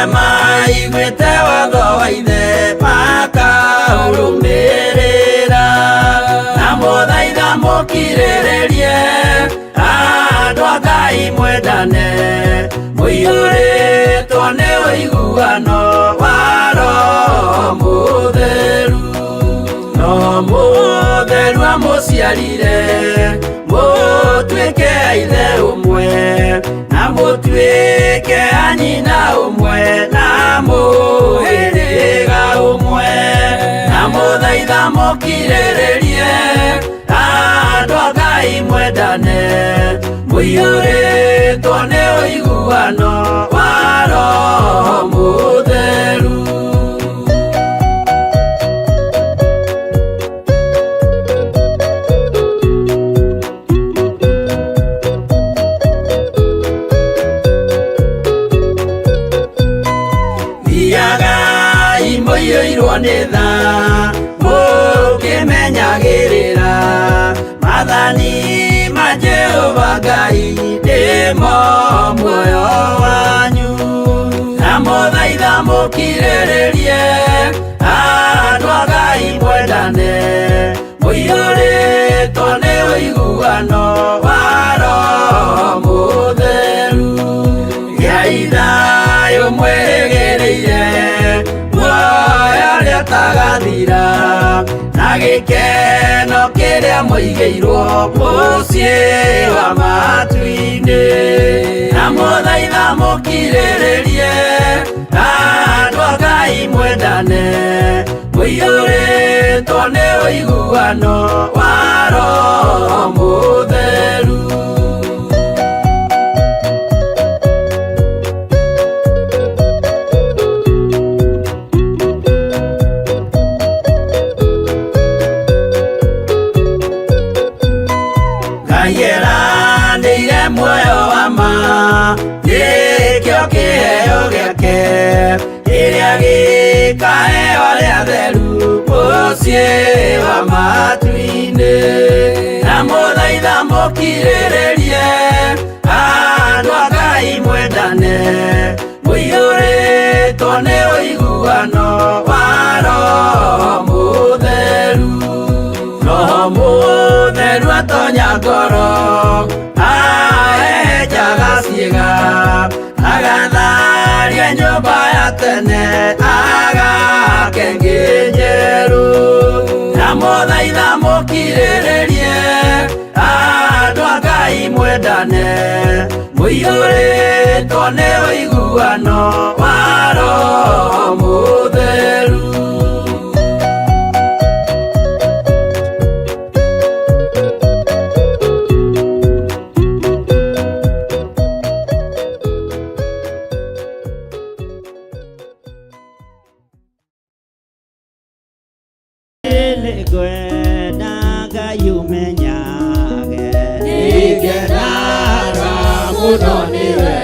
Arĩa maiguĩte watho wa ithe makaũrũmĩrĩra. Na mũthaitha mũkirĩrĩrie, andũ a Ngai mwendane, mũiyũrĩtwo nĩ ũiguano wa Roho Mũtheru. Roho Mũtheru amũciarire, mũtuĩke a ithe ũmwe, na mũtuĩke a nyina ũmwe, na mũhĩrĩga ũmwe. Na mũthaitha mũkirĩrĩrie, andũ a Ngai mwendane, mũiyũrĩtwo nĩ ũiguano wa Roho Mũtheru. Thiagai mũiyũirwo nĩ tha, mũkĩmenyagĩrĩra maathani ma Jehova Ngai nĩmo muoyo wanyu. Na mũthaitha mũkirĩrĩrie, andũ a Ngai mwendane, mũiyũrĩtwo nĩ ũiguano wa Roho Mũtheru. Gĩai thayũ mwĩrĩgĩrĩire, muoyo ũrĩa ũtagathira, na gĩkeno kĩrĩa mũigĩirwo mũciĩ wa matu-inĩ. Na mũthaitha mũkirĩrĩrie, andũ a Ngai mwendane, mũiyũrĩtwo nĩ ũiguano wa Roho Mũtheru. Ngai eranĩire muoyo wa ma, nĩkĩo kĩheo gĩake, kĩrĩa gĩkaheo arĩa atheru mũciĩ wa matu-inĩ. Na mũthaitha mũkirĩrĩrie, andũ a Ngai mwendane, mũiyũrĩtwo nĩ ũiguano wa Roho Mũtheru. Roho Mũtheru atonya ngoro, ahehenjaga ciĩga, agatharia nyũmba ya tene, agake ĩngĩ njerũ. Na mũthaitha mũkirĩrĩrie, andũ a Ngai mwendane, mũiyũrĩtwo nĩ ũiguano wa Roho Mũtheru. Nĩngwenda Ngai ũmenyage. Nĩngenaga mũno nĩwe,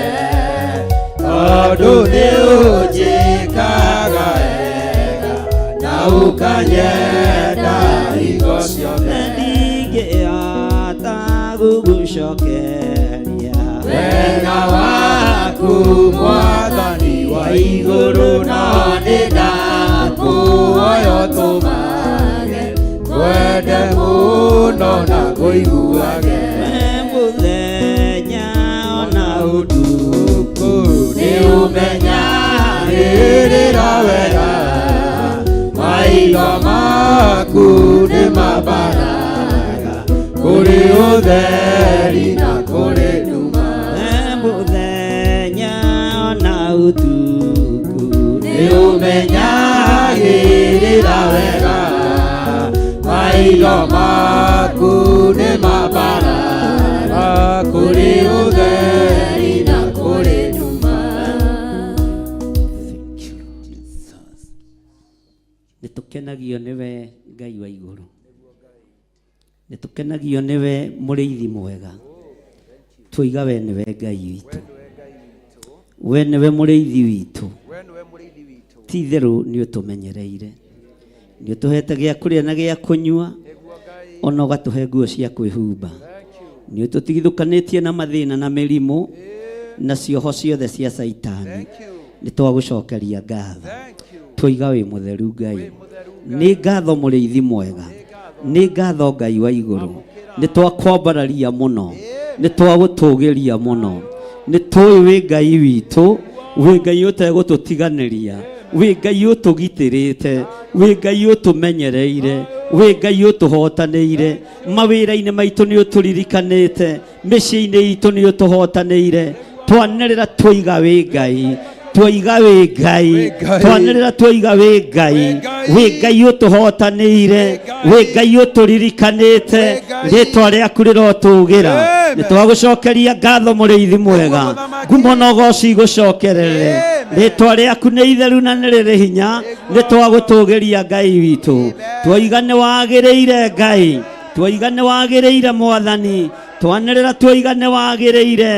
tondũ nĩ ũnjĩkaga wega na ũkanyenda hingo ciothe. Ndingĩhota gũgũcokeria Wega waku Mwathani wa igũrũ, no nĩ ndakũhoya ũtũmage ngwende mũno na ngũiguage. We mũthenya ona ũtukũ. Nĩ ũmenyagĩrĩra wega, maitho maku nĩ mambaraga kũrĩ ũtheri na kũrĩ nduma. We mũthenya ona ũtukũ. Nĩ ũmenyagĩrĩra wega, maitho maku nĩ mambaraga kũrĩ ũtheri na kũrĩ nduma. Thank you, Jesus. Nĩ tũkenagio nĩwe Ngai wa igũrũ, nĩ tũkenagio nĩwe mũrĩithi mwega. Twoiga we nĩwe Ngai witũ, we nĩwe mũrĩithi witũ. Ti itherũ nĩ ũtũmenyereire, nĩ ũtũhete gĩa kũrĩa na gĩa kũnyua, ona ũgatũhe nguo cia kwĩhumba. Nĩ ũtũtigithũkanĩtie na mathĩna na mĩrimũ na cioho ciothe cia Caitani. Nĩ twagũcokeria ngatho. Twoiga wĩ mũtheru Ngai. Nĩ ngatho mũrĩithi mwega. Nĩ ngatho Ngai wa igũrũ. Nĩ twakwambararia mũno. Nĩ twagũtũgĩria mũno. Nĩ tũĩ wĩ Ngai witũ, wĩ Ngai ũtegũtũtiganĩria, wĩ Ngai ũtũgitĩrĩte, wĩ Ngai ũtũmenyereire, wĩ Ngai ũtũhotanĩire, mawĩra-inĩ maitũ nĩ ũtũririkanĩte, mĩciĩ-inĩ itũ nĩ ũtũhotanĩire. Twanĩrĩra twoiga wĩ Ngai, twoiga wĩ Ngai, twanĩrĩra twoiga wĩ Ngai, wĩ Ngai ũtũhotanĩire, wĩ Ngai ũtũririkanĩte, rĩtwa rĩaku rĩrotũgĩra. Nĩ twagũcokeria ngatho mũrĩithi mwega, ngumo na ũgoci igũcokerere. Rĩtwa rĩaku nĩ itheru na nĩ rĩrĩ hinya, nĩ twagũtũgĩria Ngai witũ. Twoiga nĩ wagĩrĩire Ngai, twoiga nĩ wagĩrĩire Mwathani, twanĩrĩra twoiga nĩ wagĩrĩire,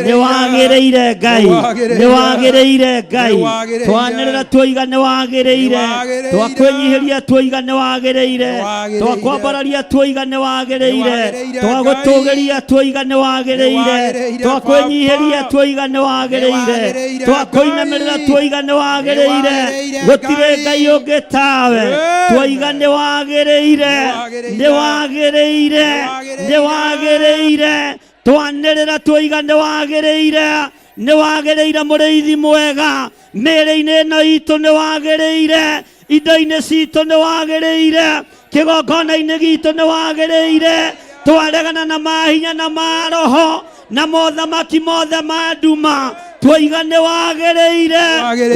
nĩ wagĩrĩire Ngai, nĩ wagĩrĩire Ngai, twanĩrĩra twoiga nĩ wagĩrĩire, twakwĩnyihĩria twoiga nĩ wagĩrĩire, twakwambararia twoiga nĩ wagĩrĩire, twagũtũgĩria twoiga nĩ wagĩrĩire, twakwĩnyihĩria twoiga nĩ wagĩrĩire, twakũinamĩrĩra twoiga nĩ wagĩrĩire, gũtirĩ Ngai ũngĩ tawe, twoiga nĩ wagĩrĩire, nĩ wagĩrĩire, nĩ wagĩrĩire, twanĩrĩra twoiga nĩ wagĩrĩire, nĩ wagĩrĩire mũrĩithi mwega, mĩĩrĩ-inĩ ĩno itũ nĩ wagĩrĩire, indo-inĩ citũ nĩ wagĩrĩire, kĩgongona-inĩ gitũ nĩ wagĩrĩire, twaregana na mahinya na maroho na mothamaki mothe ma nduma, twoiga nĩ wagĩrĩire,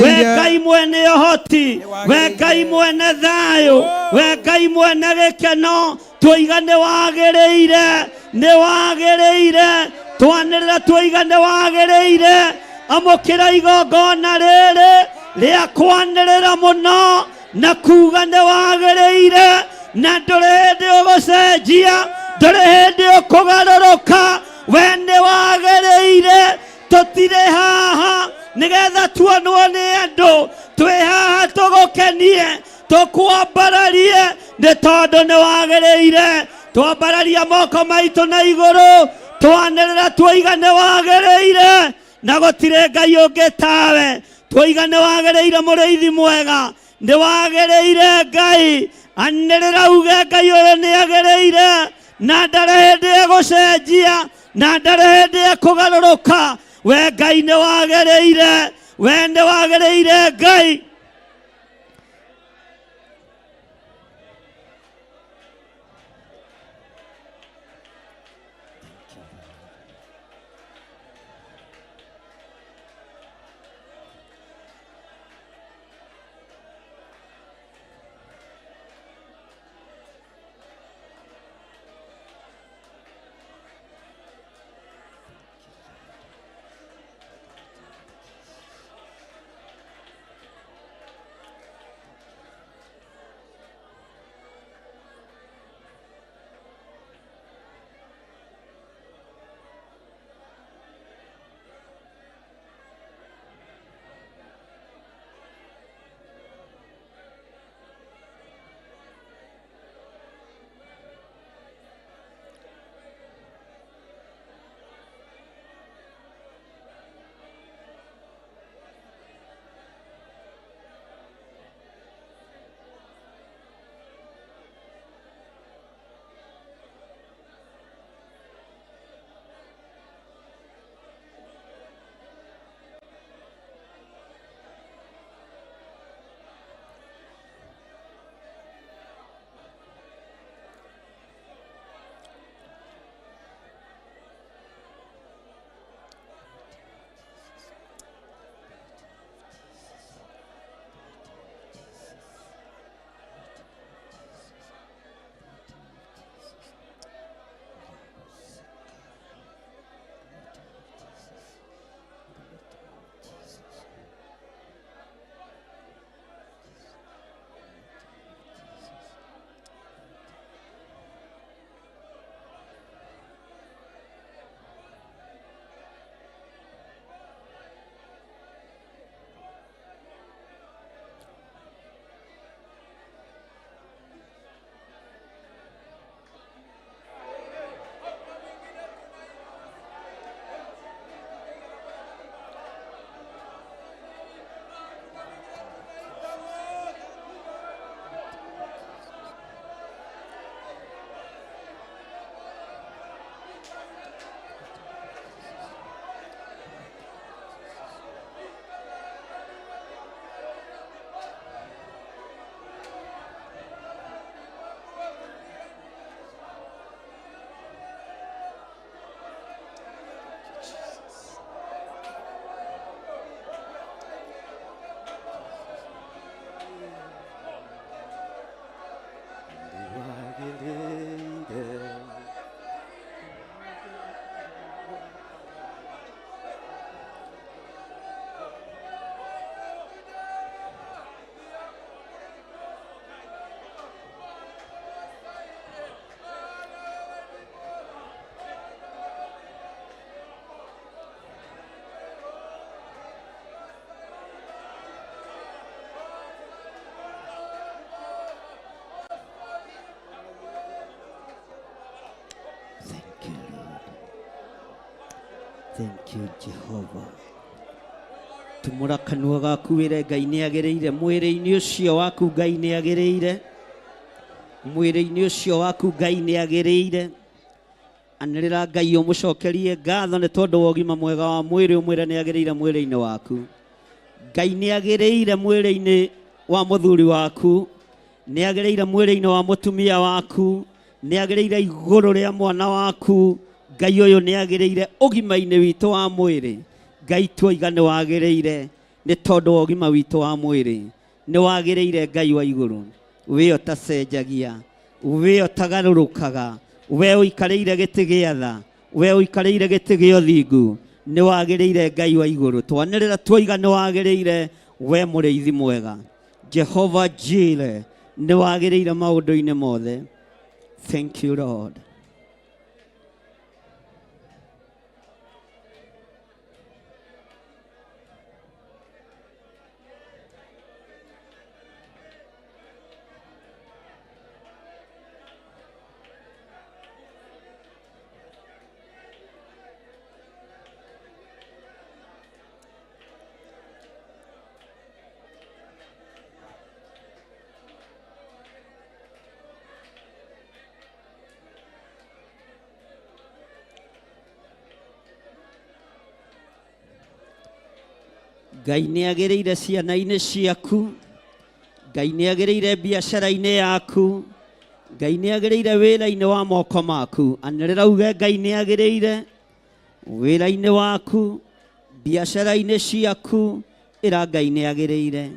we Ngai mwene ũhoti, we Ngai mwene thayũ, we Ngai mwene gĩkeno, twoiga nĩ wagĩrĩire, nĩ wagĩrĩire, twanĩrĩra twoiga nĩ wagĩrĩire, amũkĩra igongona rĩrĩ rĩa kwanĩrĩra mũno na kuga nĩ wagĩrĩire, na ndũrĩ hĩndĩ ũgũcenjia, ndũrĩ hĩndĩ ũkũgarũrũka, we nĩ wagĩrĩire. Tũtirĩ haha nĩgetha tuonwo nĩ andũ, twĩ haha tũgũkenie, tũkwambararie, nĩ tondũ nĩ wagĩrĩire. Twambararia moko maitũ na igũrũ, twanĩrĩra twoiga nĩ wagĩrĩire, na gũtirĩ Ngai ũngĩ tawe. Twoiga nĩ wagĩrĩire mũrĩithi mwega, nĩ wagĩrĩire Ngai. Anĩrĩra uge Ngai ũyũ nĩ agĩrĩire, na ndarĩ hĩndĩ egũcenjia, na ndarĩ hĩndĩ ekũgarũrũka. We Ngai nĩ wagĩrĩire, we nĩ wagĩrĩire Ngai. Thank you, Jehovah. Tumũra kanua gaku wĩre Ngai nĩ agĩrĩire mwĩrĩ-inĩ ũcio waku. Ngai nĩ agĩrĩire mwĩrĩ-inĩ ũcio waku. Ngai nĩ agĩrĩire. Anĩrĩra Ngai ũmũcokerie ngatho nĩ tondũ wa ũgima mwega wa mwĩrĩ. Ũmwĩre nĩ agĩrĩire mwĩrĩ-inĩ waku. Ngai nĩ agĩrĩire mwĩrĩ-inĩ wa mũthuri waku, nĩ agĩrĩire mwĩrĩ-inĩ wa mũtumia waku, nĩ agĩrĩire igũrũ rĩa mwana waku. Ngai ũyũ nĩ agĩrĩire ũgima-inĩ witũ wa mwĩrĩ. Ngai tuoiga nĩ wagĩrĩire nĩ tondũ wa ũgima witũ wa mwĩrĩ. Nĩ wagĩrĩire Ngai wa igũrũ, we ũtacenjagia, we ũtagarũrũkaga, we ũikarĩire gĩtĩ gĩa tha, we ũikarĩire gĩtĩ gĩa ũthingu. Nĩ wagĩrĩire Ngai wa igũrũ. Twanĩrĩra tuoiga nĩ wagĩrĩire, we mũrĩithi mwega, Jehova Jire, nĩ wagĩrĩire maũndũ-inĩ mothe. Thank you, Lord. Ngai nĩ agĩrĩire ciana-inĩ ciaku. Ngai nĩ agĩrĩire biacara-inĩ yaku. Ngai nĩ agĩrĩire wĩra-inĩ wa moko maku. Anĩrĩra uge Ngai nĩ agĩrĩire wĩra-inĩ waku, biacara-inĩ ciaku. Ĩra Ngai nĩ agĩrĩire.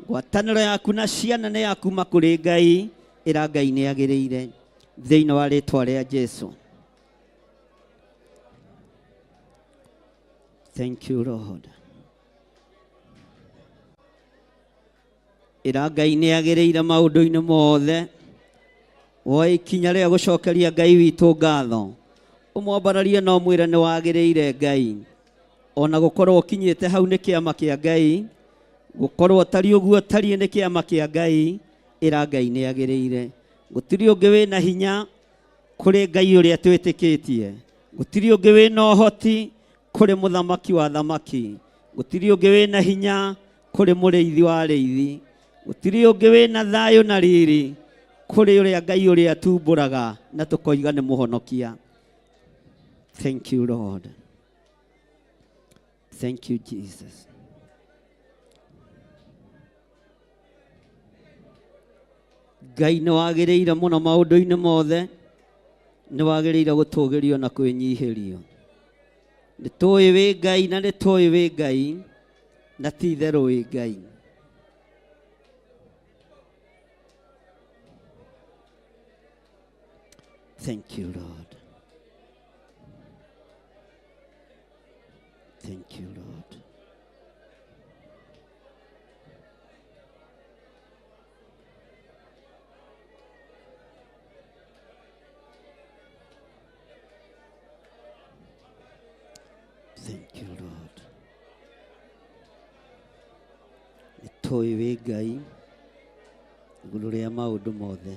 Ngwatanĩro yaku na ciana nĩ ya kuma kũrĩ Ngai. Ĩra Ngai nĩ agĩrĩire thĩinĩ wa rĩtwa rĩa Jesu. Thank you, Lord. Ĩra Ngai nĩ agĩrĩire maũndũ-inĩ mothe. Woe ikinya rĩa gũcokeria Ngai witũ ngatho, ũmwambararie na ũmwĩre nĩ wagĩrĩire Ngai. Ona gũkorwo ũkinyĩte hau nĩ kĩama kĩa Ngai, gũkorwo ũtariĩ ũguo ũtariĩ nĩ kĩama kĩa Ngai. Ĩra Ngai nĩ agĩrĩire. Gũtirĩ ũngĩ wĩna hinya kũrĩ Ngai ũrĩa twĩtĩkĩtie. Gũtirĩ ũngĩ wĩna ũhoti kũrĩ mũthamaki wa thamaki. Gũtirĩ ũngĩ wĩna hinya kũrĩ mũrĩithi wa arĩithi. Gũtirĩ ũngĩ wĩna thayũ na riri kũrĩ ũrĩa Ngai ũrĩa tumbũraga na tũkoiga nĩ mũhonokia. Thank you, Lord. Thank you, Jesus. Ngai nĩ wagĩrĩire mũno maũndũ-inĩ mothe, nĩ wagĩrĩire gũtũgĩrio na kwĩnyihĩrio. Nĩ tũĩ wĩ Ngai na nĩ tũĩ wĩ Ngai na ti itherũ wĩ Ngai. Thank you, Lord. Thank you, Lord. Thank you, Lord. Nĩ tũĩ wĩ Ngai igũrũ rĩa maũndũ mothe.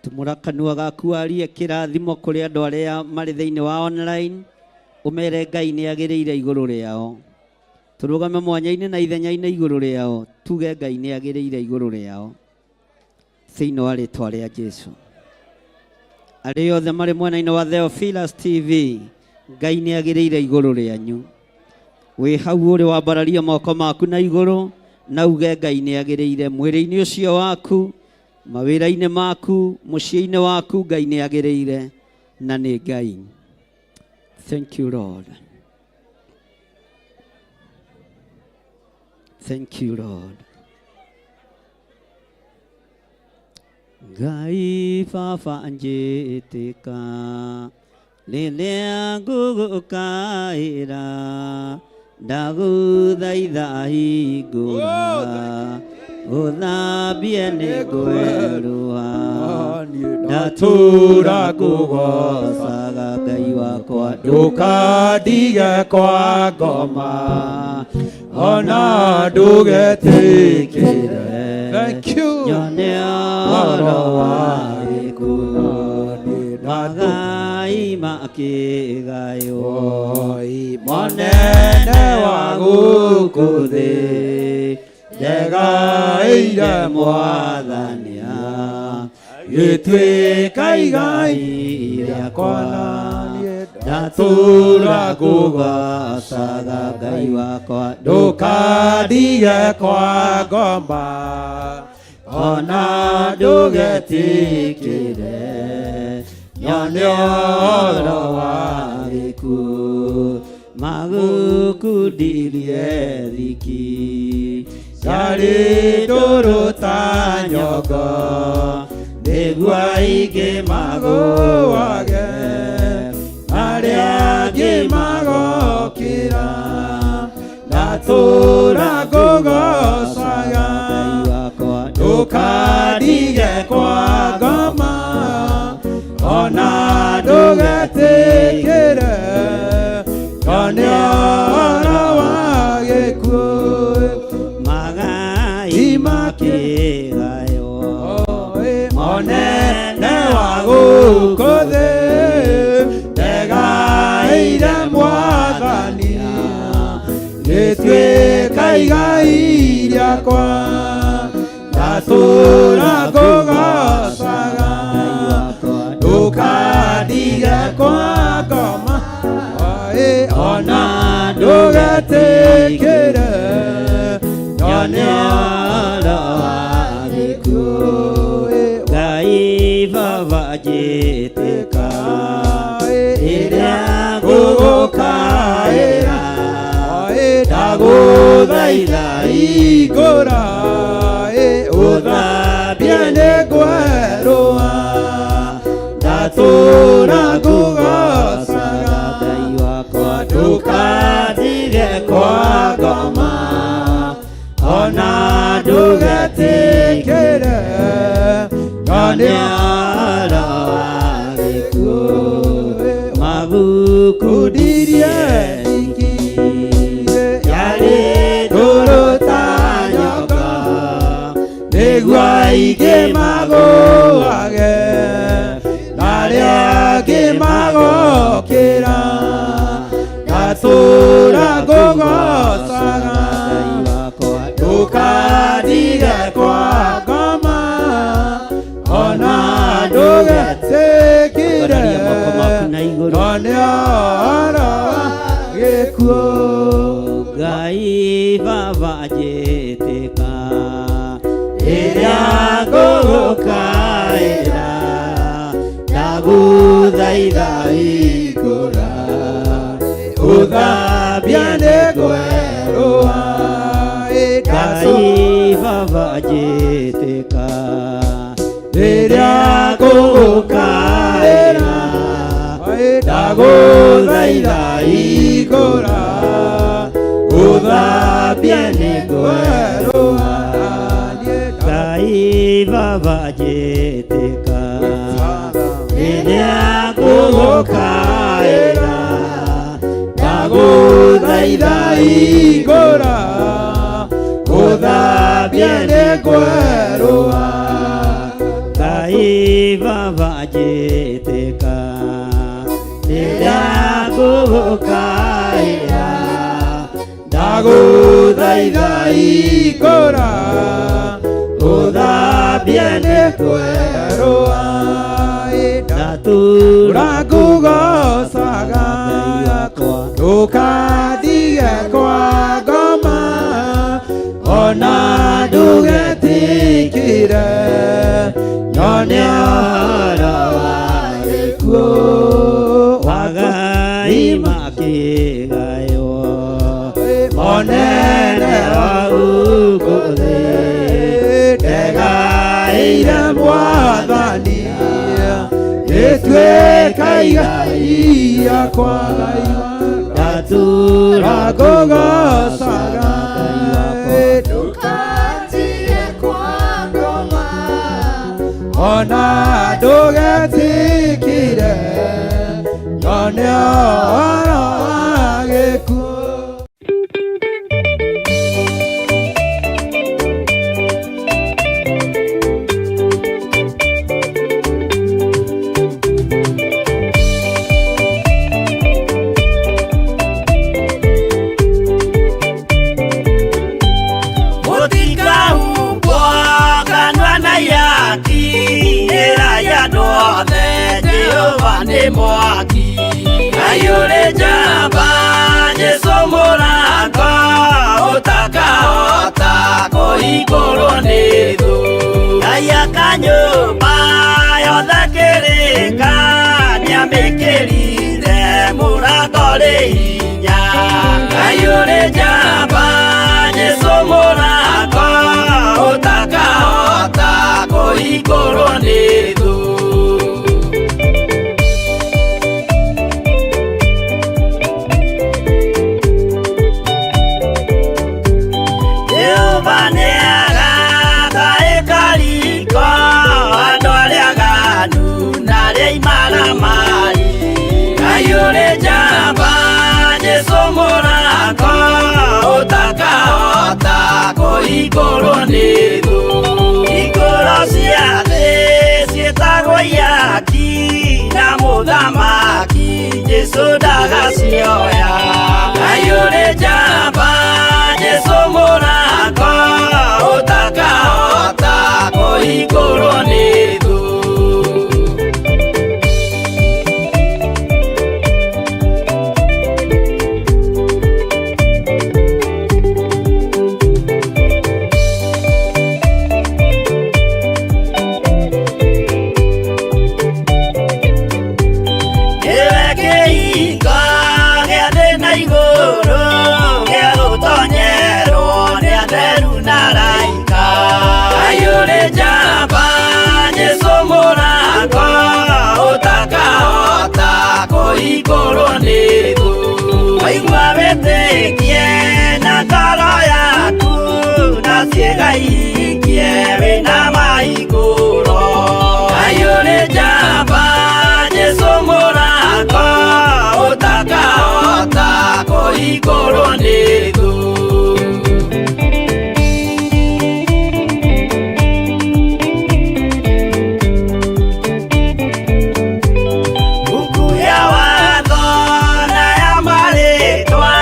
Tumũra kanua gaku warie kĩrathimo kũrĩ andũ arĩa marĩ thĩinĩ wa online, ũmere Ngai nĩ agĩrĩire igũrũ rĩao. Tũrũgame mwanya-inĩ na ithenya-inĩ igũrũ rĩao, tuge Ngai nĩ agĩrĩire igũrũ rĩao thĩinĩ wa rĩtwa rĩa Jesu. Arĩa othe marĩ mwena-inĩ wa Theophilus TV, Ngai nĩ agĩrĩire igũrũ rĩanyu. Wĩ hau ũrĩ wambararie moko maku na igũrũ na uge Ngai nĩ agĩrĩire mwĩrĩ-inĩ ũcio waku, mawĩra-inĩ maku, mũciĩ-inĩ waku. Ngai nĩ agĩrĩire na nĩ Ngai. Thank you, Lord. Thank you, Lord. Ngai baba njĩtĩka rĩrĩa ngũgũkaĩra, ndagũthaitha hingũra. Ũthambie nĩ ngwerũha. Ndatũra ngũgocaga. Ngũgocaga Ngai wakwa. Ndũkandige kwa ngoma, ona ndũgetĩkĩre. Thank you. Nyone ũhoro wa gĩkuũ, magai makĩgaywo. Oi, monene wa gũkũ thĩ, ndegaĩire mwathania, gĩtuĩka igai rĩakwa. Ndatũra Ndatũra ngũgocaga Ngai wakwa. Ndũkandige kwa ngoma, ona ndũgetĩkĩre Nyone ũhoro wa gĩkuũ, magũkundirie thiki. Yarĩ ndũrũ ta nyongo, nĩguo aingĩ magũage, arĩa angĩ magokĩra. Ndatũra ngũgocaga. Ngai wakwa. Ndũkandige kwa ngoma, ona ndũgetĩkĩre nyone ũhoro wa gĩkuũ. Magai makĩgaywo. Monene wa gũkũ thĩ, ndegaĩire mwathani, gĩtuĩka igai rĩakwa. Ndatũra ngũgocaga. Ngai wakwa. Ndũkandige kwa ngoma, ona ndũgetĩkĩre nyone ũhoro wa gĩkuũ. Ngai baba njĩtĩka rĩrĩa ngũgũkaĩra. ngũgũkaĩra. Ndagũthaitha igũra, ũthambie nĩ ngwerũha. Ndatũra ngũgocaga. Ngai wakwa. Ndũkandige kwa ngoma, ona ndũgetĩkĩre nyone ũhoro wa gĩkuũ, magukundirie kundirie thiki. Yarĩ ndũrũ ta nyoka, nĩguo aingĩ magũage, arĩa angĩ magokĩra. Ndatũra ngũgocaga. Ngai wakwa. Ndũkandige kwa ngoma, ona ndũgetĩkĩre Ambararia moko maku na igũrũ. nyone ũhoro wa gĩkuũ. Ngai baba njĩtĩka rĩrĩa ngũgũkaĩra. Ndagũthaitha igũra, ũthambie nĩ ngwerũha. Ngai baba njĩtĩka rĩrĩa ngũgũkaĩra. Ndagũthaitha igũra, ũthambie nĩ ngwerũha. Ngai baba njĩtĩka rĩrĩa ngũgũkaĩra. Ndagũthaitha igũra, ũthambie nĩ ngwerũha. Ngai baba njĩtĩka rĩrĩa ngũgũkaĩra. Ndagũthaitha igũra, ũthambie nĩ ngwerũha. Ndatũra Ngũgocaga. Ngai wakwa. Ndũkandige kwa ngoma, ona ndũgetĩkĩre nyone ũhoro wa gĩkuũ. Magai makĩgaywo. Monene wa gũkũ thĩ, ndegaĩire mwathani, gĩtuĩka igai rĩakwa. Ndatũra Ngũgocaga. Ngai wakwa. Ndũkandige Nĩ ũhoro wa gĩkuũ. Mũtikahumbwo kanua na ihaki, ĩrai andũ othe Jehova nĩ mwaki. Ngai ũrĩ njamba, Jesũ mũrango, ũtakahota kũhingũrwo nĩ thũ. Ngai aka nyũmba yothe kĩrĩka, nĩamĩkĩrire mũrango rĩ hinya. Ngai ũrĩ njamba, Jesũ mũrango, ũtakahota kũhingũrwo nĩ thũ. Jehova nĩagaka ĩkariko andũ arĩa aganu na arĩa imaramari. Ngai ũrĩ njamba, Jesũ mũrango, ũtakahota kũhingũrwo nĩ thũ. Hingũro cia thĩ ciĩtagwo ihaki, na mũthamaki Jesũ ndagacioya. Ngai ũrĩ njamba, Jesũ mũrango, ũtakahota kũhingũrwo nĩ thũ. Nĩwe kĩhingo gĩa thĩ na igũrũ, gĩa gũtonyerwo nĩ atheru na araika. Ngai ũrĩ njamba, Jesũ mũrango, ũtakahota kũhingũrwo nĩ thũ. Waigua wĩtĩkie na ngoro yaku, na ciĩga ihingie wĩna mahingũro. Ngai ũrĩ njamba, Jesũ mũrango, ũtakahota kũhingũrwo nĩ thũ. Buku ya watho na ya marĩtwa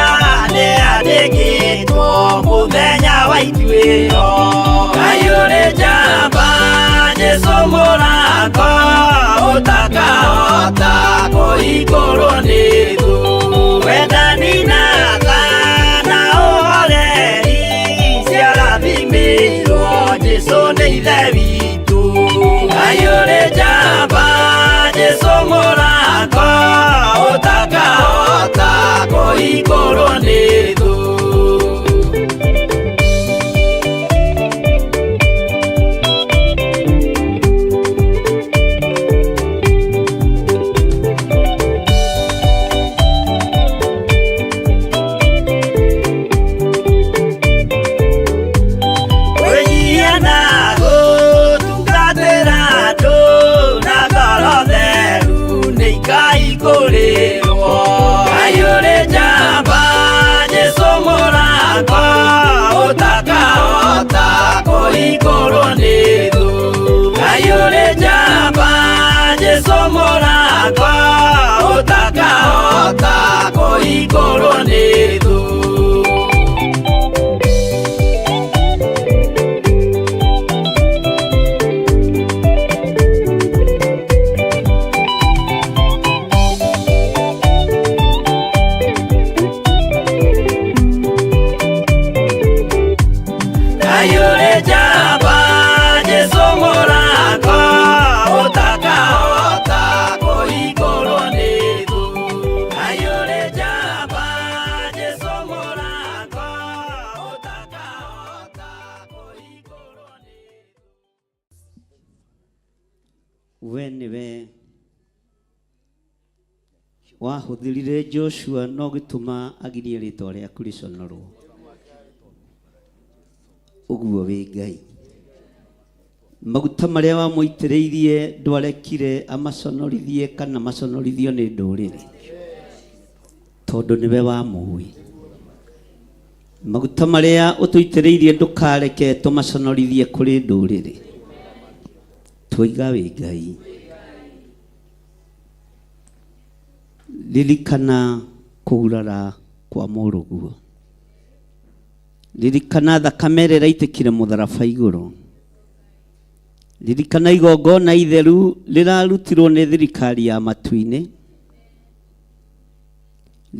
nĩyandĩkĩtwo mũthenya wa ituĩro. Ngai ũrĩ njamba, Jesũ mũrango, ũtakahota kũhingũrwo nĩ thũ. Wendani na tha na ũhoreri ciarathimĩirwo Jesũ nĩ Ithe witũ. Ngai ũrĩ njamba, Jesũ mũrango, ũtakahota kũhingũrwo nĩ thũ. Kwĩnyihia na gũtungatĩra andũ na ngoro theru nĩ ikaihingũrĩrwo. Ngai ũrĩ njamba, Jesũ mũrango, ũtakahota kũhingũrwo nĩ thũ. Ngai ũrĩ njamba, Jesũ mũrango, ũtakahota kũhingũrwo nĩ thũ. Ngai ũrĩ njamba, Jesũ mũrango, ũtakahota kũhingũrwo nĩ thũ. Ngai ũrĩ njamba, Jesũ mũrango, ũtakahota kũhingũrwo nĩ thũ. We nĩwe wahũthĩrire Joshua no gĩtũma agirie rĩtwa rĩaku rĩconorwo. Ũguo wĩ Ngai. Maguta marĩa wamũitĩrĩirie ndwarekire amaconorithie kana maconorithio nĩ ndũrĩrĩ. Tondũ nĩwe wamũĩ. Maguta marĩa ũtũitĩrĩirie ndũkareke tũmaconorithie kũrĩ ndũrĩrĩ. Twoiga wĩ Ngai. Ririkana kũgurara kwa mũrũguo. Ririkana thakame ĩrĩa ĩraitĩkire mũtharaba igũrũ. Ririkana igongona itheru rĩrarutirwo nĩ thirikari ya matu-inĩ.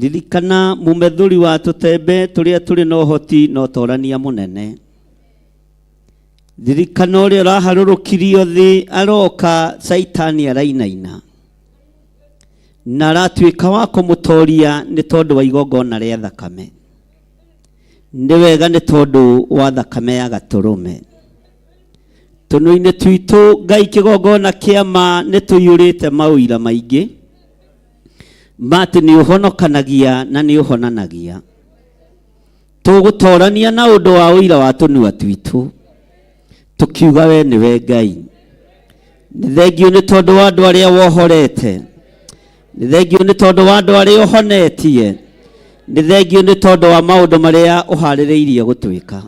Ririkana mũmethũri wa tũtembe tũrĩa tũrĩ na ũhoti na ũtorania mũnene. Ririkana ũrĩa ũraharũrũkirio thĩ aroka Caitani arainaina na aratuĩka wa kũmũtoria nĩ tondũ wa igongona rĩa thakame. Nĩ wega nĩ tondũ wa thakame ya gatũrũme. Tũnua-inĩ twitũ Ngai kĩgongona kĩa ma nĩ tũiyũrĩte maũira maingĩ ma atĩ nĩ ũhonokanagia na nĩ ũhonanagia. Tũgũtorania na ũndũ wa ũira wa tũnua twitũ tũkiuga we nĩwe Ngai. Nĩ thengiũ nĩ tondũ wa andũ arĩa wohorete. Nĩ thengiũ nĩ tondũ wa andũ arĩa ũhonetie. Nĩ thengiũ nĩ tondũ wa maũndũ marĩa ũharĩrĩirie gũtwĩka.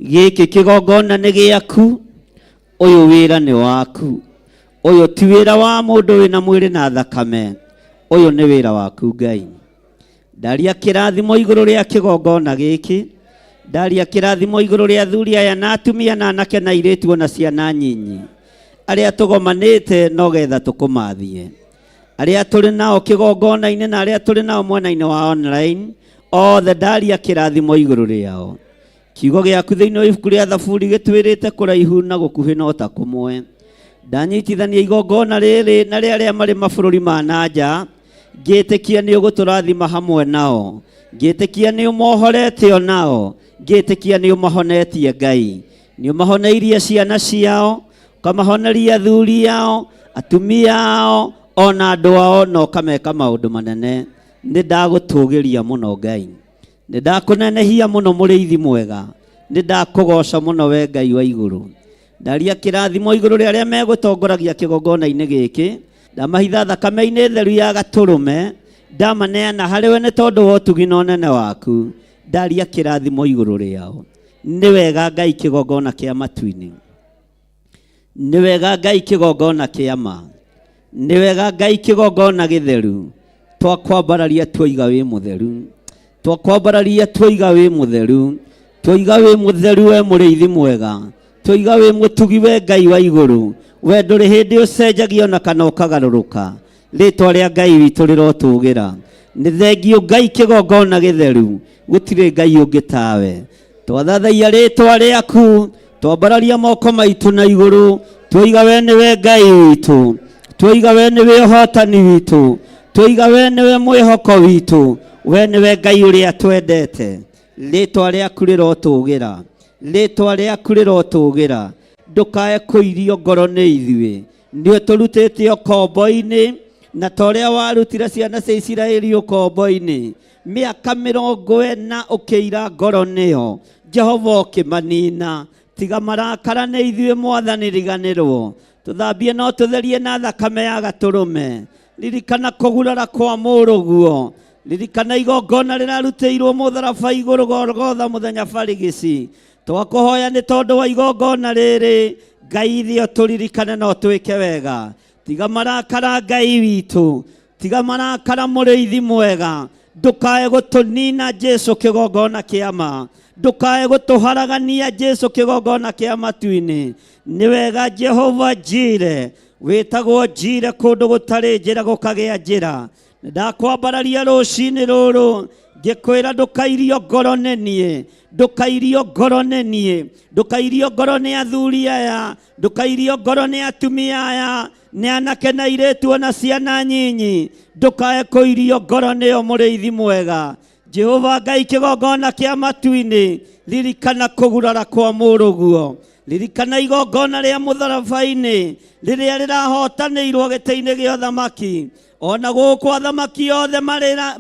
Gĩkĩ kĩgongona nĩ gĩaku, ũyũ wĩra nĩ waku. Ũyũ ti wĩra wa mũndũ wĩna mwĩrĩ na thakame, ũyũ nĩ wĩra waku Ngai. Ndaria kĩrathimo igũrũ rĩa kĩgongona gĩkĩ, ndaria kĩrathimo igũrũ rĩa athuri aya na atumia na anake na airĩtu ona ciana nyinyi, arĩa tũgomanĩte no getha tũkũmathie. Arĩa tũrĩ nao kĩgongona-inĩ na arĩa tũrĩ nao mwena-inĩ wa online, othe ndaria kĩrathimo igũrũ rĩao. Kiugo gĩaku thĩinĩ wa ibuku rĩa Thaburi gĩtwĩrĩte kũraihu na gũkuhĩ no ta kũmwe. Ndanyitithania igongona rĩrĩ na rĩa arĩa marĩ mabũrũri ma na nja, ngĩtĩkia nĩ ũgũtũrathima hamwe nao, ngĩtĩkia nĩ ũmohorete o nao, ngĩtĩkia nĩ ũmahonetie Ngai. Nĩ ũmahoneirie ciana ciao, ũkamahoneria athuri ao, atumia ao, ona andũ ao, na ũkameka maũndũ manene. Nĩ ndagũtũgĩria mũno Ngai. Nĩ ndakũnenehia mũno mũrĩithi mwega. Nĩ ndakũgoca mũno we Ngai wa igũrũ. Ndaria kĩrathimo igũrũ rĩa arĩa megũtongoragia kĩgongona-inĩ gĩkĩ. Ndamahitha thakame-inĩ theru ya gatũrũme. Ndamaneana harĩ we nĩ tondũ wa ũtugi na ũnene waku. Ndaria kĩrathimo igũrũ rĩao. Nĩ wega Ngai kĩgongona kĩa matu-inĩ. Nĩ wega Ngai kĩgongona kĩa ma. Nĩ wega Ngai kĩgongona gĩtheru. Twakwambararia tuoiga wĩ mũtheru. Twakwambararia tuoiga wĩ mũtheru. Tuoiga wĩ mũtheru we mũrĩithi mwega. Tuoiga wĩ mũtugi we Ngai wa igũrũ. We ndũrĩ hĩndĩ ũcenjagia ona kana ũkagarũrũka. Rĩtwa rĩa Ngai witũ rĩrotũgĩra. Nĩ thengiũ Ngai kĩgongona gĩtheru. Gũtirĩ Ngai ũngĩ tawe. Twathathaiya rĩtwa rĩaku, twambararia moko maitũ na igũrũ, twoiga we nĩwe Ngai witũ, twoiga we nĩwe ũhotani witũ, twoiga we nĩwe mwĩhoko witũ, we nĩwe Ngai ũrĩa twendete. Rĩtwa rĩaku rĩrotũgĩra, rĩtwa rĩaku rĩrotũgĩra, ndũkae kũirio ngoro nĩ ithuĩ. Nĩ ũtũrutĩte ũkombo-inĩ, na ta ũrĩa warutire ciana cia Isiraeli ũkombo-inĩ, mĩaka mĩrongo ĩna ũkĩira ngoro nĩyo, Jehova ũkĩmanina. Tiga marakara nĩ ithuĩ Mwathani riganĩrwo, tũthambie no tũtherie na thakame ya gatũrũme. Ririkana kũgurara kwa mũrũguo, ririkana igongona rĩrarutĩirwo mũtharaba igũrũ Golgotha mũthenya barigici. Twakũhoya nĩ tondũ wa igongona rĩrĩ, Ngai ithuĩ ũtũririkane na ũtwĩke wega. Tiga marakara Ngai witũ, tiga marakara mũrĩithi mwega, ndũkae gũtũnina Jesu kĩgongona kĩa ma, ndũkae gũtũharagania Jesu kĩgongona kĩa matu-inĩ. Nĩ wega Jehova Jire, wĩtagwo Jire kũndũ gũtarĩ njĩra gũkagĩa njĩra. Ndakwambararia rũcinĩ rũrũ ngĩkwĩra ndũkairio ngoro nĩ niĩ, ndũkairio ngoro nĩ niĩ, ndũkairio ngoro nĩ athuri aya, ndũkairio ngoro nĩ atumia aya, nĩ anake na airĩtu ona ciana nyinyi, ndũkae kũirio ngoro nĩo mũrĩithi mwega. Jehova Ngai kĩgongona kĩa matu-inĩ, ririkana kũgurara kwa mũrũguo, ririkana igongona rĩa mũtharaba-inĩ rĩrĩa rĩrahotanĩirwo gĩtĩ-inĩ gĩa ũthamaki. Ona gũkũ athamaki othe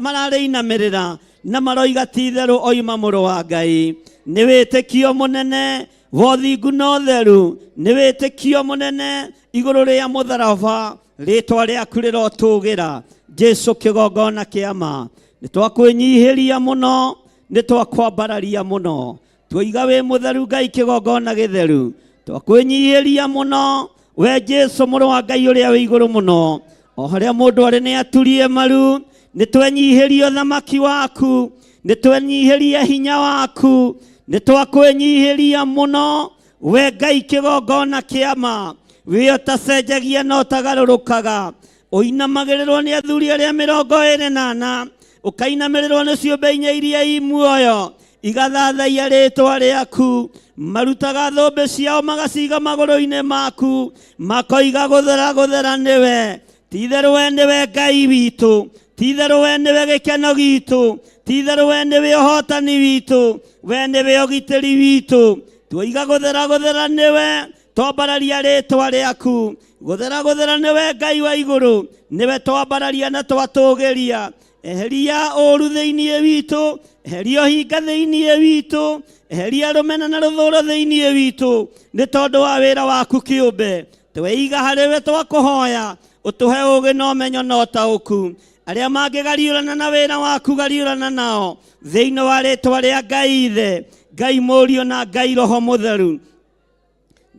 mararĩinamĩrĩra na maroiga ti itherũ oima mũrũ wa Ngai. Nĩ wĩtĩkio mũnene wa ũthingu na ũtheru, nĩ wĩtĩkio mũnene igũrũ rĩa mũtharaba. Rĩtwa rĩaku rĩrotũgĩra Jesu kĩgongona kĩa ma. Nĩ twakwĩnyihĩria mũno, nĩ twakwambararia mũno, twoiga wĩ mũtheru Ngai kĩgongona gĩtheru. Twakwĩnyihĩria mũno we Jesu mũrũ wa Ngai ũrĩa wĩ igũrũ mũno. O harĩa mũndũ arĩ nĩ aturie maru, nĩ twenyihĩria ũthamaki waku, nĩ twenyihĩria hinya waku, nĩ twakwĩnyihĩria mũno we Ngai kĩgongona kĩa ma. Wĩ ũtacenjagia na ũtagarũrũkaga, ũinamagĩrĩrwo nĩ athuri arĩa 24, ũkainamĩrĩrwo nĩ ciũmbe inya iria i muoyo igathathaia rĩtwa rĩaku. Marutaga thũmbĩ ciao magaciga magũrũ-inĩ maku, makoiga gũthera gũthera nĩwe. Ti-itherũ we nĩwe Ngai witũ, ti-itherũ we nĩwe gĩkeno gitũ, ti-itherũ we nĩwe ũhotani witũ, we nĩwe ũgitĩri witũ. Twoiga gũthera gũthera nĩwe, twambararia rĩtwa rĩaku. Gũthera gũthera nĩwe Ngai wa igũrũ, nĩwe twambararia na twatũgĩria. Eheria ũũru thĩinĩ witũ, eheria ũhinga thĩinĩ witũ, eheria rũmena na rũthũũro thĩinĩ witũ, nĩ tondũ wa wĩra waku kĩũmbe. Tweiga harĩ we twakũhoya, ũtũhe ũũgĩ na ũmenyo na ũtaũku. Arĩa mangĩgariũrana na wĩra waku gariũrana nao thĩinĩ wa rĩtwa rĩa Ngai Ithe, Ngai Mũriũ na Ngai Roho Mũtheru.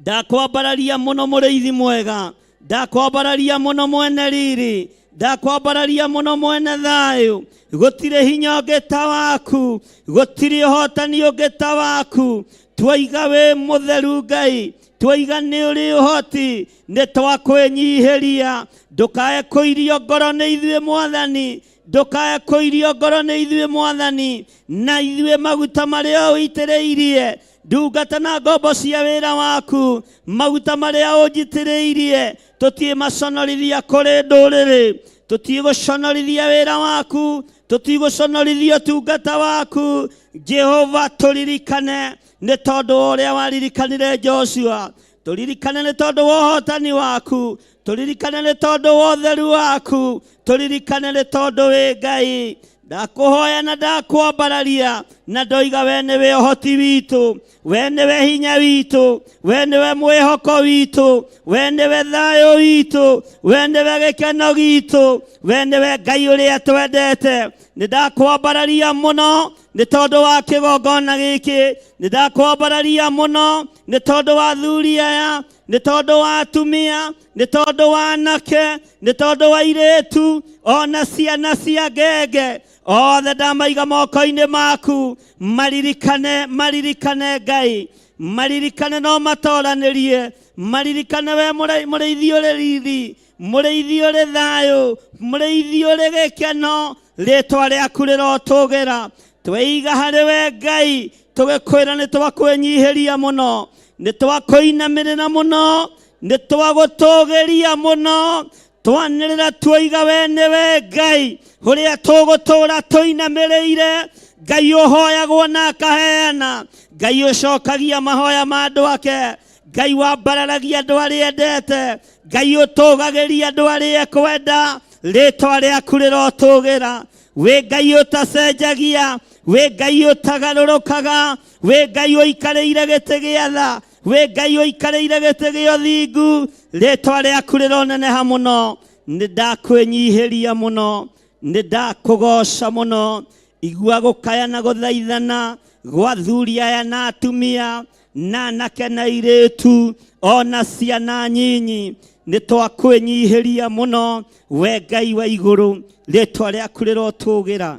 Ndakwambararia mũno mũrĩithi mwega, ndakwambararia mũno mwene riri, ndakwambararia mũno mwene thayũ. Gũtirĩ hinya ũngĩ ta waku, gũtirĩ ũhotani ũngĩ ta waku. Twoiga wĩ mũtheru Ngai, twoiga nĩ ũrĩ ũhoti, nĩ twakwĩnyihĩria. Ndũkae kũirio ngoro nĩ ithuĩ Mwathani, ndũkae kũirio ngoro nĩ ithuĩ Mwathani, na ithuĩ maguta marĩa ũitĩrĩirie ndungata na ngombo cia wĩra waku, maguta marĩa ũnjitĩrĩirie tũtiĩ maconorithia kũrĩ ndũrĩrĩ, tũtiĩ gũconorithia wĩra waku, tũtiĩ gũconorithia ũtungata waku. Jehova tũririkane nĩ tondũ wa ũrĩa waririkanire Joshua, tũririkane nĩ tondũ wa ũhotani waku, tũririkane nĩ tondũ wa ũtheru waku, tũririkane nĩ tondũ wĩ Ngai. Ndakũhoya na ndakwambararia na ndoiga we nĩwe ũhoti witũ, we nĩwe hinya witũ, we nĩwe mwĩhoko witũ, we nĩwe thayũ witũ, we nĩwe gĩkeno gitũ, we nĩwe Ngai ũrĩa twendete. Nĩ ndakwambararia mũno nĩ tondũ wa kĩgongona gĩkĩ, nĩ ndakwambararia mũno nĩ tondũ wa athuri aya, nĩ tondũ wa atumia, nĩ tondũ wa anake, nĩ tondũ wa airĩtu, ona ciana cia ngenge. Othe ndamaiga moko-inĩ maku, maririkane, maririkane Ngai, maririkane no matoranĩrie, maririkane we mũrĩithi ũrĩ riri, mũrĩithi ũrĩ thayũ, mũrĩithi ũrĩ gĩkeno. Rĩtwa rĩaku rĩrotũgĩra. Tweiga harĩ we Ngai, tũgĩkwĩra nĩ twakwĩnyihĩria mũno, nĩ twakũinamĩrĩra mũno, nĩ twagũtũgĩria mũno, twanĩrĩra tuoiga we nĩwe Ngai ũrĩa tũgũtũũra tũinamĩrĩire. Ngai ũhoyagwo na akaheana, Ngai ũcokagia mahoya ma andũ ake, Ngai wambararagia andũ arĩa endete, Ngai ũtũgagĩria andũ arĩa ekwenda. Rĩtwa rĩaku rĩrotũgĩra. Wĩ Ngai ũtacenjagia, wĩ Ngai ũtagarũrũkaga, wĩ Ngai ũikarĩire gĩtĩ gĩa tha, wĩ Ngai ũikarĩire gĩtĩ gĩa ũthingu. Rĩtwa rĩaku rĩroneneha mũno. Nĩ ndakwĩnyihĩria mũno, nĩ ndakũgoca mũno. Igua gũkaya na gũthaithana gwa athuri aya na atumia na anake na airĩtu ona ciana nyinyi. Nĩ twakwĩnyihĩria mũno we Ngai wa igũrũ, rĩtwa rĩaku rĩrotũgĩra.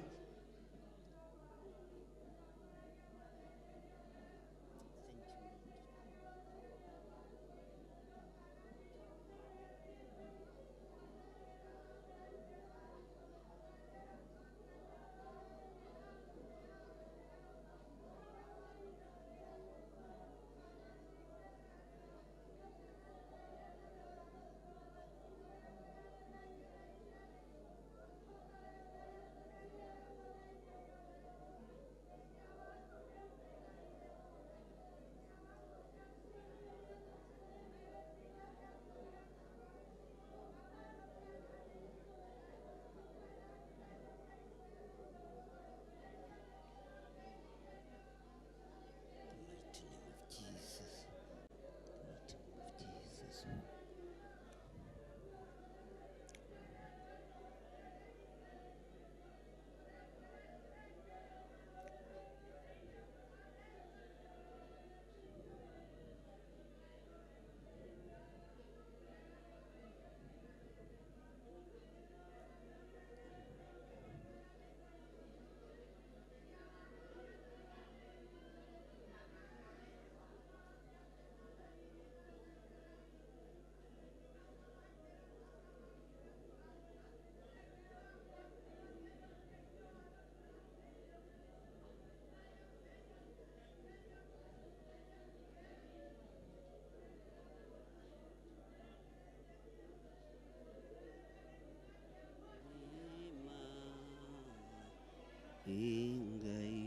Ngai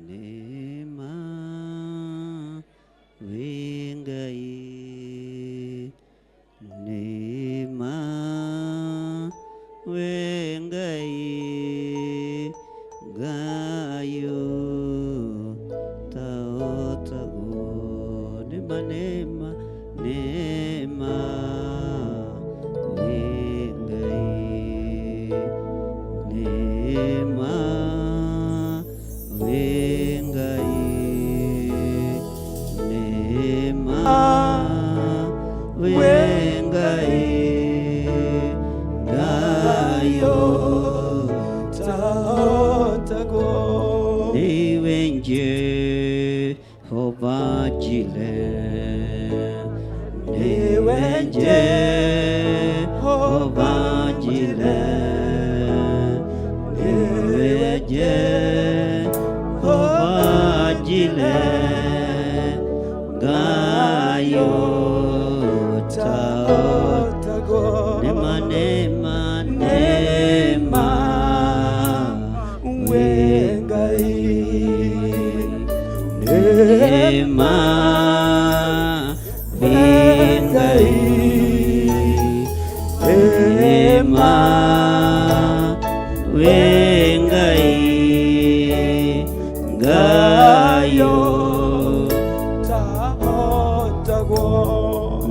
nĩma wĩ Ngai nĩma wĩ Ngai Ngayo taotagwo nĩma nĩma nĩma wĩ Ngai nĩma wĩ Ngai nĩma wĩ Ngai Ngayo taotagwo niwe Jehova Jireh niwe Jehova Jireh niwe Jehova Jireh Ngayo taotagwo Nema nema nema wĩ Ngai nema wĩ Ngai nema wĩ Ngai Ngayo taotagwo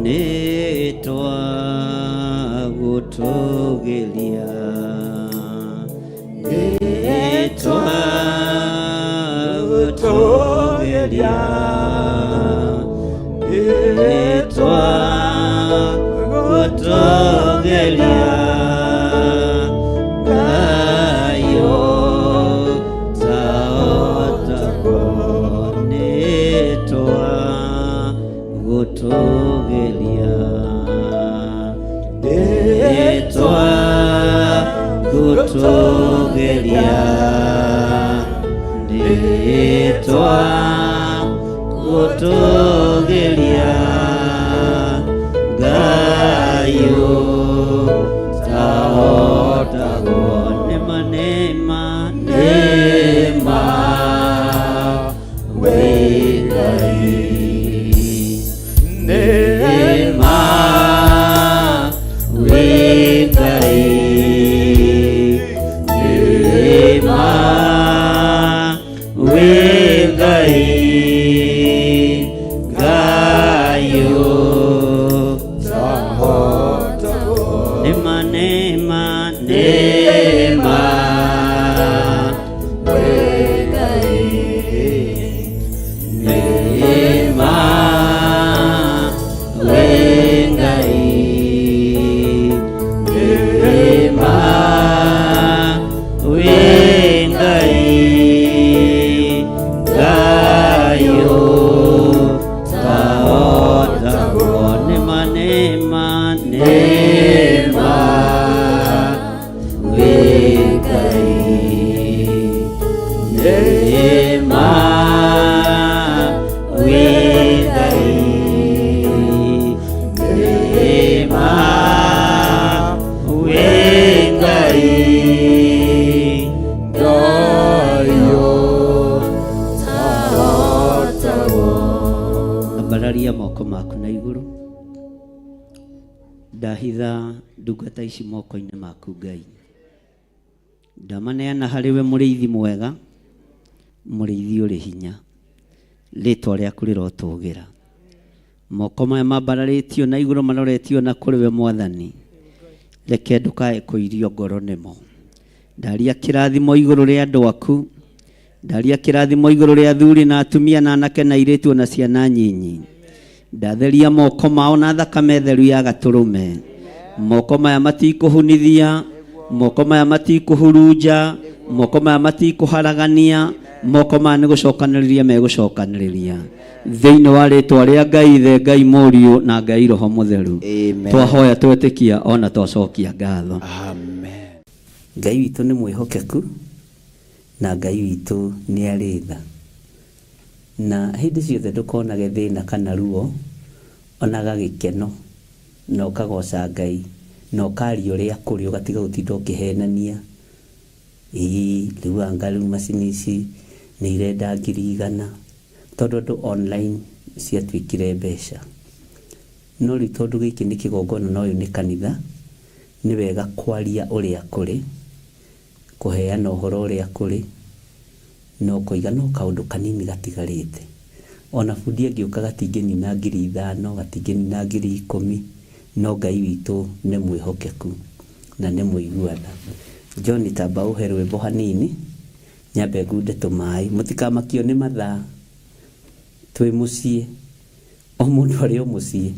nĩtwagũtũgĩria nĩtwagũtũgĩria nĩtwagũtũgĩria Ngayo taotagwo nĩtwagũtũgĩria nĩtwagũtũgĩria nĩtwagũtũgĩria Ngayo taotagwo nĩma nĩma nĩma wĩ Ngai nĩma wĩ Ngai nĩma wĩ Ngai Ngayo nĩma nĩma nĩma wĩ Ngai nĩma wĩ Ngai nĩma wĩ Ngai Ngayo taotagwo nĩma nĩma nĩma wĩ Ngai nĩma wĩ Ngai nĩma wĩ Ngai Ngayo taotagwo ambararia moko maku na igũrũ ndahitha ndungata ici moko-inĩ maku Ngai ndamaneana harĩ we mũrĩithi mwega mũrĩithi ũrĩ hinya rĩtwa rĩaku rĩrotũgĩra moko maya mambararĩtio na igũrũ maroretio na kũrĩ we Mwathani reke ndũkae kũirio ngoro nĩmo ndaria kĩrathimo igũrũ rĩa andũ aku ndaria kĩrathimo igũrũ rĩa athuri na atumia na anake na airĩtu na ciana nyinyi ndatheria moko mao na thakame theru ya gatũrũme moko maya matikũhunithia moko maya matikũhurunja moko maya matikũharagania moko maya nĩ gũcokanĩrĩria megũcokanĩrĩria thĩinĩ wa rĩtwa rĩa Ngai Ithe Ngai Mũriũ na Ngai Roho Mũtheru Amen. twahoya twetĩkia ona twacokia ngatho. Amen. Ngai witũ nĩ mwĩhokeku na Ngai witũ nĩ arĩ tha na hĩndĩ ciothe ndũkonage thĩna kana ruo onaga gĩkeno na ũkagoca Ngai na ũkaria ũrĩa kũrĩ ũgatiga gũtinda ũkĩhenania. Ĩĩ rĩu anga rĩu macini ici nĩ irenda 100,000, tondũ andũ online ciatuĩkire mbeca. No rĩu tondũ gĩkĩ nĩ kĩgongona na ũyũ nĩ kanitha, nĩ wega kwaria ũrĩa kũrĩ, kũheana ũhoro ũrĩa kũrĩ, na ũkoiga no kaũndũ kanini gatigarĩte. Ona bundi angĩũka gatingĩnina 5,000, gatingĩnina 10,000, no Ngai witũ nĩ mwĩhokeku na nĩ mũigua tha. John tamba ũhe rwĩmbo hanini, nyambe ngunde tũmaĩ. Mũtikamakio nĩ mathaa, twĩ mũciĩ, o mũndũ arĩ o mũciĩ,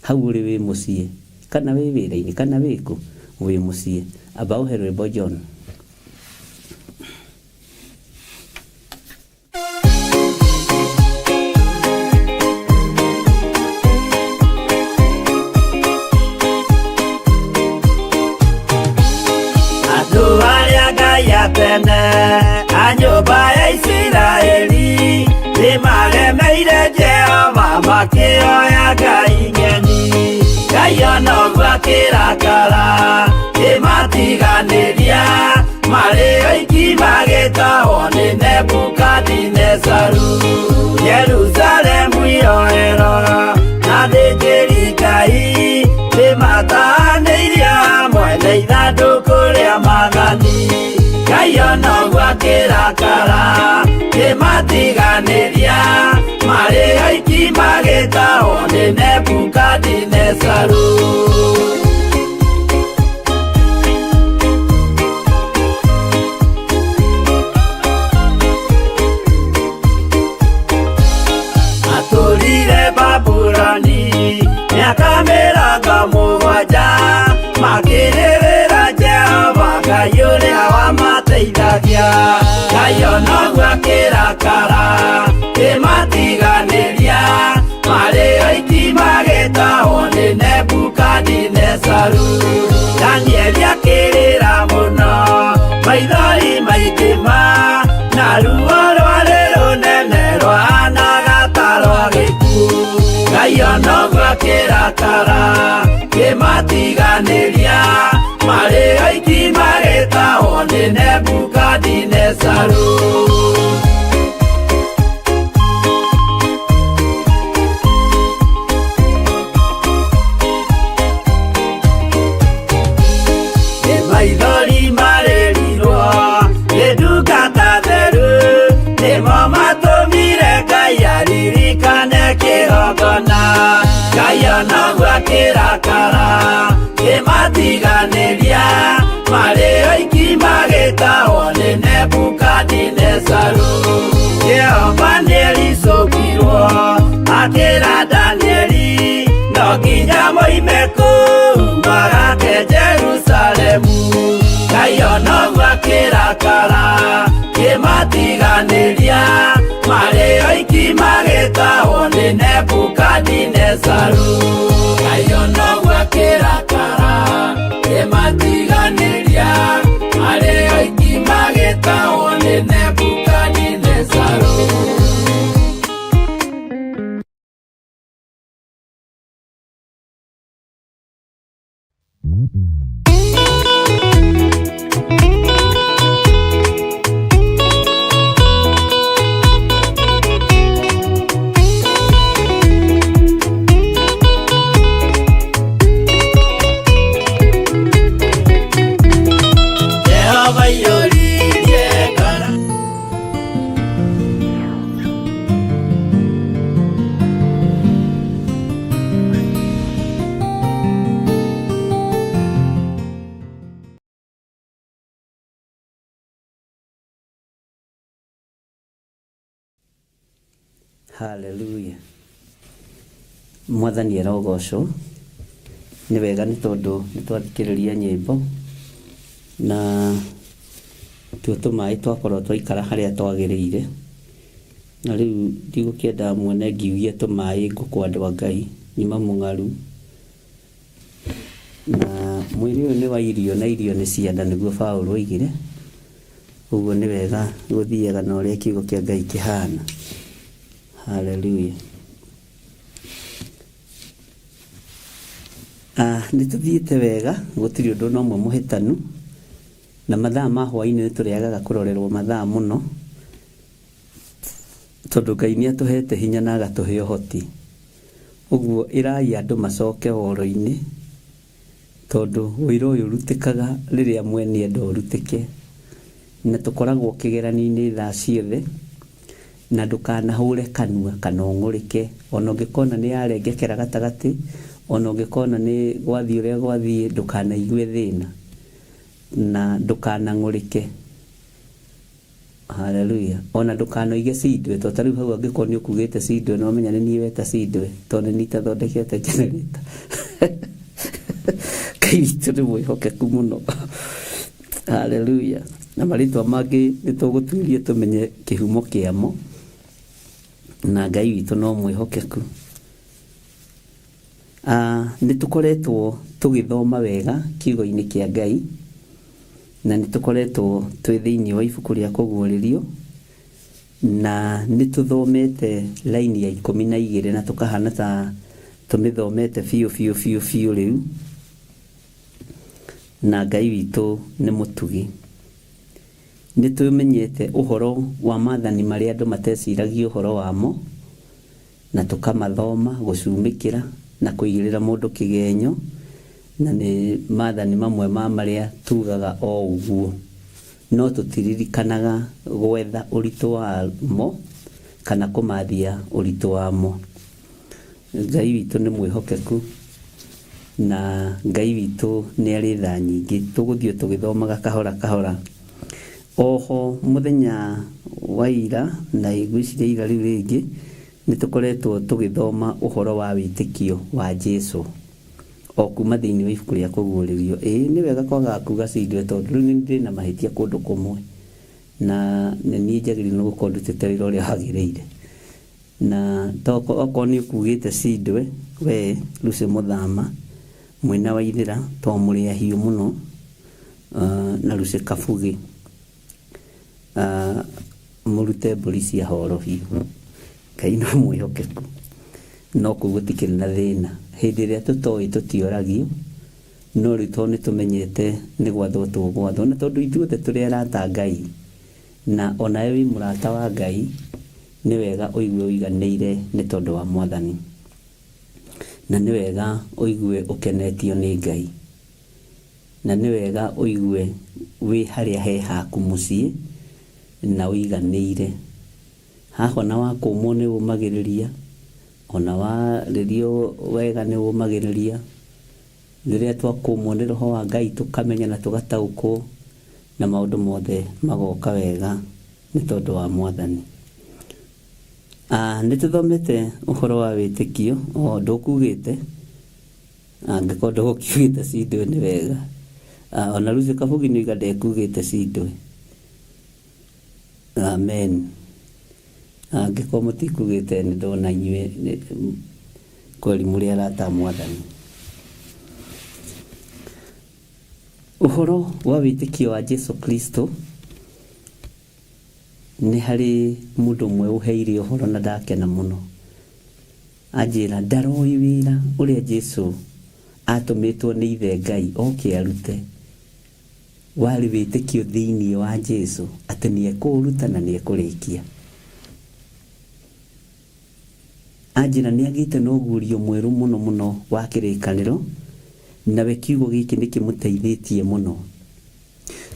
hau ũrĩ wĩ mũciĩ, kana wĩ wĩra-inĩ, kana wĩ kũ, wĩ mũciĩ. Amba ũhe rwĩmbo John. Andũ arĩa Ngai a tene a nyũmba ya Isiraeli nĩmaremeire Jehova makĩoya ngai ng'eni. Ngai ona ũguo akĩrakara kĩmatiganĩria marĩ oiki magĩtahwo nĩ Nebukadinezaru. Jerusalemu yoerwo na athĩnjĩri Ngai nĩmatahanĩirio hamwe na ithandũkũ rĩa maathani. Ngai ona ũguo akĩrakara kĩmatiganĩria marĩ oiki magĩtahwo nĩ Nebukadinezaru. Matũrire Babuloni mĩaka 70 makĩrĩrĩra Jehova Ngai ũrĩa wamateithagia. Ngai ona ũguo akĩrakara kĩmatiganĩria marĩ oiki magĩtahwo nĩ Nebukadinezaru. Danieli akĩrĩra mũno maithori maingĩ ma na ruo rwarĩ rũnene rwahanaga ta rwa gĩkuũ. Ngai ona ũguo akĩrakara kĩmatiganĩria marĩ oiki magĩtahwo nĩ Nebukadinezaru. Nĩ maithori marĩrirwo nĩ ndungata theru nĩmo matũmire Ngai aririkane kĩgongona. Ngai ona ũguo akĩrakara kĩmatiganĩria marĩ oiki magĩtahwo nĩ Nebukadinezaru. Jehova nĩericũkirwo akĩra Danieli no nginya moime kũu magake Jerusalemu. Ngai ona ũguo akĩrakara kĩmatiganĩria marĩ oiki magĩtahwo nĩ Nebukadinezaru. Ngai ona ũguo akĩrakara kĩmatiganĩria marĩ oiki magĩtahwo nĩ Nebukadinezaru. Jehova aiyũririe ngoro. Hallelujah. Mwathani arogocwo. Nĩ wega nĩ tondũ nĩ twathikĩrĩria nyĩmbo na tuo tũmaĩ twakorwo twaikara harĩa twagĩrĩire. Na rĩu ndigũkĩenda muone ngiugia tũmaĩ ngũkũ andũ a Ngai nyuma mũng'aru. Na mwĩrĩ ũyũ nĩ wa irio na irio nĩ cia nda nĩguo Paũlũ oigire. Ũguo nĩ wega gũthiaga na ũrĩa kiugo kĩa Ngai kĩhana. Hallelujah. Nĩ tũthiĩte wega, gũtirĩ ũndũ ona ũmwe mũhĩtanu. Na mathaa ma hwaĩ-inĩ nĩ tũrĩagaga kũrorerwo mathaa mũno, tondũ Ngai nĩ atũhete hinya na agatũhe ũhoti. Ũguo ĩrai andũ macoke horo-inĩ, tondũ wĩra ũyũ ũrutĩkaga rĩrĩa mwene enda ũrutĩke. Na tũkoragwo kĩgeranio-inĩ thaa ciothe, na ndũkanahũre kanua kana ũng'ũrĩke. Ona ũngĩkona nĩ yarengekera gatagatĩ, ona ũngĩkona nĩ gwathiĩ ũrĩa gwathiĩ, ndũkanaigue thĩna na ndũkanang'ũrĩke. Haleluya. Ona ndũkanoige cindwe, to tarĩu hau angĩkorwo nĩ ũkugĩte cindwe no menya nĩ niĩ weta cindwe, tondũ nĩ niĩ itathondekete generator. Ngai witũ nĩ mwĩhokeku mũno. Haleluya. Na marĩtwa mangĩ nĩ tũgũtuĩria tũmenye kĩhumo kĩamo, na Ngai witũ no mwĩhokeku. Ah, nĩ tũkoretwo tũgĩthoma wega kiugo-inĩ kĩa Ngai, na nĩ tũkoretwo twĩ thĩinĩ wa ibuku rĩa kũguũrĩrio, na nĩ tũthomete laini ya 12 na tũkahana ta tũmĩthomete biũ biũ biũ biũ rĩu, na Ngai witũ nĩ mũtugi. Nĩ tũmenyete ũhoro wa maathani marĩa andũ mateciragia ũhoro wamo, na tũkamathoma, gũcumĩkĩra na kũigĩrĩra mũndũ kĩgenyo, na nĩ maathani mamwe ma marĩa tugaga o ũguo, no tũtiririkanaga gwetha ũritũ wamo kana kũmathia ũritũ wamo. Ngai witũ nĩ mwĩhokeku na Ngai witũ nĩ arĩ tha nyingĩ. Tũgũthiĩ tũgĩthomaga kahora kahora. Oho mũthenya wa ira na ngwĩciria ira rĩu rĩngĩ nĩ tũkoretwo tũgĩthoma ũhoro wa wĩtĩkio wa Jesu o kuma thĩinĩ wa ibuku rĩa kũguũrĩrio. Ĩĩ nĩ wega kwagaga kuga cindwe tondũ rĩu nĩ ndĩ na mahĩtia kũndũ kũmwe na nĩ niĩ njagĩrĩirwo nĩ gũkorwo ndutĩte wĩra ũrĩa wagĩrĩire. Na okorwo nĩ ũkugĩte cindwe we Lucy Mũthama mwĩna Waithĩra tondũ mũrĩ ahiũ mũno na Lucy Kabugi mũrute mbũri cia horohio. Ngai no mwĩhokeku no kũu gũtikĩrĩ na thĩna. Hĩndĩ ĩrĩa tũtoĩ tũtioragio, no rĩu tondũ nĩ tũmenyete nĩ gwathwo tũgwathwo, na tondũ ithuothe tũrĩ arata a Ngai, na onawe wĩ mũrata wa Ngai, nĩ wega ũigue ũiganĩire nĩ tondũ wa Mwathani. Na nĩ wega ũigue ũkenetio nĩ Ngai. Na nĩ wega ũigue wĩ harĩa he haku mũciĩ na ũiganĩire. Haha ona wakũmwo nĩ ũmagĩrĩria, ona warĩrio wega nĩ ũmagĩrĩria. Rĩrĩa twakũmwo nĩ Roho wa Ngai tũkamenya na tũgataũkwo, na maũndũ mothe magoka wega nĩ tondũ wa Mwathani. Nĩ tũthomete ũhoro wa wĩtĩkio, o ndũkugĩte, angĩkorwo ndũgũkiugĩte cindwe nĩ wega. Ona Lucy Kabugi nĩ oiga ndekugĩte cindwe. Amen. Angĩkorwo mũtikugĩte nĩ ndona inyuĩ kweli mũrĩ arata a Mwathani. Ũhoro wa wĩtĩkio wa Jesu Kristo nĩ harĩ mũndũ ũmwe ũheire ũhoro na ndakena mũno. Anjĩra ndaroĩ wĩra ũrĩa Jesu atũmĩtwo nĩ ithe Ngai oke arute. Warĩ wĩtĩkio thĩinĩ wa Jesu atĩ nĩ ekũũruta na nĩ ekũrĩkia. Anjĩra nĩ agĩte na ũguũrio mwerũ mũno mũno wa kĩrĩkanĩro, nawe kiugo gĩkĩ nĩ kĩmũteithĩtie mũno.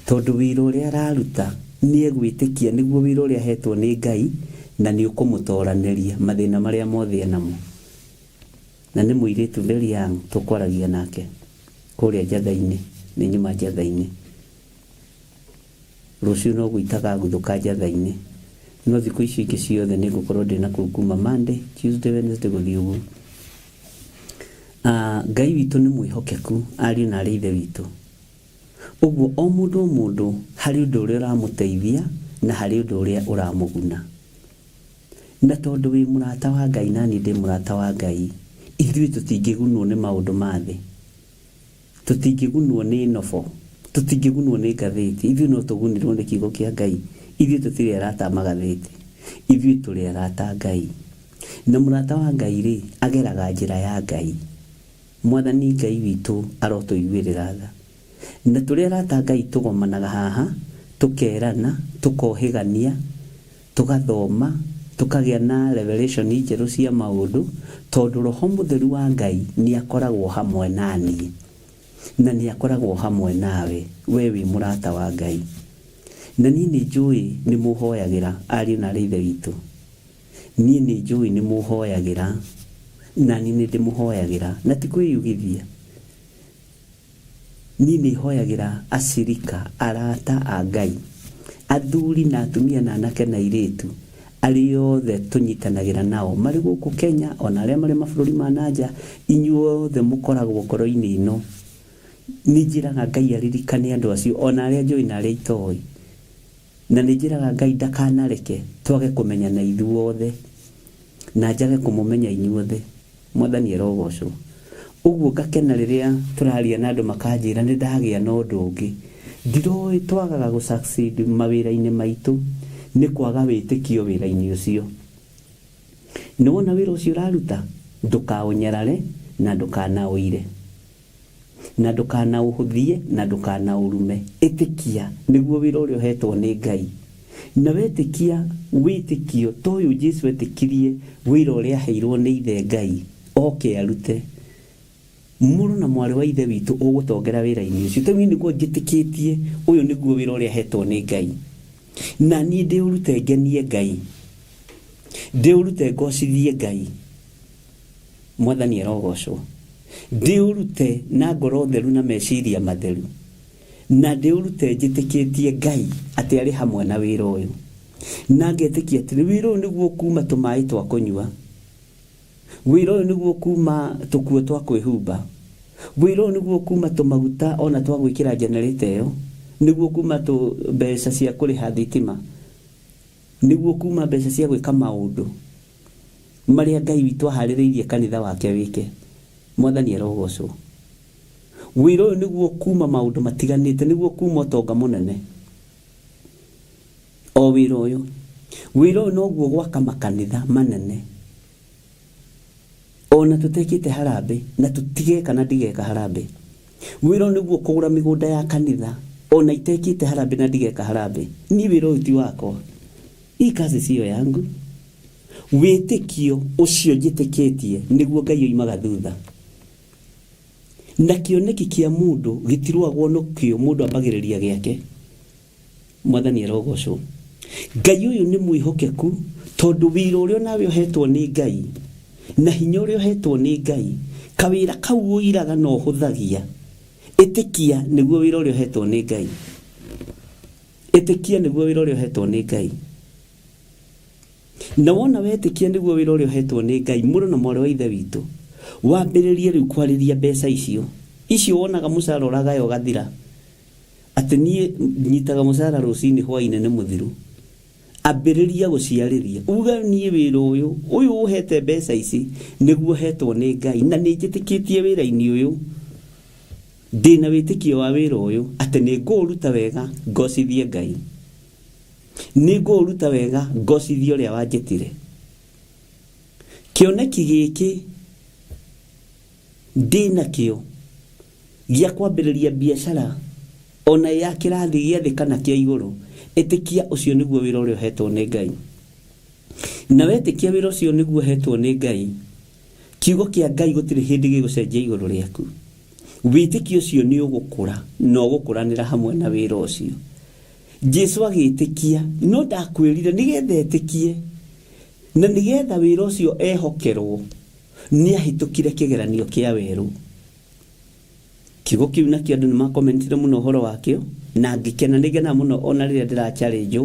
Tondũ wĩra ũrĩa araruta nĩ egwĩtĩkia nĩguo wĩra ũrĩa ahetwo nĩ Ngai na nĩ ũkũmũtoranĩria mathĩna marĩa mothe enamo. Na nĩ mũirĩtu very young tũkwaragia nake kũrĩa Njatha-inĩ, nĩ nyuma Njatha-inĩ. Rũciũ no gũitaga nguthũka Njatha-inĩ. No thikũ icio ingĩ ciothe nĩ ngũkorwo ndĩ na kũu kuma Monday, Tuesday, Wednesday gũthiĩ ũguo. Ngai witũ nĩ mwĩhokeku ariũ na arĩ ithe witũ. Ũguo o mũndũ o mũndũ harĩ ũndũ ũrĩa ũramũteithia na harĩ ũndũ ũrĩa ũramũguna. Na tondũ wĩ mũrata wa Ngai na niĩ ndĩ mũrata wa Ngai, ithuĩ tũtingĩgunwo nĩ maũndũ ma thĩ. Tũtingĩgunwo nĩ nobo, tũtingĩgunwo nĩ ngathĩti, ithuĩ no tũgunirwo nĩ kiugo kĩa Ngai. Ithuĩ tũtirĩ arata a magathĩti, ithuĩ tũrĩ arata a Ngai. Na mũrata wa Ngai rĩ, ageraga njĩra ya Ngai. Mwathani Ngai witũ arotũiguĩrĩra tha. Na tũrĩ arata a Ngai tũgomanaga haha, tũkerana, tũkohĩgania, tũgathoma, tũkagĩa na revelation njerũ cia maũndũ, tondũ Roho Mũtheru wa Ngai nĩ akoragwo hamwe na niĩ, na nĩ akoragwo hamwe nawe, we wĩ mũrata wa Ngai. Na niĩ nĩ njũĩ nĩ mũhoyagĩra ariũ na aarĩ a Ithe witũ. Niĩ nĩ njũĩ nĩ mũhoyagĩra, na niĩ nĩ ndĩmũhoyagĩra, na ti kwĩyugithia. Niĩ nĩ hoyagĩra acirika, arata a Ngai, athuri na atumia na anake na airĩtu, arĩa othe tũnyitanagĩra nao marĩ gũkũ Kenya ona arĩa marĩ mabũrũri ma na nja, inyuothe mũkoragwo ngoro-inĩ ĩno. Nĩ njĩraga Ngai aririkane andũ acio ona arĩa njũĩ na arĩa itoĩ. Na nĩ njĩraga Ngai ndakanareke twage kũmenyana ithuothe, na njage kũmũmenya inyuothe. Mwathani arogocwo. Ũguo ngakena rĩrĩa tũraria na andũ makanjĩra nĩ ndagĩa na ũndũ ũngĩ. Ndiroĩ twagaga gũ succeed mawĩra-inĩ maitũ nĩ kwaga wĩtĩkio wĩra-inĩ ũcio. Nĩ wona wĩra ũcio ũraruta, ndũkaũnyarare na ndũkanaũire. Na ndũkanaũhũthie na ndũkanaũrume. Ĩtĩkia nĩguo wĩra ũrĩa ũhetwo nĩ Ngai. Na wetĩkia wĩtĩkio ta ũyũ Jesu etĩkirie wĩra ũrĩa aheirwo nĩ Ithe Ngai oke arute, mũrũ na mwarĩ wa Ithe witũ ũgũtongera wĩra-inĩ ũcio. Tarĩu niĩ nĩguo njĩtĩkĩtie ũyũ nĩguo wĩra ũrĩa hetwo nĩ Ngai. Na niĩ ndĩũrute ngenie Ngai. Ndĩũrute ngocithie Ngai. Mwathani arogocwo. Ndĩũrute na ngoro theru na meciria matheru, na ndĩũrute njĩtĩkĩtie Ngai atĩ arĩ hamwe na wĩra ũyũ, na ngetĩkia atĩ wĩra ũyũ nĩguo ũkuuma tũmaĩ twa kũnyua, wĩra ũyũ nĩguo ũkuuma tũkuo twa kwĩhumba, wĩra ũyũ nĩguo ũkuuma tũmaguta ona twa gwĩkĩra generator ĩyo, nĩguo ũkuuma mbeca cia kũrĩha thitima, nĩguo ũkuuma mbeca cia gwĩka maũndũ marĩa Ngai witũ aharĩrĩirie kanitha wake wĩke. Mwathani arogocwo. Wĩra ũyũ nĩguo kuma maũndũ matiganĩte, nĩguo kuma ũtonga mũnene. O wĩra ũyũ. Wĩra ũyũ noguo gwaka makanitha manene. Ona tũtekĩte harambĩ, na tũtigeka na ndigeka harambĩ. Wĩra ũyũ nĩguo kũgũra mĩgũnda ya kanitha, ona itekĩte harambĩ na ndigeka harambĩ. Niĩ wĩra ũyũ ti wakwa. Hii kazi siyo yangu. Wĩtĩkio ũcio njĩtĩkĩtie nĩguo Ngai oimaga thutha. Na kĩoneki kĩa mũndũ gĩtirũagwo nĩkĩo mũndũ ambagĩrĩria gĩake. Mwathani arogocwo. Ngai ũyũ nĩ mwĩhokeku tondũ wĩra ũrĩa onawe ũhetwo nĩ Ngai na hinya ũrĩa ũhetwo nĩ Ngai, kawĩra kau ũiraga na ũhũthagia, ĩtĩkia nĩguo wĩra ũrĩa ũhetwo nĩ Ngai. Ĩtĩkia nĩguo wĩra ũrĩa ũhetwo nĩ Ngai. Na wona wetĩkia nĩguo wĩra ũrĩa ũhetwo nĩ Ngai, mũrũ na mwarĩ wa Ithe witũ, wambĩrĩrie rĩu kwarĩria mbeca icio. Icio wonaga mũcara ũragaya ũgathira. Atĩ niĩ nyitaga mũcara rũcinĩ hwainĩ nĩ mũthiru. Ambĩrĩria gũciarĩria. Uga niĩ wĩra ũyũ, ũyũ ũhete mbeca ici, nĩguo hetwo nĩ Ngai, na nĩ njĩtĩkĩtie wĩra-inĩ ũyũ. Ndĩna wĩtĩkio wa wĩra ũyũ, atĩ nĩ ngũũruta wega, ngocithie Ngai. Nĩ ngũũruta wega ngocithie ũrĩa wanjĩtire. Kĩoneki gĩkĩ ndĩ nakĩo gĩa kwambĩrĩria biacara ona ya kĩrathi gĩa thĩ kana kĩa igũrũ, ĩtĩkia ũcio nĩguo wĩra ũrĩa ũhetwo nĩ Ngai. Na wetĩkia wĩra ũcio nĩguo ũhetwo nĩ Ngai, kiugo kĩa Ngai gũtirĩ hĩndĩ gĩgũcenjia igũrũ rĩaku. Wĩtĩkio ũcio nĩ ũgũkũra na ũgũkũranĩra hamwe na wĩra ũcio. Jesu agĩtĩkia, no ndakwĩrire nĩgetha etĩkie na nĩgetha wĩra ũcio ehokerwo, nĩ ahĩtũkire kĩgeranio kĩa werũ. Kiugo kĩu nakĩo andũ nĩ makomentire mũno ũhoro wakĩo na ngĩkena. Nĩ ngenaga mũno ona rĩrĩa ndĩra challenge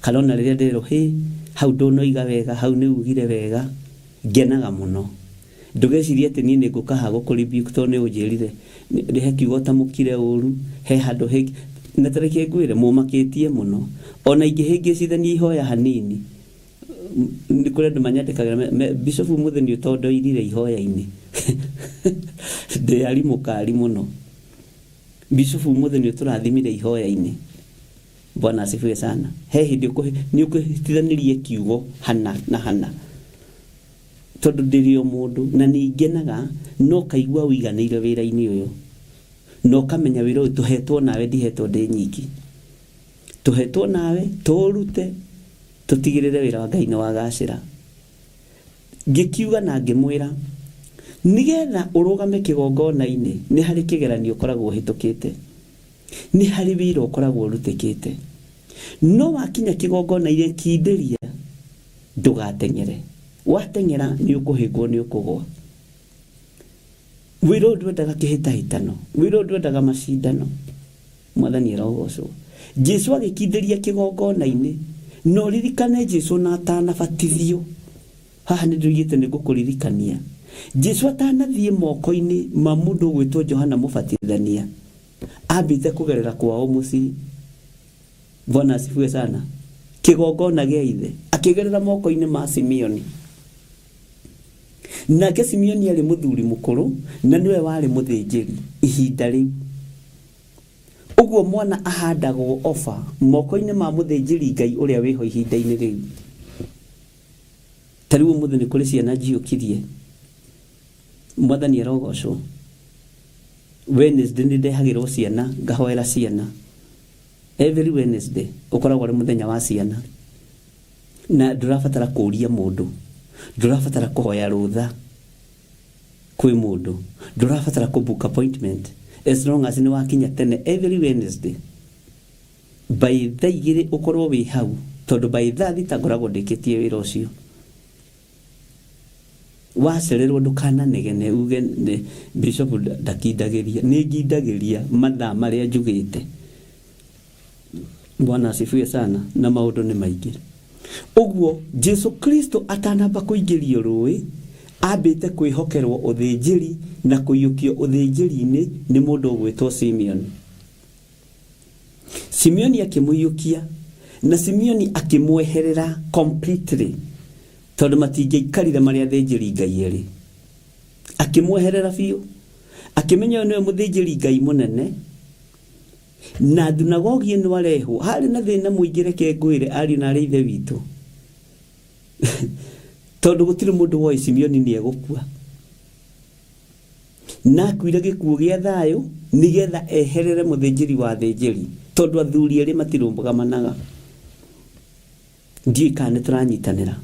kana ona rĩrĩa ndĩrerwo hĩ hau ndũnoiga wega, hau nĩ ugire wega, ngenaga mũno. Ndũgecirie atĩ niĩ nĩ ngũka haha gũkũ rebuke tondũ nĩ ũnjĩrire he kiugo ũtamũkire ũru, he handũ hĩ na ta reke ngwĩre mũmakĩtie mũno. Ona ingĩhĩngĩcithania ihoya hanini, nĩ kũrĩ andũ manyandĩkagĩra Bishop ũmũthĩ nĩ ũtondoirire ihoya-inĩ. Ndĩ arimũ kari mũno. Bishop ũmũthĩ nĩ ũtũrathimire ihoya-inĩ. Bwana asifiwe sana. He hĩndĩ nĩ ũkũhĩtithanirie kiugo hana na hana. Tondũ ndĩrĩ o mũndũ na nĩ ngenaga no kaigua ũiganĩire wĩra-inĩ ũyũ. Na ũkamenya wĩra ũyũ tũhetwo nawe, ndihetwo ndĩ nyiki, tũhetwo nawe tũũrute, tũtigĩrĩre wĩra wa Ngai nĩ wagacĩra. Ngĩkiuga na ngĩmwĩra, nĩgetha ũrũgame kĩgongona-inĩ nĩ harĩ kĩgeranio ũkoragwo ũhĩtũkĩte, nĩ harĩ wĩra ũkoragwo ũrutĩkĩte. No wakinya kĩgongona-inĩ, kindĩria, ndũgateng'ere. Wateng'era nĩ ũkũhĩngwo, nĩ ũkũgwa. Wĩra ũyũ ndwendaga kĩhĩtahĩtano, wĩra ũyũ ndwendaga macindano. Mwathani arogocwo. Jesu agĩkindĩria kĩgongona-inĩ. Na ũririkane Jesu na atanabatithio, haha nĩ ndũigĩte nĩ ngũkũririkania, Jesu atanathiĩ moko-inĩ ma mũndũ ũgwĩtwo Johana Mũbatithania, ambĩte kũgerera kwao mũciĩ. Bwana asifiwe sana. Kĩgongona gĩa ithe akĩgerera moko-inĩ ma Simeoni. Nake Simeoni arĩ mũthuri mũkũrũ na nĩwe warĩ mũthĩnjĩri ihinda rĩu. Ũguo mwana ahandagwo oba moko-inĩ ma mũthĩnjĩri Ngai ũrĩa wĩho ihinda-inĩ rĩu. Ta rĩu ũmũthĩ nĩ kũrĩ ciana njiũkirie. Mwathani arogocwo. Wednesday nĩ ndehagĩrwo ciana, ngahoera ciana. Every Wednesday ũkoragwo ũrĩ mũthenya wa ciana. Na ndũrabatara kũũria mũndũ, ndũrabatara kũhoya rũtha kwĩ mũndũ, ndũrabatara kũ book appointment, as long as nĩ wakinya tene every Wednesday by thaa 2 ũkorwo wĩ hau, tondũ by thaa 6 ngoragwo ndĩkĩtie wĩra ũcio. Wacererwo ndũkananegene uge nĩ bishop ndakindagĩria. Nĩ ngindagĩria mathaa marĩa njugĩte. Bwana asifiwe sana. Na maũndũ nĩ maingĩ. Ũguo Jesu Kristo atanamba kũingĩrio rũĩ, ambĩte kwĩhokerwo ũthĩnjĩri na kũiyũkio ũthĩnjĩri-inĩ nĩ mũndũ ũgwĩtwo Simeon. Simeoni akĩmũiyũkia, na Simeoni akĩmweherera completely, tondũ matingĩaikarire marĩ athĩnjĩri Ngai erĩ. Akĩmweherera biũ, akĩmenya ũyũ nĩwe mũthĩnjĩri Ngai mũnene. Na thunagogi ĩno arehwo harĩ na thĩna mũingĩ. Reke ngwĩre, ariũ na arĩ ithe witũ, tondũ gũtirĩ mũndũ woĩ Simeoni nĩ egũkua, na akuire gĩkuũ gĩa thayũ nĩgetha eherere mũthĩnjĩri wa athĩnjĩri, tondũ athuri erĩ matirũgamanaga. Ndiũĩ kana nĩ tũranyitanĩra.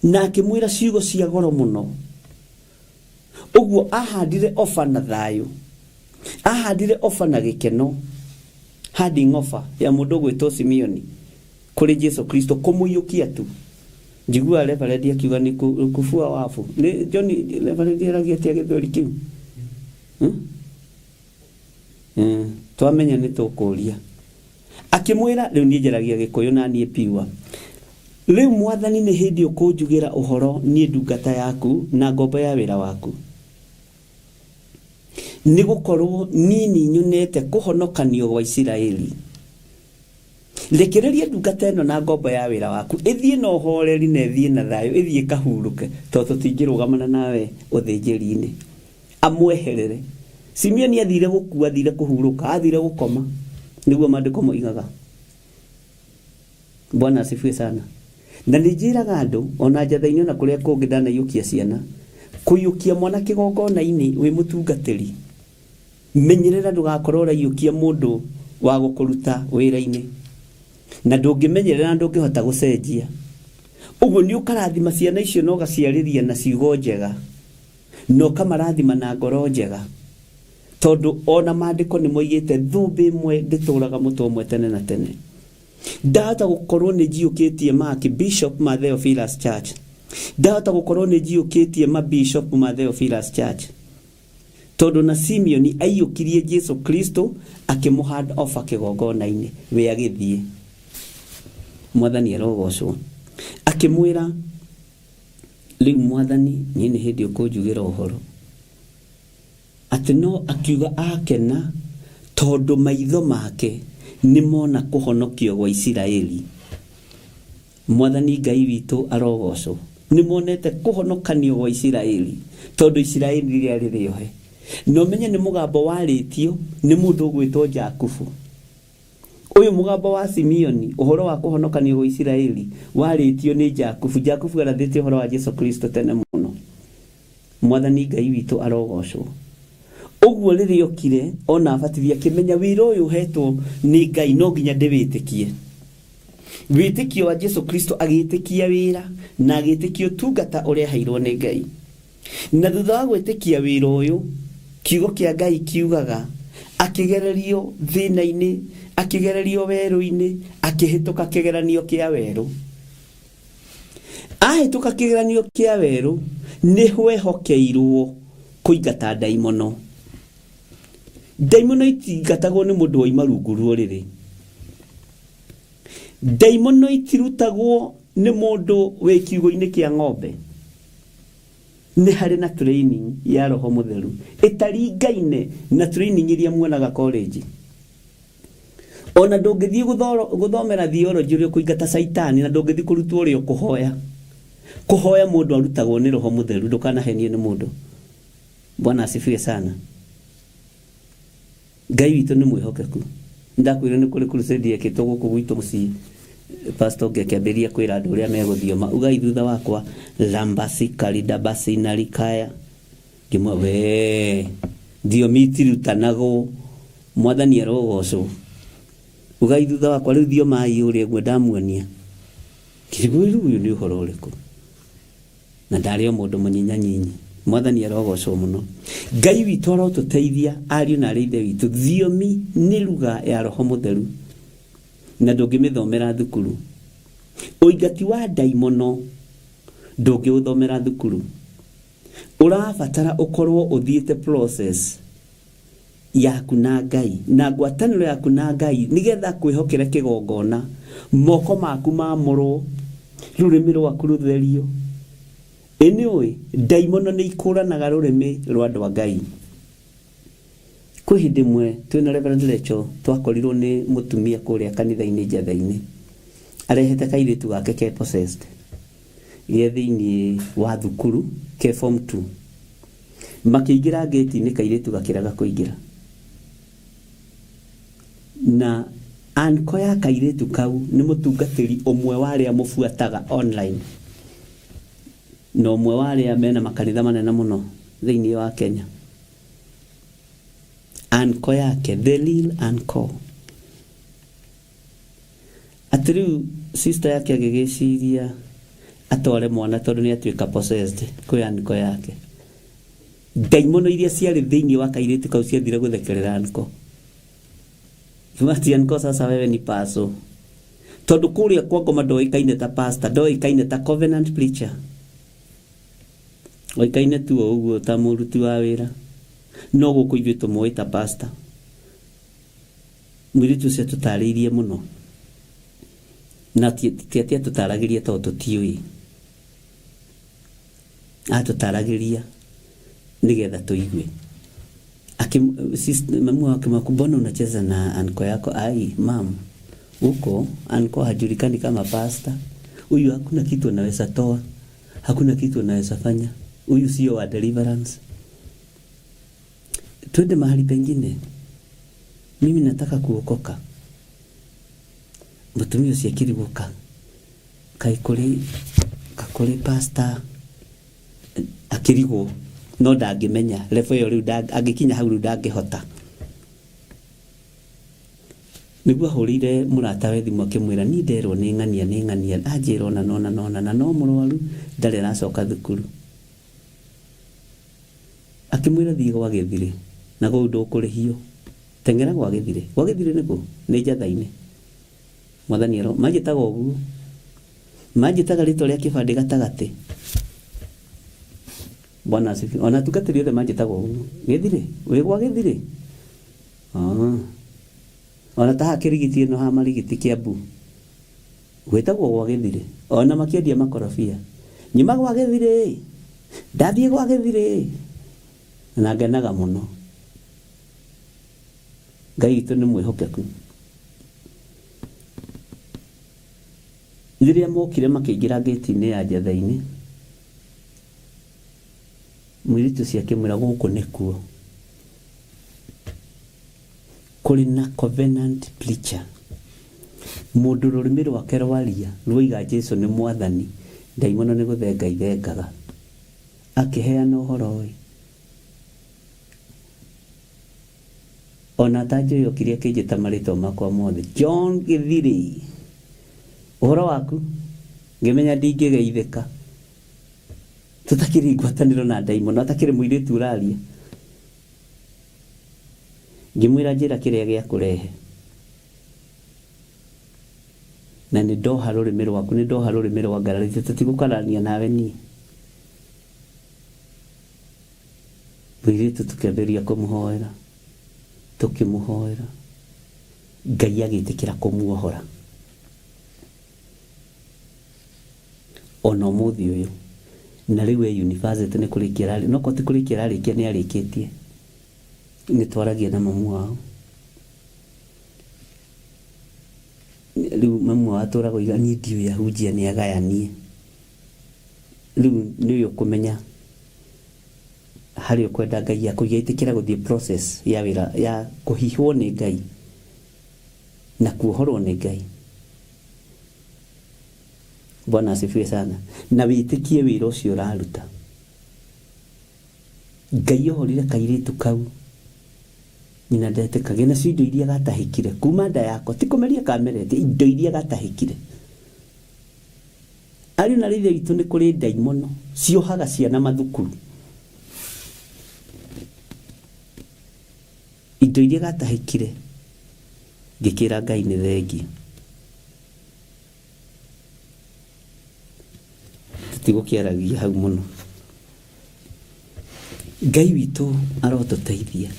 Na akĩmwĩra ciugo cia goro mũno. Ũguo ahandire oba na thayũ, ahandire oba na gĩkeno. Handing over ya mũndũ ũgwĩtwo Simeoni kũrĩ Jesu Kristo, kũmũiyũkia tu. Njiguaga reverend akiuga nĩ kufua wabu. Nĩ John, reverend aragia atĩa gĩthweri kĩu? Hmm? Twamenya nĩ tũkũria. Akĩmwĩra, rĩu niĩ njaragia gĩkũyũ na niĩ piwa. Rĩu Mwathani, nĩ hĩndĩ ũkũnjugĩra ũhoro niĩ ndungata yaku na ngombo ya wĩra waku, nĩ gũkorwo niĩ nĩ nyonete kũhonokanio gwa Isiraeli. Rekereria ndungata ĩno na ngombo ya wĩra waku ĩthiĩ na ũhoreri na ĩthiĩ na thayũ, ĩthiĩ ĩkahurũke, tondũ tũtingĩrũgamana nawe ũthĩnjĩri-inĩ. Amweherere. Simeoni athire gũkua, athire kũhurũka, athire gũkoma, nĩguo maandĩko moigaga. Bwana asifiwe sana. Na nĩ njĩraga andũ ona njatha-inĩ, ona kũrĩa kũngĩ ndanaiyũkia ciana, kũiyũkia mwana kĩgongona-inĩ wĩ mũtungatĩri, menyerera ndũgakorwo ũraiyũkia mũndũ wa gũkũruta wĩra-inĩ, na ndũngĩmenyerera na ndũngĩhota gũcenjia. Ũguo nĩ ũkarathima ciana icio na ũgaciarĩria na ciugo njega, na ũkamarathima na ngoro njega, tondũ ona maandĩko nĩ moigĩte thũmbĩ ĩmwe ndĩtũraga mũtwe ũmwe tene na tene. Ndahota gũkorwo nĩ njiyũkĩtie ma bishop ma Theophilus Church, ndahota gũkorwo nĩ njiyũkĩtie ma bishop ma Theophilus Church, tondũ na Simeoni aiyũkirie Jesu Kristo, akĩmũ hand over kĩgongona-inĩ, we agĩthiĩ. Mwathani arogocwo. Akĩmwĩra, rĩu Mwathani, niĩ nĩ hĩndĩ ũkũnjugĩra ũhoro atĩ no akiuga akena, tondũ maitho make nĩ mona kũhonokio gwa Isiraeli. Mwathani Ngai witũ arogocwo. Nĩ monete kũhonokanio gwa Isiraeli, tondũ Isiraeli rĩarĩ rĩohe. Na ũmenye nĩ mũgambo warĩtio nĩ mũndũ ũgwĩtwo Jakubu. Ũyũ mũgambo wa Simeoni, ũhoro wa kũhonokanio gwa Isiraeli, warĩtio nĩ Jakubu. Jakubu arathĩte ũhoro wa Jesu Kristo tene mũno. Mwathani Ngai witũ arogocwo. Ũguo rĩrĩa okire ona abatithia akĩmenya wĩra ũyũ ũhetwo nĩ Ngai no nginya ndĩwĩtĩkie. Wĩtĩkio wa Jesu Kristo agĩtĩkia wĩra na agĩtĩkia ũtungata ũrĩa aheirwo nĩ Ngai. Na thutha wa gwĩtĩkia wĩra ũyũ, kiugo kĩa Ngai kiugaga akĩgererio thĩna-inĩ, akĩgererio werũ-inĩ, akĩhĩtũka kĩgeranio kĩa werũ. Ahĩtũka kĩgeranio kĩa werũ, nĩho ehokeirwo kũingata ndaimono. Ndaimono itingatagwo nĩ mũndũ waima rungu rwa ũrĩrĩ. Ndaimono itirutagwo nĩ mũndũ wĩ kiugũ-inĩ kĩa ng'ombe. Nĩ harĩ na training ya Roho Mũtheru ĩtaringaine na training iria muonaga college. Ona ndũngĩthiĩ gũthomera theology ũrĩa ũkũingata caitani, na ndũngĩthiĩ kũrutwo ũrĩa ũkũhoya. Kũhoya mũndũ arutagwo nĩ Roho Mũtheru, ndũkanahenio nĩ mũndũ. Bwana asifiwe sana. Ngai witũ nĩ mwĩhokeku. Ndakwĩra nĩ kũrĩ crusade yekĩtwo gũkũ gwitũ mũciĩ. Pastor ũngĩ akĩambĩrĩria kwĩra andũ ũrĩa megũthioma, ugai thutha wakwa lambasi kalidabasi na likaya. Ngĩmwe we thiomi itirutanagwo, mwathani arogocwo. Ugai thutha wakwa rĩu thiomai ũrĩa guo ndamuonia. Ngĩrigwo rĩu ũyũ nĩ ũhoro ũrĩkũ? Na ndarĩ o mũndũ mũnyinyanyinyi. Mwathani arogocwo mũno. Ngai witũ arotũteithia ariũ na arĩ ithe witũ. Thiomi nĩ lugha ya Roho Mũtheru na ndũngĩmĩthomera thukuru. Ũingati wa ndaimono ndũngĩũthomera thukuru. Ũrabatara ũkorwo ũthiĩte process yaku na Ngai na ngwatanĩro yaku na Ngai nĩgetha kwĩhokere kĩgongona, moko maku mamũrwo, rũrĩmĩ rwaku rũtherio. Ĩ nĩ ũĩ ndaimono nĩ ikũranaga rũrĩmĩ rwa andũ a Ngai. Kwĩ hĩndĩ ĩmwe twĩna Reverend Rachel twakorirwo nĩ mũtumia kũrĩa kanitha-inĩ Njatha-inĩ, arehete kairĩtu gake ke possessed ge thĩinĩ wa thukuru ke form 2. Makĩingĩra ngĩti-inĩ kairĩtu gakĩrega kũingĩra. Na anko ya kairĩtu kau nĩ mũtungatĩri ũmwe wa arĩa mũbuataga online na ũmwe wa arĩa mena makanitha manene mũno thĩinĩ wa Kenya. Anko yake, the real anko. Atĩ rĩu sister yake agĩgĩciria atware mwana tondũ nĩ atuĩka possessed kwĩ anko yake. Ndaimono iria ciarĩ thĩinĩ wa kairĩtu kau ciathire gũthekerera anko. Ati anko sasa wewe ni paso. Tondũ kũrĩa kwa ngoma ndoĩkaine ta pastor, ndoĩkaine ta covenant preacher. Oĩkaine tu o ũguo ta mũruti wa wĩra. No gũkũ ithuĩ tũmũĩ ta pastor. Mũirĩtu ũcio atũtarĩirie mũno. Na ti atĩ atũtaragĩria tondũ tũtiũĩ. Atũtaragĩria nĩgetha tũigue. Mamu wake akĩmwĩra, mbona unacheza na anko yako? Ai, mam, huko anko hajulikani kama pastor. Huyu hakuna kitu anaweza toa, hakuna kitu anaweza fanya. Huyu sio wa deliverance. Twende mahali pengine. Mimi nataka kuokoka. Mũtumia ũcio akĩrigũka, kaĩ kũrĩ kakũrĩ pastor, akĩrigwo no ndangĩmenya level ĩyo rĩu angĩkinya hau rĩu ndangĩhota. Nĩguo ahũrĩire mũratawe thimũ akĩmwĩra niĩ nderwo nĩ ng'ania nĩ ng'ania anjĩra ona nona nona na no mũrwaru ndarĩ aracoka thukuru. Akĩmwĩra thiĩ gwa Gĩthirĩ na kũu ndũkũrĩhio. Teng'era gwa Gĩthirĩ. Gwa Gĩthirĩ nĩkũ? Nĩ Njatha-inĩ. Mwathani aro manjĩtaga ũguo. Manjĩtaga rĩtwa rĩa kĩbandĩ gatagatĩ. Bwana asifiwe. Ona atungatĩri othe manjĩtaga ũguo. Gĩthirĩ? Wĩ gwa Gĩthirĩ? Ah. Ona ta haha kĩrigiti ĩno haha marigiti Kĩambu. Gwĩtagwo gwa Gĩthirĩ. Ona makĩendia makorobia. Nyuma gwa Gĩthirĩ. Ndathiĩ gwa Gĩthirĩ. Na ngenaga mũno. Ngai witũ nĩ mwĩhokeku. Rĩrĩa mokire makĩingĩra ngĩti-inĩ ya Njatha-inĩ, mũirĩtu ũcio akĩmwĩra gũkũ nĩkuo kũrĩ na covenant preacher. Mũndũ rũrĩmĩ rwake rwaria rwoiga Jesu nĩ mwathani, ndaimono nĩ gũthenga ithengaga. Akĩheana ũhoro ũyũ. Ona atanjũĩ okire akĩnjĩta marĩtwa makwa mothe. John Githiri. Ũhoro waku? Ngĩmenya ndingĩgeithĩka. Tũtakĩrĩ ngwatanĩro na ndaimono, atakĩrĩ mũirĩtu ũraria. Ngĩmwĩra njĩra kĩrĩa gĩa kũrehe. Na nĩ ndoha rũrĩmĩ rwaku, nĩ ndoha rũrĩmĩ rwa ngarari, tũtigũkararania nawe niĩ. Mũirĩtu tũkĩambĩrĩria kũmũhoera, tũkĩmũhoera, Ngai agĩtĩkĩra kũmuohora. Ona ũmũthĩ ũyũ, na rĩu e university nĩ kũrĩkia ararĩkia, no korwo ti kũrĩkia ararĩkia nĩ arĩkĩtie. Nĩ twaragia na mamu wao. Rĩu mamu wao atũraga oiga niĩ ndiũĩ ahunjia nĩ agayanie. Rĩu nĩwe ũkũmenya harĩa ũkwenda Ngai akũige. Ĩtĩkĩra gũthiĩ process ya wĩra ya kũhihwo nĩ Ngai na kuohorwo nĩ Ngai. Bwana asifiwe sana. Na wĩtĩkie wĩra ũcio ũraruta. Ngai ohorire kairĩtu kau nyina ndetĩkagia nacio indo iria gatahĩkire kuma nda yako ti kũmeria kameretie indo iria gatahĩkire. Ariũ na aarĩ a Ithe witũ nĩ kũrĩ ndaimono ciohaga ciana mathukuru. Indo iria gatahĩkire ngĩkĩra Ngai nĩ thengiũ. Tũtigũkĩaragia hau mũno. Ngai witũ arotũteithia.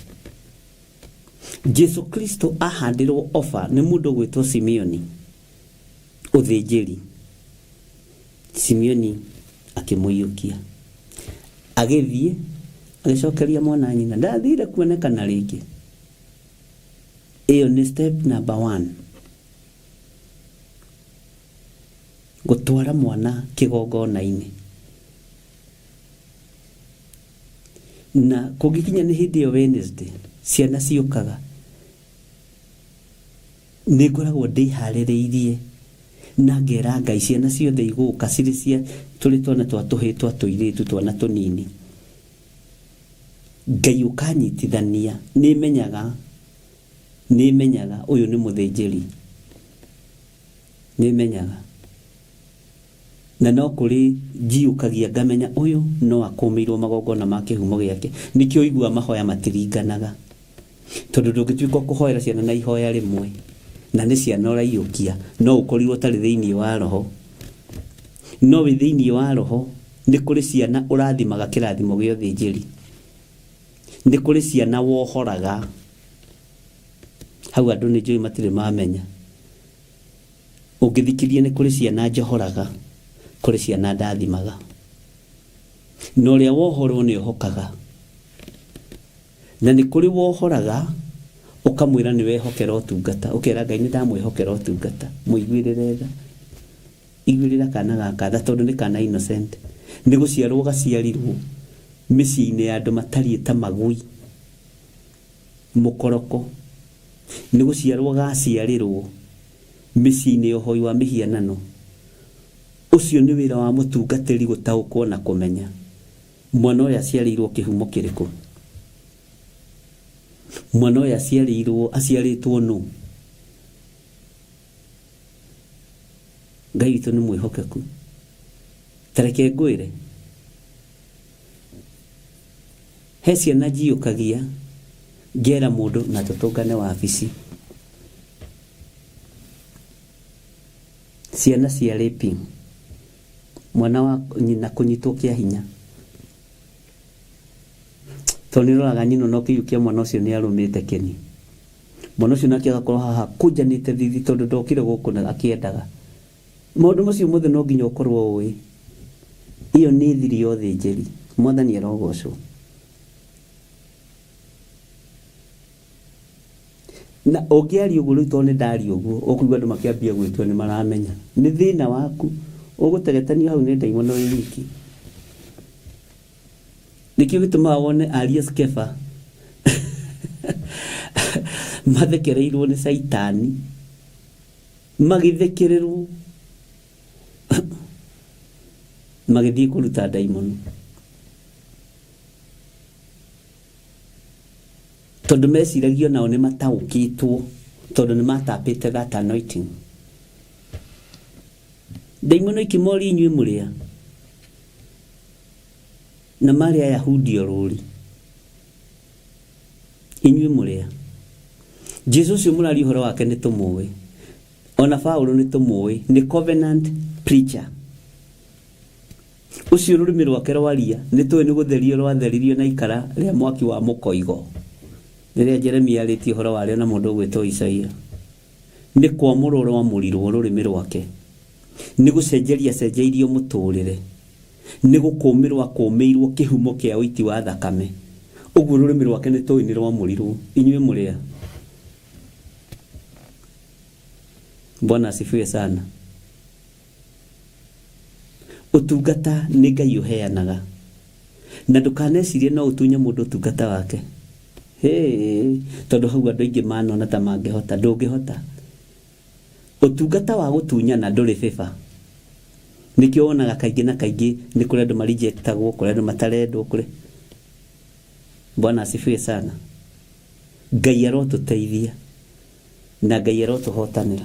Jesu Kristo ahandirwo oba nĩ mũndũ ũgwĩtwo Simeoni ũthĩnjĩri. Simeoni akĩmũiyũkia. Agĩthiĩ agĩcokeria mwana nyina ndathire kuonekana rĩngĩ. Ĩyo nĩ step number one. Gũtwara mwana kĩgongona-inĩ. Na kũngĩkinya nĩ hĩndĩ ĩyo Wednesday, ciana ciũkaga, nĩ ngoragwo ndĩharĩrĩirie na ngera Ngai ciana ciothe igũka cirĩ cia tũrĩ twana twa tũhĩĩ twa tũirĩtu twana tũnini. Ngai ũkanyitithania, nĩ menyaga, nĩ menyaga ũyũ nĩ mũthĩnjĩri. Nĩ menyaga. Na no kũrĩ njiyũkagia ngamenya ũyũ no akũmĩirwo magongona ma kĩhumo gĩake. Nĩkĩo ũiguaga mahoya matiringanaga. Tondũ ndũngĩtuĩka ũkũhoera ciana na ihoya rĩmwe, na nĩ ciana ũraiyũkia, no ũkorirwo ũtarĩ thĩinĩ wa roho. No wĩ thĩinĩ wa roho, nĩ kũrĩ ciana ũrathimaga kĩrathimo gĩa ũthĩnjĩri. Nĩ kũrĩ ciana wohoraga. Hau andũ nĩ njũĩ matirĩ mamenya. Ũngĩthikĩria nĩ kũrĩ ciana njohoraga, kũrĩ ciana ndathimaga. Na ũrĩa wohorwo nĩ ohokaga. Na nĩ kũrĩ wohoraga ũkamwĩra nĩ wehokera ũtungata, ũkera Ngai nĩ ndamwĩhokera ũtungata, mũiguĩrĩre tha. Iguĩrĩra kana gaka tha tondũ nĩ kana innocent. Nĩ gũciarwo gaciarirwo mĩciĩ-inĩ ya andũ matariĩ ta magui, mũkoroko. Nĩ gũciarwo gaciarĩrwo mĩciĩ-inĩ ya ũhoi wa mĩhianano. Ũcio nĩ wĩra wa mũtungatĩri gũtaũkwo na kũmenya mwana ũyũ aciarĩirwo kĩhumo kĩrĩkũ. Mwana ũyũ aciarĩirwo aciarĩtwo nũ? Ngai witũ nĩ mwĩhokeku. Ta reke ngwĩre, He ciana njiyũkagia ngera mũndũ na tũtũngane wabici. Ciana cia raping, mwana wa nyina kũnyitwo kĩa hinya. Tondũ nĩ ũroraga nyina ona ũkĩiyũkia mwana ũcio nĩ arũmĩte kĩni. Mwana ũcio nake agakorwo haha akũnjanĩte thithi tondũ ndokire gũkũ akĩendaga. Maũndũ macio mothe no nginya ũkorwo ũĩ. Ĩyo nĩ thiri ya ũthĩnjĩri. Mwathani arogocwo. Na ũngĩaria ũguo rĩu tondũ nĩ ndaria ũguo, ũkũigua andũ makĩambia gwĩtua nĩ maramenya. Nĩ thĩna waku. Ũgũtegetanio hau nĩ ndaimono wĩ wiki. Nĩkĩo gĩtũmaga wone ariũ a Skefa mathekereirwo nĩ Caitani. Magĩthekererwo magĩthiĩ kũruta ndaimono. Tondũ meciragia nao nĩ mataũkĩtwo tondũ nĩ matapĩte that anointing. Ndaimono ikĩmoria inyuĩ mũrĩa na marĩ Ayahudi orũri inyuĩ mũrĩa Jesu ũcio mũraria ũhoro wake nĩ tũmũĩ ona Paulo nĩ tũmũĩ nĩ covenant preacher ũcio rũrĩmĩ rwake rwaria nĩ tũĩ nĩ gũtherio rwatheririo na ikara rĩa mwaki wa mũkoigo rĩrĩa Jeremia arĩtie ũhoro warĩo na mũndũ ũgwĩtwo Isaia nĩ kwamũrwo rwamũrirwo rũrĩmĩ rwake nĩ gũcenjeria acenjeirio mũtũrĩre nĩ gũkũmĩrwo akũmĩirwo kĩhumo kĩa ũiti wa thakame ũguo rũrĩmĩ rwake nĩ tũĩ nĩ rwamũrirwo inyuĩ mũrĩa Bwana asifiwe sana. Ũtungata nĩ Ngai ũheanaga na ndũkanecirie no ũtunye mũndũ ũtungata wake Hĩ, tondũ hau andũ aingĩ manona ta mangĩhota ndũngĩhota ũtungata wa gũtunyana ndũrĩ favor nĩkĩo wonaga kaingĩ na kaingĩ nĩ kũrĩ andũ marejectagwo kũrĩ andũ matarendwo kũrĩ Bwana asifiwe sana. Ngai arotũteithia na Ngai arotũhotanĩra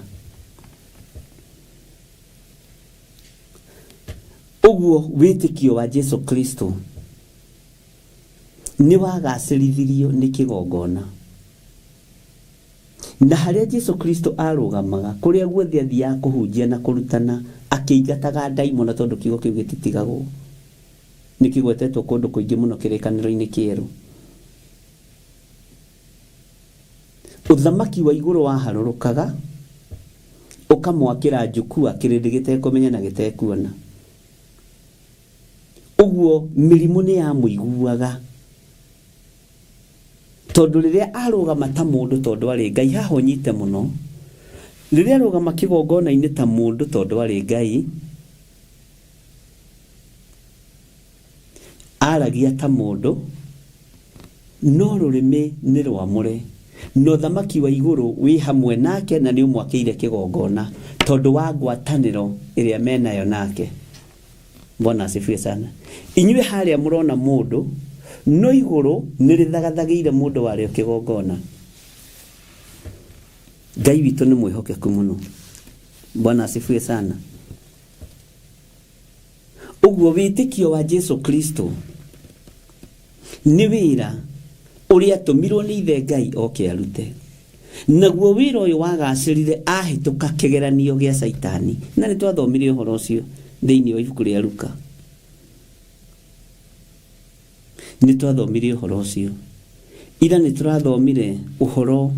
ũguo wĩtĩkio wa Jesu Kristo nĩ wagacĩrithirio nĩ kĩgongona na harĩa Jesu Kristo arũgamaga kũrĩa guothe athiaga kũhunjia na kũrutana akĩingataga ndaimono tondũ kiugo kĩu gĩtitigagwo nĩ kĩgwetetwo kũndũ kũingĩ mũno kĩrĩkanĩro-inĩ kĩerũ ũthamaki wa igũrũ waharũrũkaga ũkamwakĩra njukua kĩrĩndĩ gĩtekũmenya na gĩtekuona ũguo mĩrimũ nĩ yamũiguaga tondũ rĩrĩa arũgama ta mũndũ tondũ arĩ Ngai haha ũnyite mũno rĩrĩa arũgama kĩgongona-inĩ ta mũndũ tondũ arĩ Ngai aragia ta mũndũ no rũrĩmĩ nĩ rwamũre na ũthamaki wa igũrũ wĩ hamwe nake na nĩ ũmwakĩire kĩgongona tondũ wa ngwatanĩro ĩrĩa menayo nake Bwana asifiwe sana. Inyuĩ harĩa mũrona mũndũ no igũrũ nĩ rĩthagathagĩire mũndũ warĩo kĩgongona. Ngai witũ nĩ mwĩhokeku mũno. Bwana asifiwe sana. Ũguo wĩtĩkio wa Jesu Kristo nĩ wĩra ũrĩa atũmirwo nĩ ithe Ngai oke arute naguo wĩra ũyũ wagacĩrire ahĩtũka kĩgeranio gĩa Caitani na nĩ twathomire ũhoro ũcio thĩinĩ wa ibuku rĩa Luka nĩ twathomire ũhoro ũcio ira nĩ tũrathomire ũhoro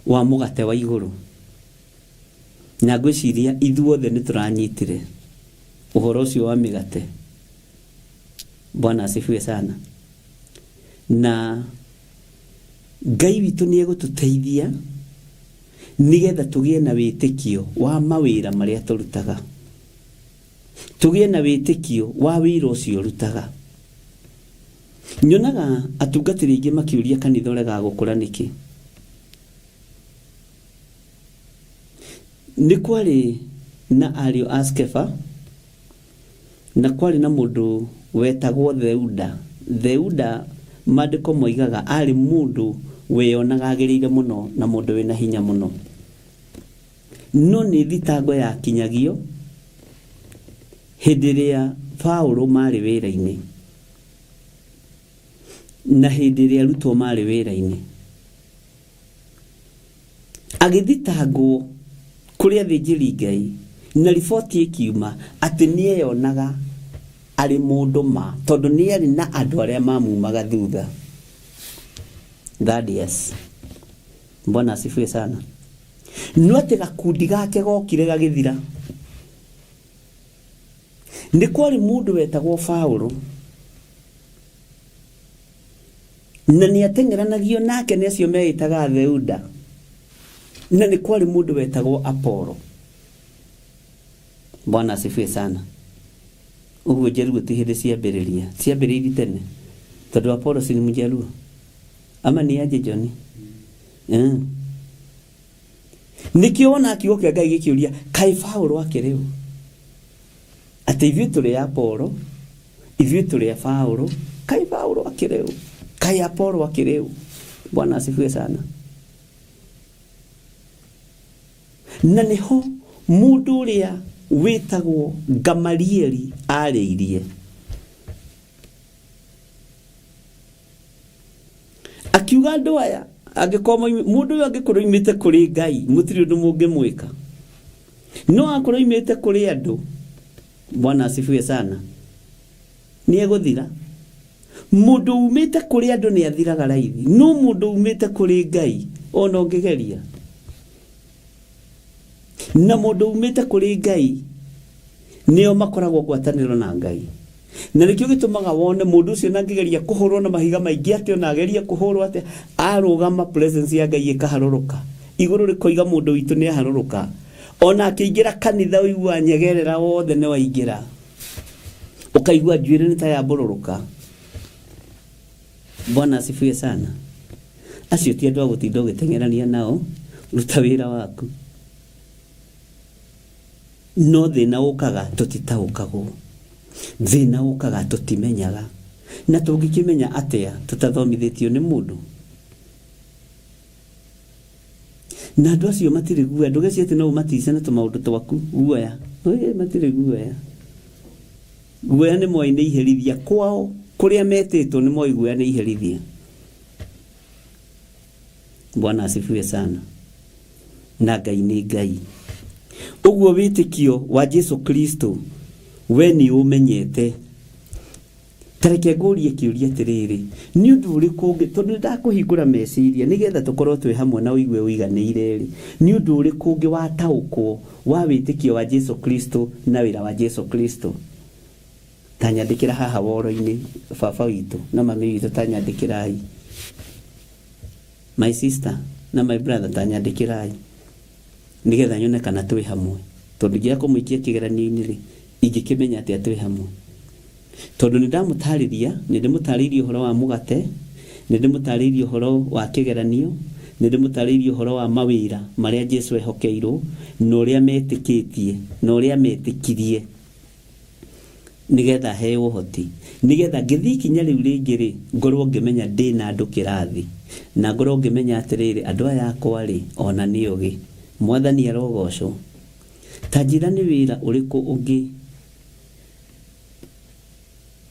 wa mũgate wa igũrũ na ngwĩciria ithuothe nĩ tũranyitire ũhoro ũcio wa mĩgate Bwana asifiwe sana na Ngai witũ nĩ egũtũteithia nĩgetha tũgĩe na wĩtĩkio wa mawĩra marĩa tũrutaga tũgĩe na wĩtĩkio wa wĩra ũcio ũrutaga nyonaga atungatĩri aingĩ makĩũria kanitha ũregaga gũkũra nĩkĩ nĩ kwarĩ na ariũ a Skefa na kwarĩ na mũndũ wetagwo Theuda Theuda maandĩko moigaga arĩ mũndũ weyonaga agĩrĩire mũno na mũndũ wĩna hinya mũno no nĩ thitango yakinyagio hĩndĩ ĩrĩa Paulo marĩ wĩra-inĩ na hĩndĩ ĩrĩa arutwo marĩ wĩra-inĩ agĩthitangwo kũrĩ athĩnjĩri Ngai na riboti ĩkiuma atĩ nĩeyonaga arĩ mũndũ ma tondũ nĩarĩ na andũ arĩa mamumaga thutha Thaddeus Bwana asifiwe sana no atĩ gakundi gake gokire gagĩthira nĩ kwarĩ mũndũ wetagwo Paulo na nĩ ateng'eranagio nake nĩ acio meĩtaga Theuda na nĩ kwarĩ mũndũ wetagwo Apollo Bwana asifiwe sana ũguo njaruo ti hĩndĩ ciambĩrĩria ciambĩrĩirie tene tondũ Apollo si ni mjaluo ama ni aje Johnny Nĩkĩo wona kiugo kĩa Ngai gĩkĩũria kaĩ Paulo akĩrĩ ũ atĩ ithuĩ tũrĩ Apollo ithuĩ tũrĩ a Paulo kaĩ Paulo akĩrĩ ũ kaĩ Apollo akĩrĩ ũ Bwana asifiwe sana. Na nĩho mũndũ ũrĩa wĩtagwo Gamalieli arĩirie. Akiuga andũ aya angĩkorwo mũndũ ũyũ angĩkorwo oimĩte kũrĩ Ngai mũtirĩ ũndũ mũngĩmwĩka, no akorwo oimĩte kũrĩ andũ, Bwana asifiwe sana, nĩ egũthira. Mũndũ umĩte kũrĩ andũ nĩ athiraga raithi, no mũndũ umĩte kũrĩ Ngai ona ũngĩgeria. Na mũndũ umĩte kũrĩ Ngai nĩo makoragwo ngwatanĩro na Ngai. Na nĩkĩo gĩtũmaga wone mũndũ ũcio na angĩgeria kũhũrwo na mahiga maingĩ atĩa, ona agerie kũhũrwo atĩa, arũgama presence ya Ngai ĩkaharũrũka. Igũrũ rĩkoiga mũndũ witũ nĩ aharũrũka. Ona akĩingĩra kanitha ũigua nyegerera wothe nĩ waingĩra. Ũkaigua njuĩrĩ nĩ ta yambũrũrũka. Bwana asifiwe sana. Acio ti andũ a gũtinda ũgĩteng'erania nao, ruta wĩra waku. No thĩna ũkaga tũtitaũkagwo, thĩna ũkaga tũtimenyaga, na tũngĩkĩmenya atĩa tũtathomithĩtio nĩ mũndũ? Na andũ acio matirĩ guoya, ndũgecirie atĩ no ũmatice na tũmaũndũ twaku guoya. Ĩĩ, matirĩ guoya. Guoya nĩ moĩ nĩ iherithia kwao, kũrĩa metĩtwo nĩ moĩ guoya nĩ iherithia. Bwana asifiwe sana. Na Ngai nĩ Ngai. Ũguo wĩtĩkio wa Jesu Kristo we nĩ ũmenyete. Ta reke ngũrie kĩũria atĩrĩrĩ, nĩ ũndũ ũrĩkũ ũngĩ, tondũ nĩ ndakũhingũra meciria nĩgetha tũkorwo twĩ hamwe na ũigue ũiganĩire rĩ, nĩ ũndũ ũrĩkũ ũngĩ wataũkwo wa wĩtĩkio wa Jesu Kristo na wĩra wa Jesu Kristo? Ta nyandĩkĩra haha woro-inĩ, baba witũ na mami witũ, ta nyandĩkĩrai. My sister na my brother, ta nyandĩkĩrai nĩgetha nyone kana twĩ hamwe. Tondũ ingĩaga kũmũikia kĩgeranio-inĩ rĩ, ingĩkĩmenya atĩa twĩ hamwe? Tondũ nĩ ndamũtarĩria, nĩ ndĩmũtarĩirie ũhoro wa mũgate, nĩ ndĩmũtarĩirie ũhoro wa kĩgeranio, nĩ ndĩmũtarĩirie ũhoro wa mawĩra marĩa Jesu ehokeirwo, na ũrĩa metĩkĩtie, na ũrĩa metĩkirie, nĩgetha heo ũhoti, nĩgetha ngĩthiĩ ikinya rĩu rĩngĩ rĩ, ngorwo ngĩmenya ndĩna andũ kĩrathi, na ngorwo ngĩmenya atĩrĩrĩ, andũ aya akwa rĩ, ona nĩ ogĩ. Mwathani arogocwo. Ta njĩra nĩ wĩra ũrĩkũ ũngĩ,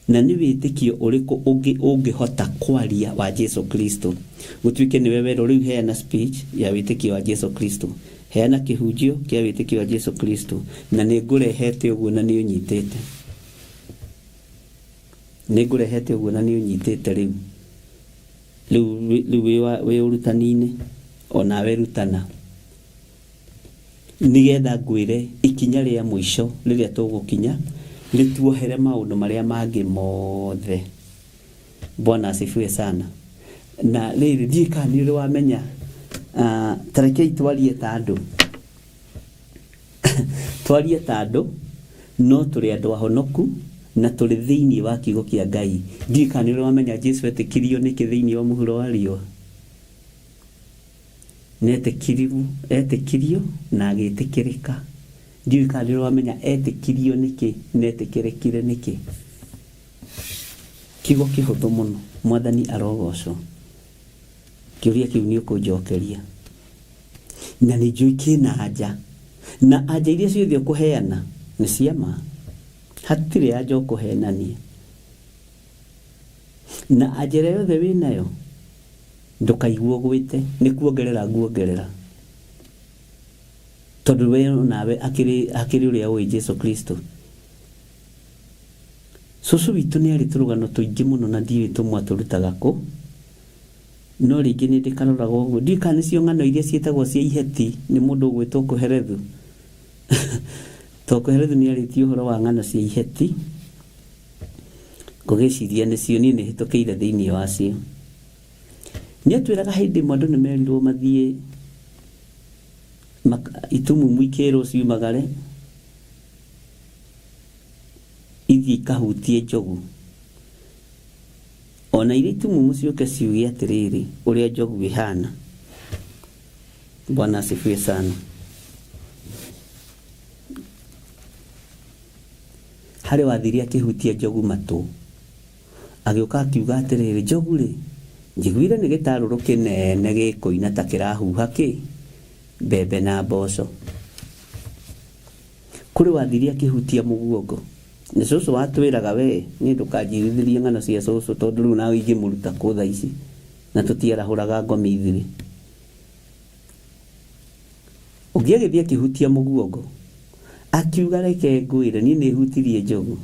na nĩ wĩtĩkio ũrĩkũ ũngĩ ũngĩhota kwaria wa Jesu Kristo? Gũtuĩke nĩwe werwo rĩu heana speech ya wĩtĩkio wa Jesu Kristo, heana kĩhunjio kĩa wĩtĩkio wa Jesu Kristo, na nĩ ngũrehete ũguo na nĩ ũnyitĩte. Nĩ ngũrehete ũguo na nĩ ũnyitĩte rĩu. Rĩu wĩ ũrutani-inĩ, onawe rutana. Nĩgetha ngwĩre ikinya rĩa mũico rĩrĩa tũgũkinya rĩtuohere maũndũ marĩa mangĩ mothe. Bwana asifiwe sana. Na rĩrĩ, ndiũĩ kana nĩ ũrĩ wamenya, ta rekei twarie ta andũ. Twarie ta andũ, no tũrĩ andũ ahonoku na tũrĩ thĩinĩ wa kiugo kĩa Ngai. Ndiũĩ kana nĩ ũrĩ wamenya Jesu etĩkirio nĩkĩ thĩinĩ wa mũhuro wa riũa. Nĩ etĩkirio na agĩtĩkĩrĩka. Ndiũĩ kana nĩ ũrĩ wamenya etĩkirio nĩkĩ na etĩkĩrĩkire nĩkĩ. Kiugo kĩhũthũ mũno, Mwathani arogocwo. Kĩũria kĩu nĩ ũkũnjokeria. Na nĩ njũĩ kĩna anja. Na anja iria ciothe ũkũheana nĩ cia ma. Hatirĩ anja ũkũhenania. Na anja ĩrĩa yothe wĩnayo ndũkaigua ũgwĩte, nĩ kuongerera nguongerera. Tondũ we nawe akĩrĩ ũrĩa ũĩ Jesu Kristo. Cũcũ witũ nĩ arĩ tũrũgano tũingĩ mũno na ndiũĩ tũmwe atũrutaga kũ. No rĩngĩ nĩ ndĩkaroraga ũguo. Ndiũĩ kana nĩcio ng'ano iria ciĩtagwo cia iheti nĩ mũndũ ũgwĩtwo Kohelethu. Tondũ Kohelethu nĩ arĩtie ũhoro wa ng'ano cia iheti. Ngũgĩciria nĩcio niĩ nĩ hĩtũkĩire thĩinĩ wacio. Nĩ atwĩraga hĩndĩ ĩmwe andũ nĩ merirwo mathiĩ itumumu ikĩrwo ciumagare ithiĩ ikahutie njogu. Ona iria itumumu ciũke ciuge atĩrĩrĩ ũrĩa njogu ĩhana. Bwana asifiwe sana. Harĩ wathire akĩhutia njogu matũ, agĩũka akiuga atĩrĩrĩ, njogu rĩ, Njiguire nĩ gĩtarũrũ kĩnene gĩkũina ta kĩrahuha kĩ mbembe na mboco. Kũrĩ wathire akĩhutia mũguongo. Nĩ cũcũ watwĩraga we niĩ ndũkanjirithĩrie ng'ano cia cũcũ tondũ rĩu nawe ingĩmũruta kũ thaa ici na tũtiarahũraga ngomi ithuĩ. Ũngĩ agĩthiĩ akĩhutia mũguongo akiuga reke ngwĩre niĩ nĩ hutirie njogu.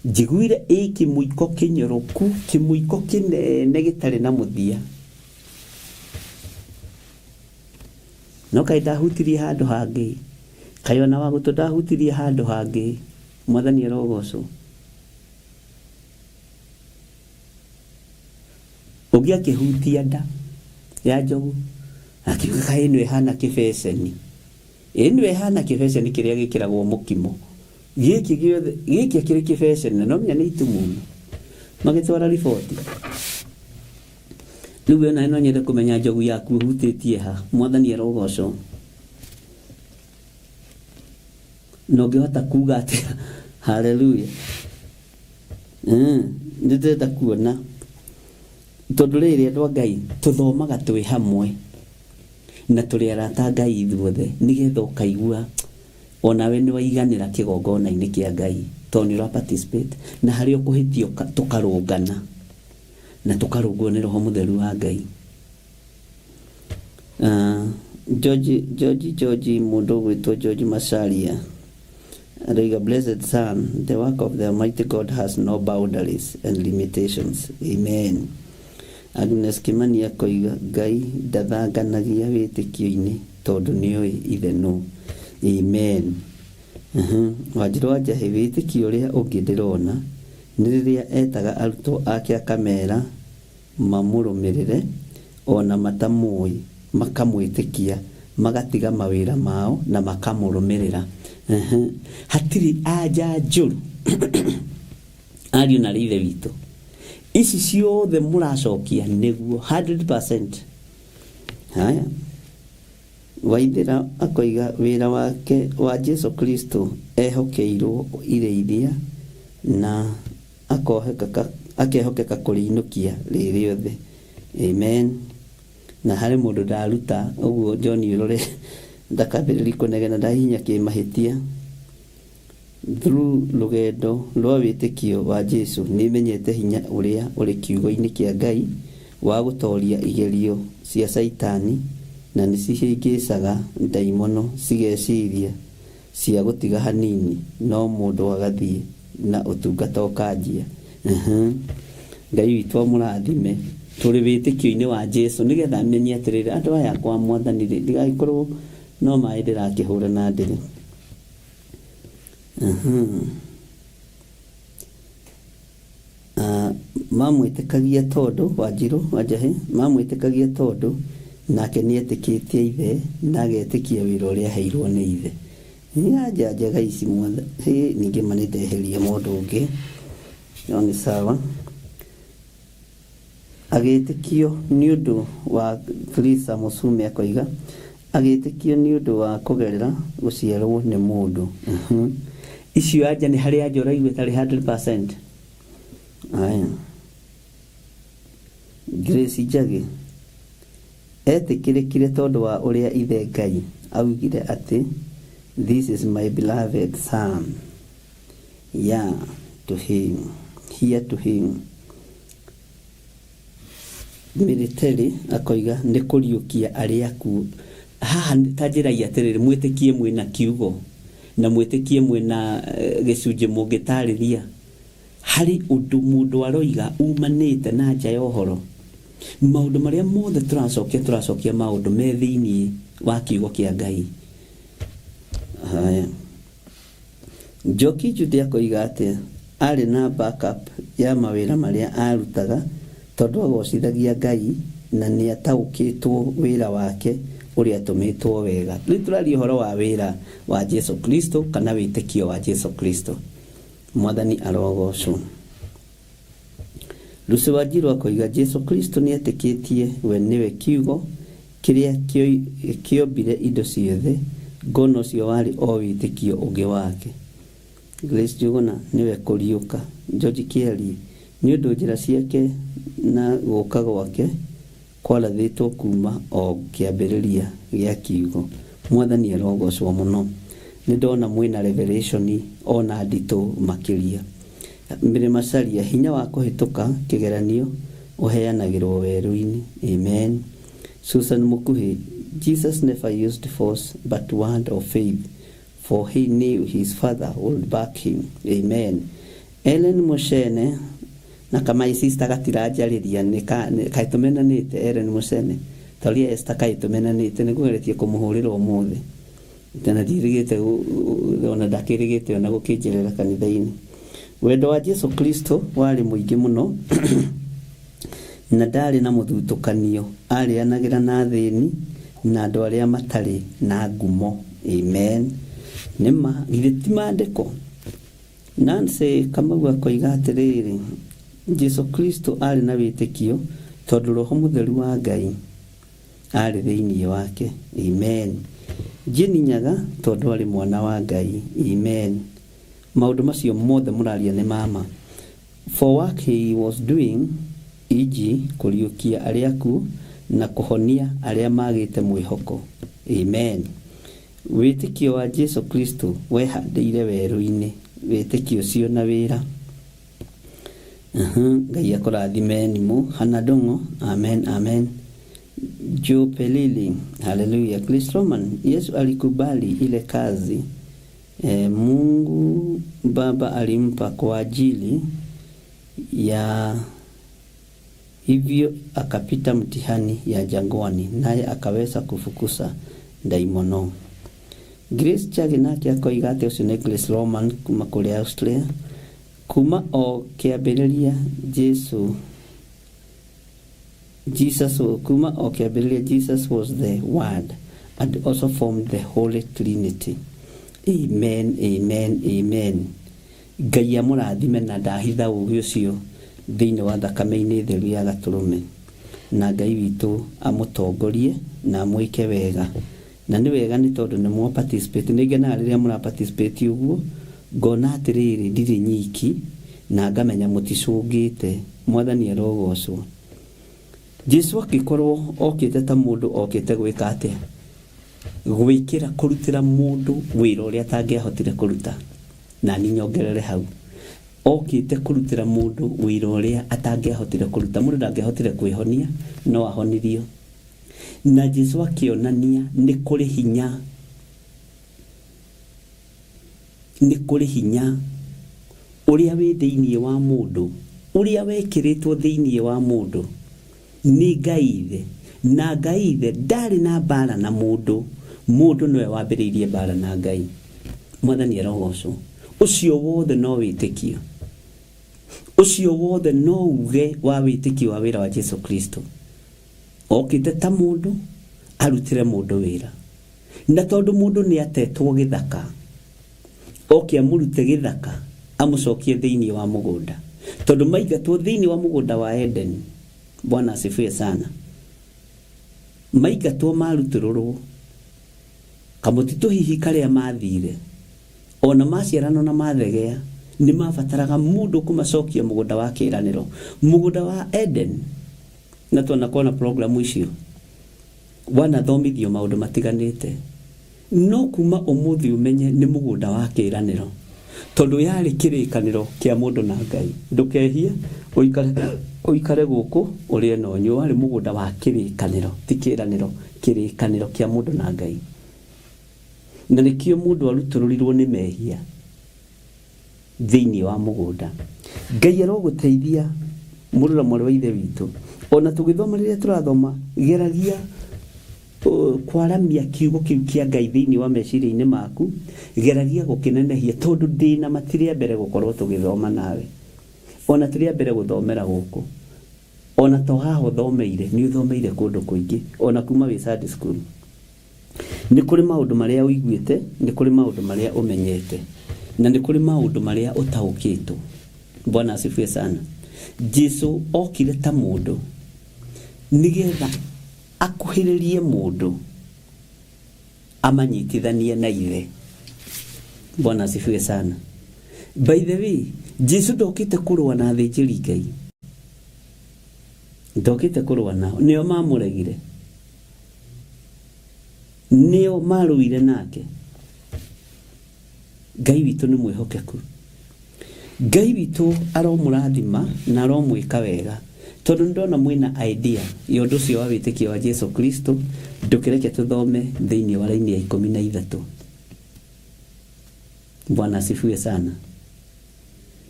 Njiguire ĩ kĩmũiko kĩnyoroku, kĩmũiko kĩnene gĩtarĩ na mũthia. No kaĩ ndahutirie handũ hangĩ, kaĩ ona wa gũtũ ndahutirie handũ hangĩ. Mwathani arogocwo. Ũngĩ akĩhutia nda ya njogu akiuga kaĩ ĩno ĩhana kĩbeceni. Ĩno ĩhana kĩbeceni kĩrĩa gĩkĩragwo mũkimo. Gĩkĩ gĩothe gĩkĩ akĩrĩ kĩbeceni na no menya nĩ itumumu. Magĩtwara riboti. Rĩu we nawe no nyende kũmenya njogu yaku ĩhutĩtie ha. Mwathani arogocwo. Na ũngĩhota kuga atĩa haleluya. Nĩ ndĩrenda kuona tondũ rĩrĩ andũ a Ngai tũthomaga twĩ hamwe na tũrĩ arata a Ngai ithuothe nĩgetha ũkaigua onawe nĩ waiganĩra kĩgongona-inĩ kĩa Ngai tondũ nĩ ũra participate na harĩa ũkũhĩtia tũkarũngana na tũkarũngwo nĩ Roho Mũtheru wa Ngai. George, George, George, mũndũ ũgwĩtwo George Macharia aroiga, blessed son, the work of the Almighty God has no boundaries and limitations. Amen. Agnes Kimani akoiga, Ngai ndathanganagia wĩtĩkio-inĩ tondũ nĩoĩ ithe nũ. Amen. Wanjirũ wa Njahĩ, wĩtĩkio ũrĩa ũngĩ ndĩrona nĩ rĩrĩa etaga arutwo ake akamera mamũrũmĩrĩre ona matamũĩ, makamwĩtĩkia, magatiga mawĩra mao na makamũrũmĩrĩra. Hatirĩ anja njũru ariũ na arĩ ithe witũ. Ici ciothe mũracokia nĩguo 100%. Haya. Waithĩra akoiga wĩra wake wa Jesu Kristo ehokeirwo irĩithia na akehokeka kũrĩinũkia rĩ rĩothe. Amen. Na harĩ mũndũ ndaruta ũguo John ũrore ndakambĩrĩrie kũnegena ndahihinya kĩmahĩtia. Through rũgendo rwa wĩtĩkio wa Jesu nĩmenyete hinya ũrĩa ũrĩ kiugo-inĩ kĩa Ngai wa gũtoria igerio cia Caitani na nĩcihĩngĩcaga ndaimono cigeciria cia gũtiga hanini no mũndũ agathiĩ na ũtungata ũkanjia. Ngai witũ amũrathime tũrĩ wĩtĩkio-inĩ wa Jesu nĩgetha menye atĩrĩrĩ andũ aya kwa mwathani rĩ ndigagĩkorwo no maĩ ndĩrakĩhũra na ndĩrĩ. Mamwĩtĩkagia tondũ Wanjirũ Wanjahĩ mamwĩtĩkagia tondũ nake nĩetĩkĩtie ithe na agetĩkia wĩra ũrĩa aheirwo nĩ ithe. Nĩ anja njega ici mwatha ningĩ ma nĩndeheria mũndũ ũngĩ no nĩ sawa. Agĩtĩkio nĩ ũndũ wa Theresa Mũsume akoiga agĩtĩkio nĩ ũndũ wa kũgerera gũciarwo nĩ mũndũ. Icio anja nĩ harĩ anja ũraigua ĩtarĩ 100%. Aya. Grace Njagi etĩkĩrĩkire tondũ wa ũrĩa ithe Ngai augire atĩ this is my beloved son. Yeah, to him. Hear to him. Military akoiga nĩ kũriũkia arĩa akuũ. Haha ta njĩrai atĩrĩrĩ mwĩtĩkie mwĩna kiugo na mwĩtĩkie mwĩna gĩcunjĩ mũngĩtarĩria harĩ ũndũ mũndũ aroiga umanĩte na nja ya ũhoro. Maũndũ marĩa mothe tũracokia tũracokia maũndũ me thĩiniĩ wa kiugo kĩa Ngai. Haya. Njoki Jude akoiga atĩa arĩ na backup ya mawĩra marĩa arutaga tondũ agocithagia Ngai na nĩataũkĩtwo wĩra wake ũrĩa atũmĩtwo wega. Rĩu tũraria ũhoro wa wĩra wa Jesu Kristo kana wĩtĩkio wa Jesu Kristo. Mwathani arogocwo. Lucy Wanjiru akoiga Jesu Kristo nĩetĩkĩtie we nĩwe kiugo kĩrĩa kĩombire indo ciothe, ngona ũcio warĩ o wĩtĩkio ũngĩ wake. Grace Njuguna nĩwe kũriũka. George Kĩarie Nĩ ũndũ njĩra ciake na gũka gwake kwarathĩtwo kuma o kĩambĩrĩria gĩa kiugo. Mwathani arogocwo mũno. Nĩ ndona mwĩna revelation ona nditũ makĩria. Mary Macharia, hinya wa kũhĩtũka kĩgeranio ũheanagĩrwo werũ-inĩ. Amen. Susan Mukuhi, Jesus never used force but word of faith, for he knew his father would back him. Amen. Ellen Mushene na kama sister gatiranjarĩria nĩ kaĩ tũmenanĩte. Ellen Mushene toria Esther kaĩ tũmenanĩte, nĩ ngũgeretie kũmũhũrĩra ũmũthĩ na ndirĩgĩte ona ndakĩrĩgĩte ona gũkĩnjerera kanitha-inĩ. Wendo wa Jesu Kristo warĩ mũingĩ mũno na ndarĩ na mũthutũkanio, arĩanagĩra na athĩni na andũ arĩa matarĩ na ngumo. Amen. Nĩma githĩ ti maandĩko? Nancy Kamau akoiga atĩrĩrĩ, Jesu Kristo arĩ na wĩtĩkio tondũ Roho Mũtheru wa Ngai arĩ thĩinĩ wake. Amen. Jane Nyaga tondũ arĩ mwana wa Ngai. Amen. Maũndũ macio mothe mũraria nĩ mama. For work he was doing, e.g. kũriũkia arĩa akuũ na kũhonia arĩa magĩte mwĩhoko. Amen. Wĩtĩkio wa Jesu Kristo wehandĩire werũ-inĩ. Wĩtĩkio ũcio na wĩra. Ngai akũrathime nimũ. Hannah Ndung'u, amen, amen. Joe Pelili, haleluya. Chris Roman, Yesu alikubali ile kazi Mungu Baba alimpa kwa ajili ya hivyo akapita mtihani ya jangwani naye akaweza kufukuza ndaimono. Grace Chage nake akoiga atĩ ũcio nĩ Grace Roman kuma kũrĩa Austria. Kuma o kĩambĩrĩria Jesu Jesus kuma o kĩambĩrĩria Jesus was the Word and also formed the Holy Trinity. Amen, amen, amen. Ngai amũrathime na ndahitha ũgĩ ũcio thĩinĩ wa thakame-inĩ theru ya gatũrũme, na Ngai witũ amũtongorie na amwĩke wega. Na nĩ wega nĩ tondũ nĩ mwa participate. Nĩ ngenaga rĩrĩa mũra participate ũguo, ngona atĩrĩrĩ ndirĩ nyiki na ngamenya mũticũngĩte. Mwathani arogocwo. Jesu akĩkorwo okĩte ta mũndũ, okĩte gwĩka atĩa? Gwĩkĩra kũrutĩra mũndũ wĩra ũrĩa atangĩahotire kũruta. Na niĩ nyongerere hau, okĩte kũrutĩra mũndũ wĩra ũrĩa atangĩahotire kũruta. Mũndũ ndangĩahotire kwĩhonia, no ahonirio. Na Jesu akĩonania nĩ kũrĩ hinya, nĩ kũrĩ hinya ũrĩa wĩ thĩinĩ wa mũndũ, ũrĩa wekĩrĩtwo thĩinĩ wa mũndũ nĩ Ngai Ithe. Na Ngai Ithe ndarĩ na mbara na mũndũ, mũndũ nĩwe wambĩrĩirie mbara na Ngai. Mwathani arogocwo. Ũcio wothe no wĩtĩkio, ũcio wothe no uge wa wĩtĩkio wa wĩra wa Jesu Kristo. Okĩte ta mũndũ arutĩre mũndũ wĩra, na tondũ mũndũ nĩ atetwo gĩthaka, oke amũrute gĩthaka amũcokie thĩinĩ wa mũgũnda, tondũ maingatwo thĩinĩ wa mũgũnda wa Eden. Bwana asifiwe sana. Maingatwo marutũrũrwo kamũtitũ hihi karĩa mathire, ona maciarano na mathegea, nĩ mabataraga mũndũ kũmacokia mũgũnda wa kĩĩranĩro, mũgũnda wa Eden. Na twanakorwo na programu icio, wanathomithio maũndũ matiganĩte, no kuma ũmũthĩ ũmenye nĩ mũgũnda wa kĩĩranĩro, tondũ yarĩ kĩrĩkanĩro kĩa mũndũ na Ngai. Ndũkehie, ũikare ũikare gũkũ ũrĩe na ũnyue. Warĩ mũgũnda wa kĩrĩkanĩro, ti kĩĩranĩro, kĩrĩkanĩro kĩa mũndũ na Ngai. Na nĩkĩo mũndũ arutũrũrirwo nĩ mehia thĩinĩ wa mũgũnda. Ngai arogũteithia, mũrũ na mwarĩ wa Ithe witũ. Ona tũgĩthoma, rĩrĩa tũrathoma, geragia kwaramia kiugo kĩu kĩa Ngai thĩinĩ wa meciria-inĩ maku, geragia gũkĩnenehia, tondũ ndĩna matirĩa mbere gũkorwo tũgĩthoma nawe, ona tũrĩa mbere gũthomera gũkũ, ona to haha ũthomeire, nĩ ũthomeire kũndũ kũingĩ, ona kuma wĩ Sunday school. Nĩ kũrĩ maũndũ marĩa ũiguĩte, nĩ kũrĩ maũndũ marĩa ũmenyete, na nĩ kũrĩ maũndũ marĩa ũtaũkĩtwo. Bwana asifiwe sana. Jesu okire ta mũndũ nĩgetha akuhĩrĩrie mũndũ amanyitithanie na Ithe. Bwana asifiwe sana. By the way, Jesu ndokĩte kũrũa na athĩnjĩri Ngai, ndokĩte kũrũa nao, nĩo mamũregire, nĩo marũire nake. Ngai witũ nĩ mwĩhokeku. Ngai witũ aromũrathima na aromwĩka wega, tondũ nĩ ndona mwĩna idea ya ũndũ ũcio wa wĩtĩkio wa Jesu Kristo. Ndũkĩreke tũthome thĩinĩ wa raini ya 13. Bwana asifiwe sana.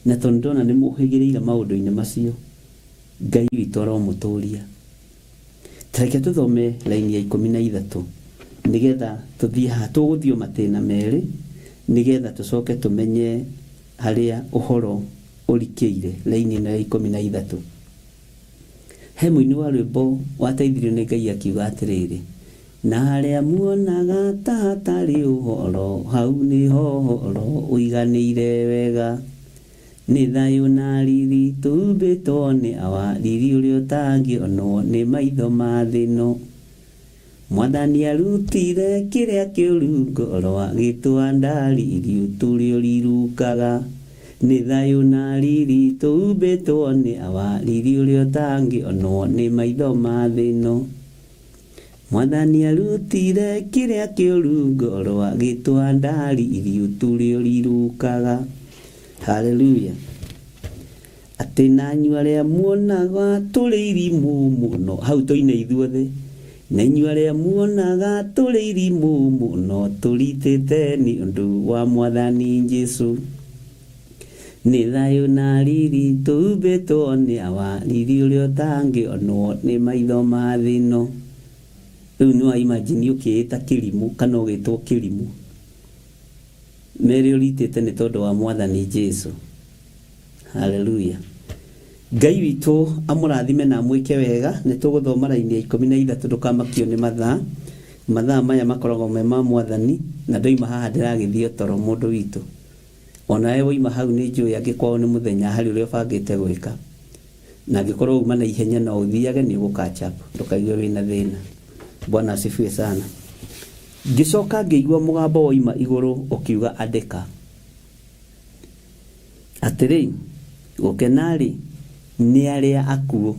Na tondũ ndona nĩ mũhĩgĩrĩire maũndũ-inĩ macio, Ngai witũ aromũtũria. Tareke tũthome raini ya 13 nĩgetha tũthiĩ haha tũgũthiĩ matĩna merĩ, nĩgetha tũcoke tũmenye harĩa ũhoro ũrikĩire. Raini ĩno ya 13, he mũini wa rwĩmbo wateithirio nĩ Ngai akiuga atĩrĩrĩ, na harĩa muonaga ta hatarĩ ũhoro, hau nĩho ũhoro ũiganĩire wega. Nĩ thayũ na riri tũhumbĩtwo nĩ awa, riri ũrĩa ũtangĩonwo nĩ maitho ma thĩ ĩno. Mwathani arutire kĩrĩa kĩũru ngoro, agĩtwanda riri ũtũrĩa ũrirũkaga. Nĩ thayũ na riri tũhumbĩtwo nĩ awa, riri ũrĩa ũtangĩonwo nĩ maitho ma thĩ ĩno. Mwathani arutire kĩrĩa kĩũru ngoro, agĩtwanda riri ũtũrĩa ũrirũkaga. Haleluya. Atĩ nanyu arĩa muonaga tũrĩ irimũ mũno, hau tũine ithuothe, na inyuĩ arĩa muonaga tũrĩ irimũ mũno, tũritĩte nĩ ũndũ wa Mwathani Jesu. Nĩ thayũ na riri tũhumbĩtwo nĩ awa, riri ũrĩa ũtangĩonwo nĩ maitho ma thĩ ĩno. Rĩu nĩ wa imagine ũkĩĩta kĩrimũ kana ũgĩtwo kĩrimũ, merĩ ũritĩte nĩ tondũ wa Mwathani Jesu. Haleluya. Ngai witũ amũrathime na amwĩke wega. Nĩ tũgũthoma raini ya 13, ndũkamakio nĩ mathaa. Mathaa maya makoragwo me ma Mwathani, na ndoima haha ndĩragĩthiĩ toro mũndũ witũ. Onawe woima hau nĩ njũĩ angĩkorwo nĩ mũthenya harĩ ũrĩa ũbangĩte gwĩka, na angĩkorwo uma na ihenya no ũthiage nĩ ũgũ catch up, ndũkaigue wĩna thĩna. Bwana asifiwe sana. Ngĩcoka ngĩigua mũgambo woima igũrũ ũkiuga, andĩka atĩrĩ, gũkena-rĩ nĩ arĩa akuũ,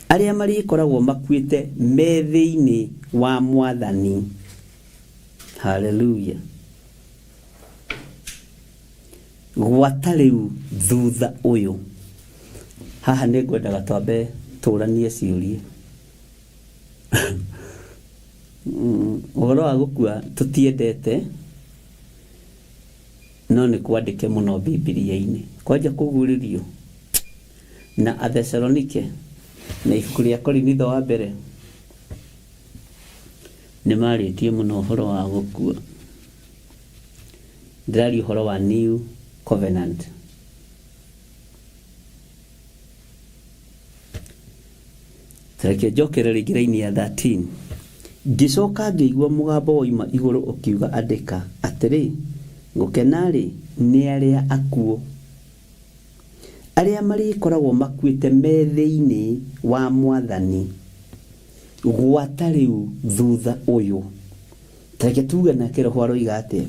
arĩa marĩkoragwo makuĩte me thĩinĩ wa Mwathani. Haleluya. Gwata rĩu thutha ũyũ, haha nĩ ngwendaga twambe tũranie ciũria. Ũhoro wa gũkua tũtiendete, no nĩ kwandĩke mũno Bibilia-inĩ, kwanja kũguũrĩrio na Athesalonike na ibuku rĩa Korinitho wa mbere nĩ marĩtie mũno ũhoro wa gũkua. Ndĩraria ũhoro wa New Covenant. Reke njokere rĩngĩ raini ya 13. Ngĩcoka ngĩigua mũgambo woima igũrũ ũkiuga, andĩka atĩrĩ, gũkena-rĩ nĩ arĩa akuũ, arĩa marĩkoragwo makuĩte me thĩinĩ wa Mwathani gwata rĩu thutha ũyũ. Tareke tuge nake Roho aroiga atĩa?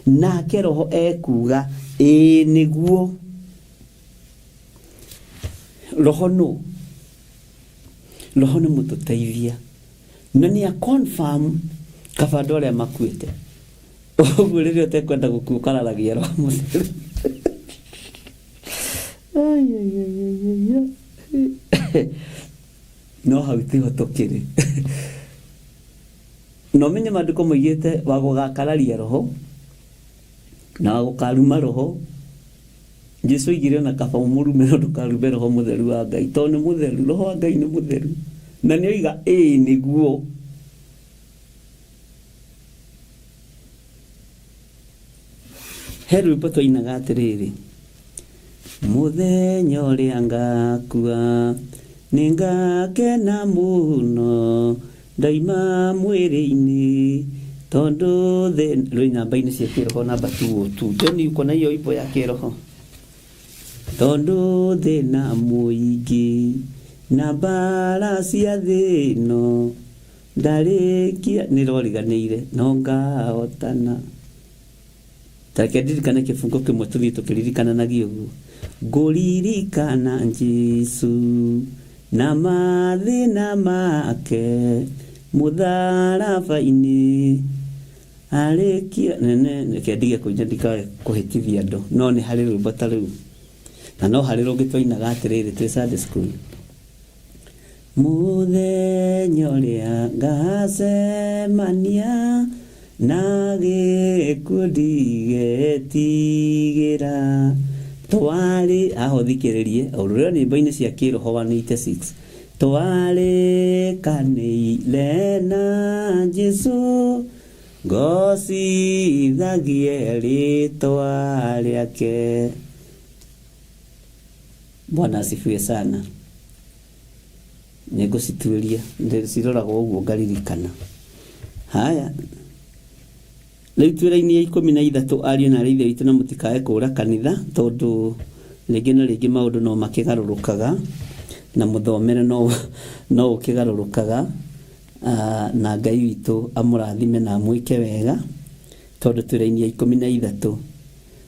Nake Roho ekuuga ĩĩ nĩguo. Roho nũ? Roho nĩ mũtũteithia na nĩ a confirm kaba andũ arĩa makuĩte. Ũguo rĩrĩa ũtekwenda gũkua ũkararagia Roho Mũtheru. Ai, ai, ai, ai, ai. No hau tiho tũkĩrĩ. Na ũmenye maandĩko moigĩte wa gũgakararia Roho na wa gũkaruma Roho. Jesu oigire ona kaba ũmũrume no ndũkarume Roho Mũtheru wa Ngai, tondũ nĩ mũtheru. Roho wa Ngai nĩ mũtheru na nĩ oiga ĩĩ nĩguo. He rwĩmbo twainaga atĩrĩrĩ, mũthenya ũrĩa ngakua nĩ ngakena mũno ndaima mwĩrĩ-inĩ, tondũ thĩ rwĩ namba-inĩ cia kĩroho namba 202. John uko na hiyo ibo ya kĩroho, tondũ thĩna mũingĩ na mbara cia thĩ ĩno ndarĩkia nĩroriganĩire no ngahotana. Ta reke ndirikane kĩbungo kĩmwe tũthiĩ tũkĩririkananagia ũguo. Ngũririkana Jesũ na mathĩna make mũtharaba-inĩ arĩkia nene reke ndige kũina ndikae kũhĩtithia andũ no nĩ harĩ rwĩmbo ta rũu na no harĩ rũngĩ twainaga atĩrĩrĩ twĩ Sunday school. Mũthenya ũrĩa ngacemania na gĩkuũ ndigetigĩra. Twarĩ, haha ũthikĩrĩrie, ũrũrĩo nyĩmbo-inĩ cia kĩroho 186. Twarĩkanĩire na Jesũ, ngocithagie rĩtwa rĩake. Bwana asifiwe sana. Nĩ ngũcituĩria, ndĩciroraga ũguo ngaririkana. Haya, rĩu twĩ raini ya 13 ariũ na aarĩ a Ithe witũ na mũtikae kũũra kanitha tondũ rĩngĩ na rĩngĩ maũndũ no makĩgarũrũkaga na mũthomere no, no ũkĩgarũrũkaga na Ngai witũ amũrathime na amwĩke wega tondũ twĩ raini ya 13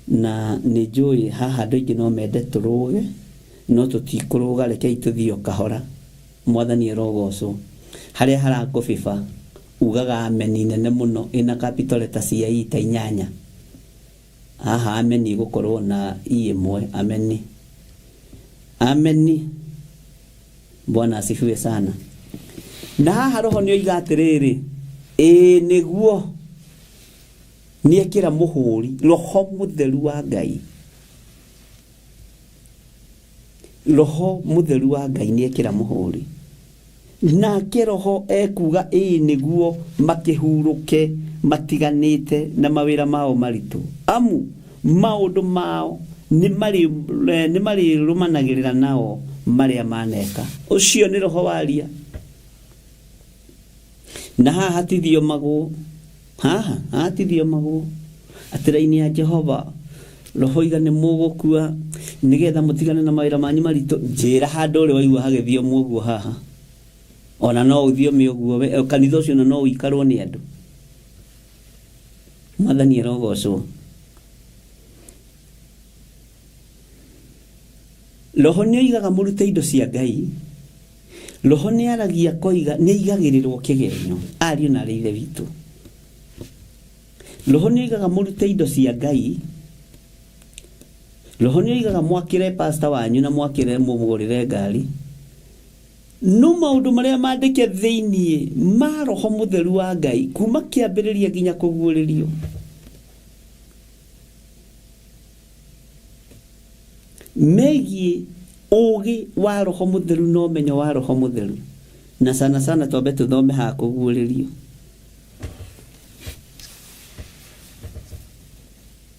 na nĩ njũĩ haha andũ aingĩ no mende tũrũge no tũtikũrũga, rekei tũthiĩ o kahora. Mwathani arogocwo. Harĩa harakũbiba ugaga ameni nene mũno ĩna capital letter cia i ta inyanya. Haha ameni ĩgũkorwo na i ĩmwe. Ameni. Ameni. Bwana asifiwe sana. Na haha roho nĩ oiga atĩrĩrĩ, ĩĩ nĩguo nĩekĩra mũhũri roho mũtheru wa Ngai. Roho mũtheru wa Ngai nĩekĩra mũhũri. Nake roho ekuga ĩĩ nĩguo makĩhurũke matiganĩte na mawĩra mao maritũ. Amu maũndũ mao nĩ marĩrũmanagĩrĩra nao marĩa maneka. Ũcio nĩ roho waria. Na haha hatithiomagwo, haha hatithiomagwo atĩ raini ya Jehova roho iga nĩ mũgũkua nĩgetha mũtigane na mawĩra manyu maritũ. Njĩra handũ ũrĩ waigua hagĩthiomwo ũguo haha. Ona no ũthiome ũguo we, kanitha ũcio ona no ũikarwo nĩ andũ. Mwathani arogocwo. Roho nĩ oigaga mũrute indo cia Ngai. Roho nĩ aragia koiga nĩ aigagĩrĩrwo kĩgenyo ariũ na arĩ Ithe witũ. Roho nĩ oigaga mũrute indo cia Ngai. Roho nĩ oigaga mwakĩre pastor wanyu na mwakĩre mũmũgũrĩre ngari. No maũndũ marĩa mandĩke thĩinĩ ma Roho Mũtheru wa Ngai kuma kĩambĩrĩria nginya kũguũrĩrio. Megiĩ ũũgĩ wa Roho Mũtheru na ũmenyo wa Roho Mũtheru. Na sana sana twambe tũthome haha kũguũrĩrio.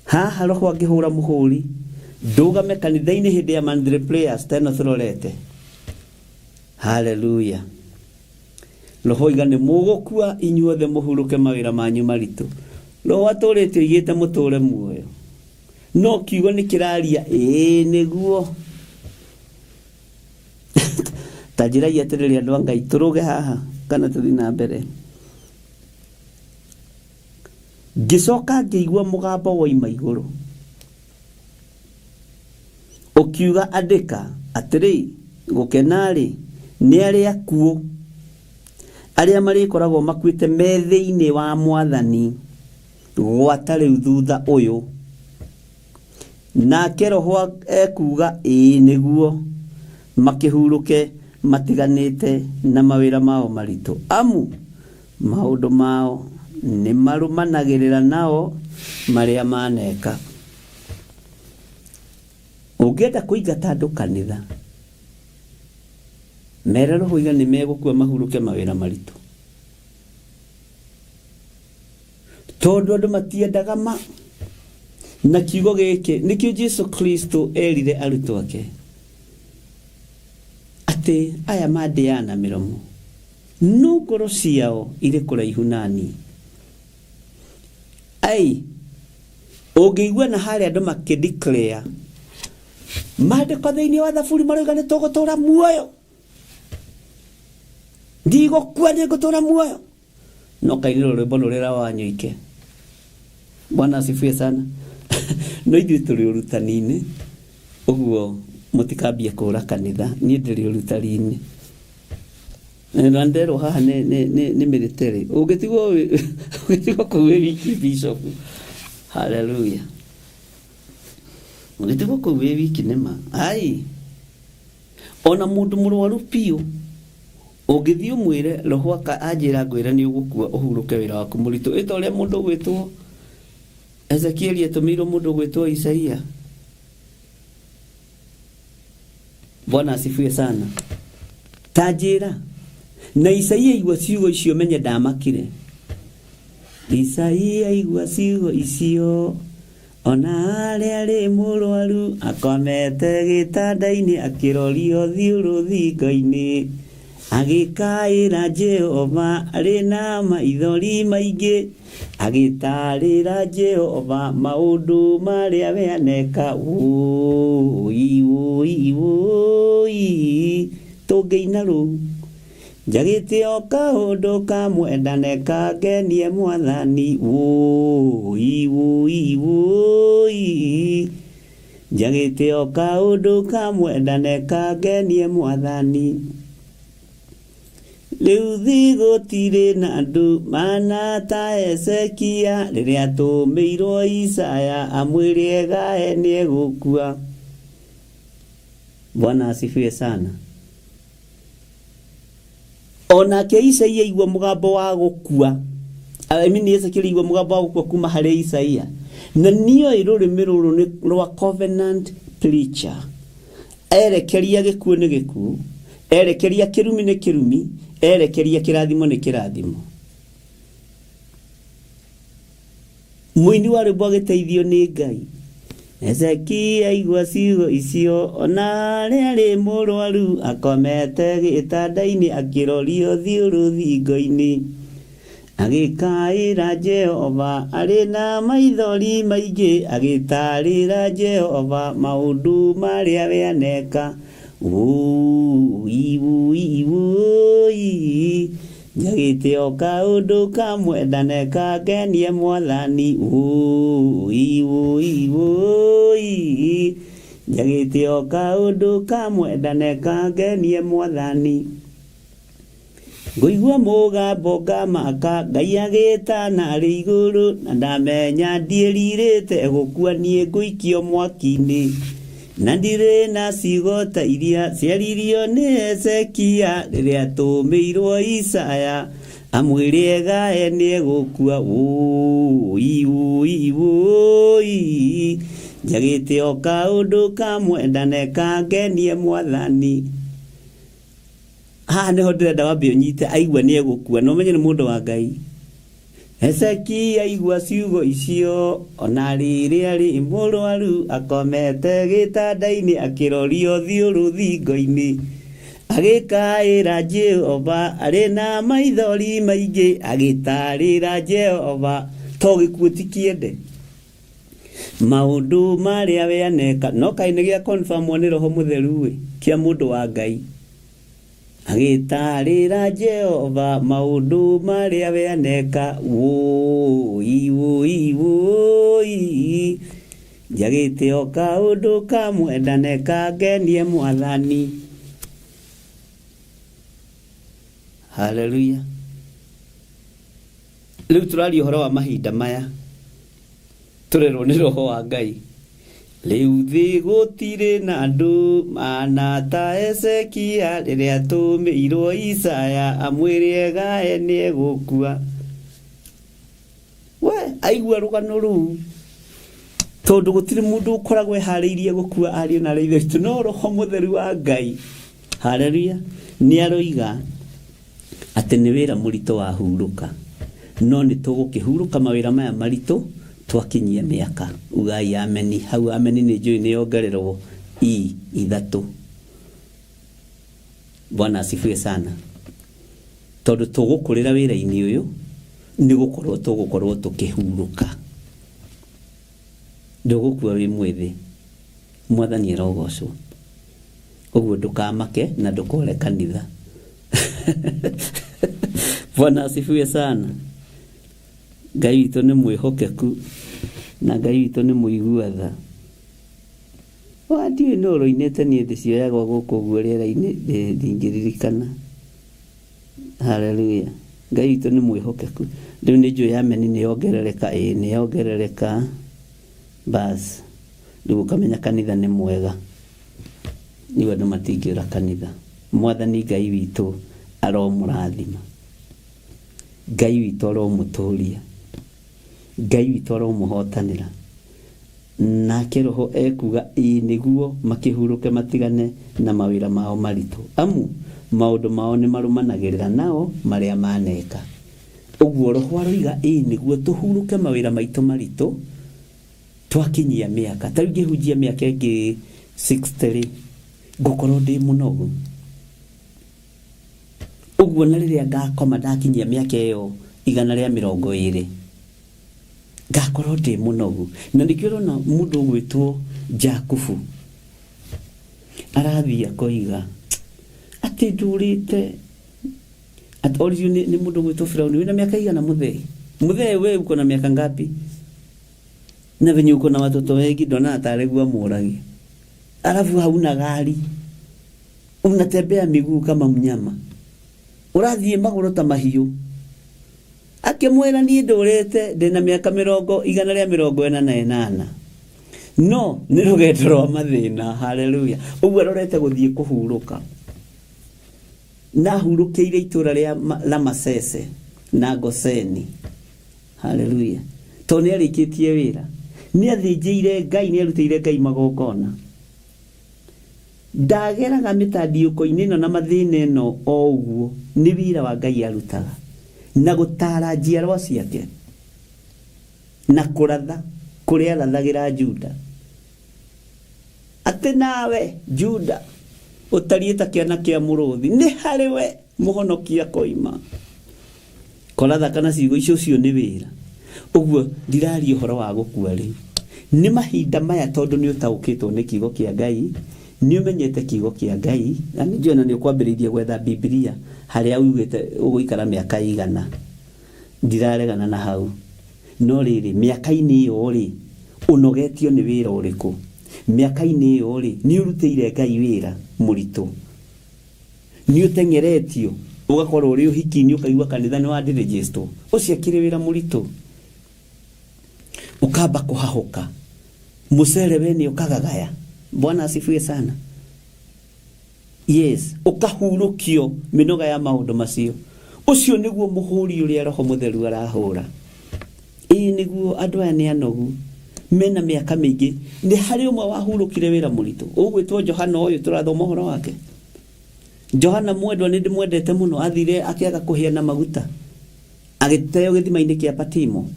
Haha Roho angĩhũra mũhũri ndũgame kanitha-inĩ hĩndĩ ya monthly prayers ta ĩno tũrorete. Haleluya. Roho oiga nĩ mũgũkua inyuothe mũhurũke mawĩra manyu maritũ. Roho atũrĩte oigĩte mũtũre muoyo. No kiugo nĩ kĩraria ĩĩ nĩguo. Ta njĩrai atĩrĩrĩ andũ a Ngai tũrũge haha kana tũthiĩ na mbere. Ngĩcoka ngĩigua mũgambo woima igũrũ ũkiuga andĩka atĩrĩ gũkena-rĩ nĩ arĩa akuũ arĩa marĩkoragwo makuĩte me thĩinĩ wa Mwathani gwata rĩu thutha ũyũ. Nake Roho ekuuga ĩĩ nĩguo makĩhurũke matiganĩte na mawĩra mao maritũ. Amu maũndũ mao nĩ marũmanagĩrĩra nao marĩa maneka. Ũngĩenda kũingata andũ kanitha, mere Roho iga nĩ megũkua mahurũke mawĩra maritũ. Tondũ andũ matiendaga ma. Na kiugo gĩkĩ nĩkĩo Jesu Kristo erire arutwo ake atĩ aya mandĩaga na mĩromo no ngoro ciao irĩ kũraihu nani. Ai, ũngĩigua na harĩa andũ makĩ declare maandĩko thĩinĩ wa Thaburi maroiga nĩ tũgũtũra muoyo, ndigũkua nĩ ngũtũra muoyo. No kainĩrwo rwĩmbo rũrĩa Wanyoike. Bwana asifiwe sana. No ithuĩ tũrĩ ũrutani-inĩ, ũguo mũtikambie kũra kanitha, niĩ ndĩrĩ ũrutani-inĩ. Na nderwo haha nĩ military, ũngĩtigwo kũu wĩ wiki bishop. Haleluya. Ũngĩtigwo kũu wĩ wiki nĩma. Ai. Ona mũndũ mũrwaru biũ ũngĩthiĩ ũmwĩre roho aka anjĩra ngwĩre nĩ ũgũkua ũhurũke wĩra waku mũritũ, ĩ ta ũrĩa mũndũ ũgwĩtwo Ezekieli atũmĩirwo mũndũ ũgwĩtwo Isaia. Bwana asifiwe sana. Ta njĩra na Isaia igua ciugo icio menye ndamakire. Isaia igua ciugo icio ona arĩa arĩ mũrwaru akomete gĩtanda-inĩ akĩrorio thiũ rũthingo-inĩ agĩkaĩra Jehova arĩ na maithori maingĩ agĩtarĩra Jehova maũndũ marĩa we aneka. Wũi wũi wũi tũngĩina rũu njagĩte o kaũndũ kamwe ndanekangenie mwathani. Wũi wũi wũi njagĩte o kaũndũ kamwe ndanekangenie mwathani. Rĩu thĩ gũtirĩ na andũ mana ta Ezekia rĩrĩa atũmĩirwo Isaya amwĩre egae nĩegũkua. Bwana asifiwe sana. Onake Isaia igua mũgambo wa gũkua, I mean Ezekiel igua mũgambo wa gũkua kuma harĩ Isaia, na nĩoĩ rũrĩmĩ rũrũ nĩ rwa covenant preacher. Erekeria gĩkuũ nĩ gĩkuũ, erekeria kĩrumi nĩ kĩrumi, erekeria kĩrathimo nĩ kĩrathimo. Mũini wa rwĩmbo agĩteithio nĩ Ngai. Ezekia aigua ciugo icio ona arĩa arĩ mũrwaru akomete gĩtanda-inĩ akĩrorio thiũ rũthingo-inĩ agĩkaĩra Jehova arĩ na maithori maingĩ agĩtarĩra Jehova maũndũ marĩa we aneka. Wũi wũi wũi njagĩte o kaũndũ kamwe ndanekangenie mwathani. Wũi wũi wũi njagĩte o kaũndũ kamwe ndanekangenie mwathani. Ngũigua mũgambo ngamaka Ngai agĩtana arĩ igũrũ na ndamenya ndiĩrirĩte gũkua niĩ ngũikio mwaki-inĩ na ndirĩ na ciugo ta iria ciaririo nĩ Ezekia rĩrĩa atũmĩirwo Isaya amwĩre egae nĩegũkua. Wũi wũi wũi njagĩte o kaũndũ kamwe ndanekangenie mwathani. Haha nĩho ndĩrenda wambe ũnyite aigua nĩegũkua na ũmenye nĩ mũndũ wa Ngai. Ezekia aigua ciugo icio ona rĩrĩa arĩ mũrwaru akomete gĩtanda-inĩ akĩrorio thiũ rũthingo-inĩ agĩkaĩra Jehova arĩ na maithori maingĩ agĩtarĩra Jehova to gĩkuũ ti kĩende maũndũ marĩa we aneka. No kaĩ nĩ gĩa confirmwo nĩ Roho Mũtheru ĩ kĩa mũndũ wa Ngai agĩtarĩra Jehova maũndũ marĩa we aneka. Wũi wũi wũi njagĩte o kaũndũ kamwe ndanekangenie mwathani. Haleluya. Rĩu tũraria ũhoro wa mahinda maya tũrerwo nĩ Roho wa Ngai. Rĩu thĩ gũtirĩ na andũ mana ta Ezekia rĩrĩa atũmĩirwo Isaya amwĩre egae nĩegũkua. We aigua rũgano rũu tondũ gũtirĩ mũndũ ũkoragwo eharĩirie gũkua ariũ na ithe witũ no Roho Mũtheru wa Ngai. Haleluya. Nĩ aroiga atĩ nĩ wĩra mũritũ wahurũka, no nĩ tũgũkĩhurũka mawĩra maya maritũ twakinyia mĩaka. Ugai ameni. Hau ameni nĩ njũĩ nĩ yongererwo i ithatũ. Bwana asifiwe sana. Tondũ tũgũkũrĩra wĩra-inĩ ũyũ nĩ gũkorwo tũgũkorwo tũkĩhurũka. Ndũgũkua wĩ mwĩthĩ. Mwathani arogocwo. Ũguo ndũkamake na ndũkore kanitha. Bwana asifiwe sana. Ngai witũ nĩ mwĩhokeku. Na Ngai witũ nĩ mũigua tha. Wa ndiũĩ nũ ũrũinĩte niĩ ndĩcioyagwo gũkũ ũguo rĩera-inĩ ndingĩririkana. Haleluya. Ngai witũ nĩ mwĩhokeku. Rĩu nĩ njũĩ ameni nĩ yongerereka, ĩĩ nĩ yongerereka. Bas. Rĩu ũkamenya kanitha nĩ mwega. Rĩu andũ matingĩũra kanitha. Mwathani Ngai witũ aromũrathima. Ngai witũ aromũtũria. Ngai witũ aromũhotanĩra. Nake Roho ekuuga, Ĩĩ nĩguo, makĩhurũke matigane na mawĩra mao maritũ, amu maũndũ mao nĩmarũmanagĩrĩra nao marĩa maaneka. Ũguo Roho aroiga, Ĩĩ nĩguo, tũhurũke mawĩra maitũ maritũ, twakinyia mĩaka. Ta rĩu ingĩhunjia mĩaka ĩngĩ 60-rĩ, ngũkorwo ndĩ mũnogu. Ũguo na rĩrĩa ngakoma ndakinyia mĩaka ĩyo 120, ngakorwo ndĩ mũnogu. Na nĩkĩo ũrona mũndũ ũgwĩtwo Jakubu arathiĩ akoiga atĩ ndũrĩte atĩ oririo nĩ nĩ mũndũ ũgwĩtwo Firauni wĩna mĩaka igana mũthee mũthee we uko na miaka ngapi na venye uko na watoto wengi ndona tarĩ amũragia alafu hauna gari unatembea miguu kama mnyama ũrathiĩ magũrũ ta mahiũ akĩmwĩra niĩ ndũrĩte ndĩna mĩaka 148 no nĩ rũgendo rwa mathĩna haleluya ũguo arorete gũthiĩ kũhurũka na ahurũkĩire itũra rĩa Ramasese na Goseni haleluya tondũ nĩ arĩkĩtie wĩra nĩ athĩnjĩire Ngai nĩ arutĩire Ngai magongona ndageraga mĩtandiũko-inĩ ĩno na mathĩna ĩno o ũguo nĩ wĩra wa Ngai arutaga na gũtaara njiarwa ciake na kũratha kũrĩa arathagĩra Juda atĩ nawe Juda ũtariĩ ta kĩana kĩa mũrũthi nĩ harĩ we mũhonokia koima koratha kana ciugo icio ũcio nĩ wĩra ũguo ndiraria ũhoro wa gũkua rĩu nĩ mahinda maya tondũ nĩ ũtaũkĩtwo nĩ kiugo kĩa Ngai nĩ ũmenyete kiugo kĩa Ngai na nĩ njũĩ ona nĩ ũkwambĩrĩirie gwetha Bibilia harĩa ugĩte ũgũikara mĩaka igana ndiraregana na hau no rĩrĩ mĩaka-inĩ ĩyo rĩ ũnogetio nĩ wĩra ũrĩkũ mĩaka-inĩ ĩyo rĩ nĩ ũrutĩire Ngai wĩra mũritũ nĩ ũteng'eretio ũgakorwo ũrĩ ũhiki-inĩ ũkaigua kanitha nĩ wandirĩgĩstwo ũcio akĩrĩ wĩra mũritũ ũkamba kũhahũka mũcere we nĩ ũkagagaya bwana asifiwe sana yes ũkahurũkio mĩnoga ya maũndũ macio ũcio nĩguo mũhũri ũrĩa roho mũtheru arahũra ĩĩ nĩguo andũ aya nĩ anogu mena mĩaka mĩingĩ nĩ harĩ ũmwe wahurũkire wĩra mũritũ ũgwĩtwo Johana ũyũ tũrathoma ũhoro wake Johana mwendwa nĩ ndĩmwendete mũno athire akĩaga kũhĩa na maguta agĩteo gĩthima-inĩ kĩa Patimo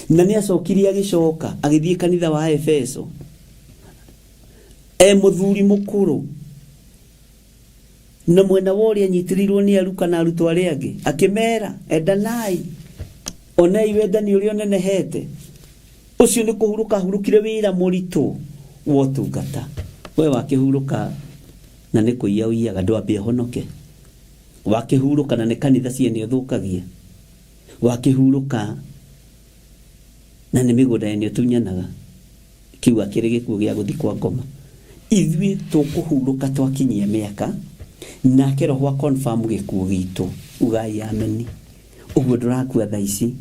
na nĩ acokirie agĩcoka agĩthiĩ kanitha wa Efeso e mũthuri mũkũrũ na mwena wa ũrĩa anyitĩrĩirwo nĩ aruka na arutwo arĩa angĩ akĩmera endanai onei wendani ũrĩa ũnenehete ũcio nĩ kũhurũka ahurũkire wĩra mũritũ wa ũtungata we wakĩhurũka na nĩ kũiya ũiyaga ndwambe ũhonoke wakĩhurũka na nĩ kanitha ciene ũthũkagia wakĩhurũka na nĩ mĩgũnda yene ũtunyanaga kĩu akĩrĩ gĩkuũ gĩa gũthiĩ kwa ngoma ithuĩ tũkũhurũka twakinyia mĩaka nake roho a confirm gĩkuũ gitũ ugai ameni ũguo ndũrakua thaa ici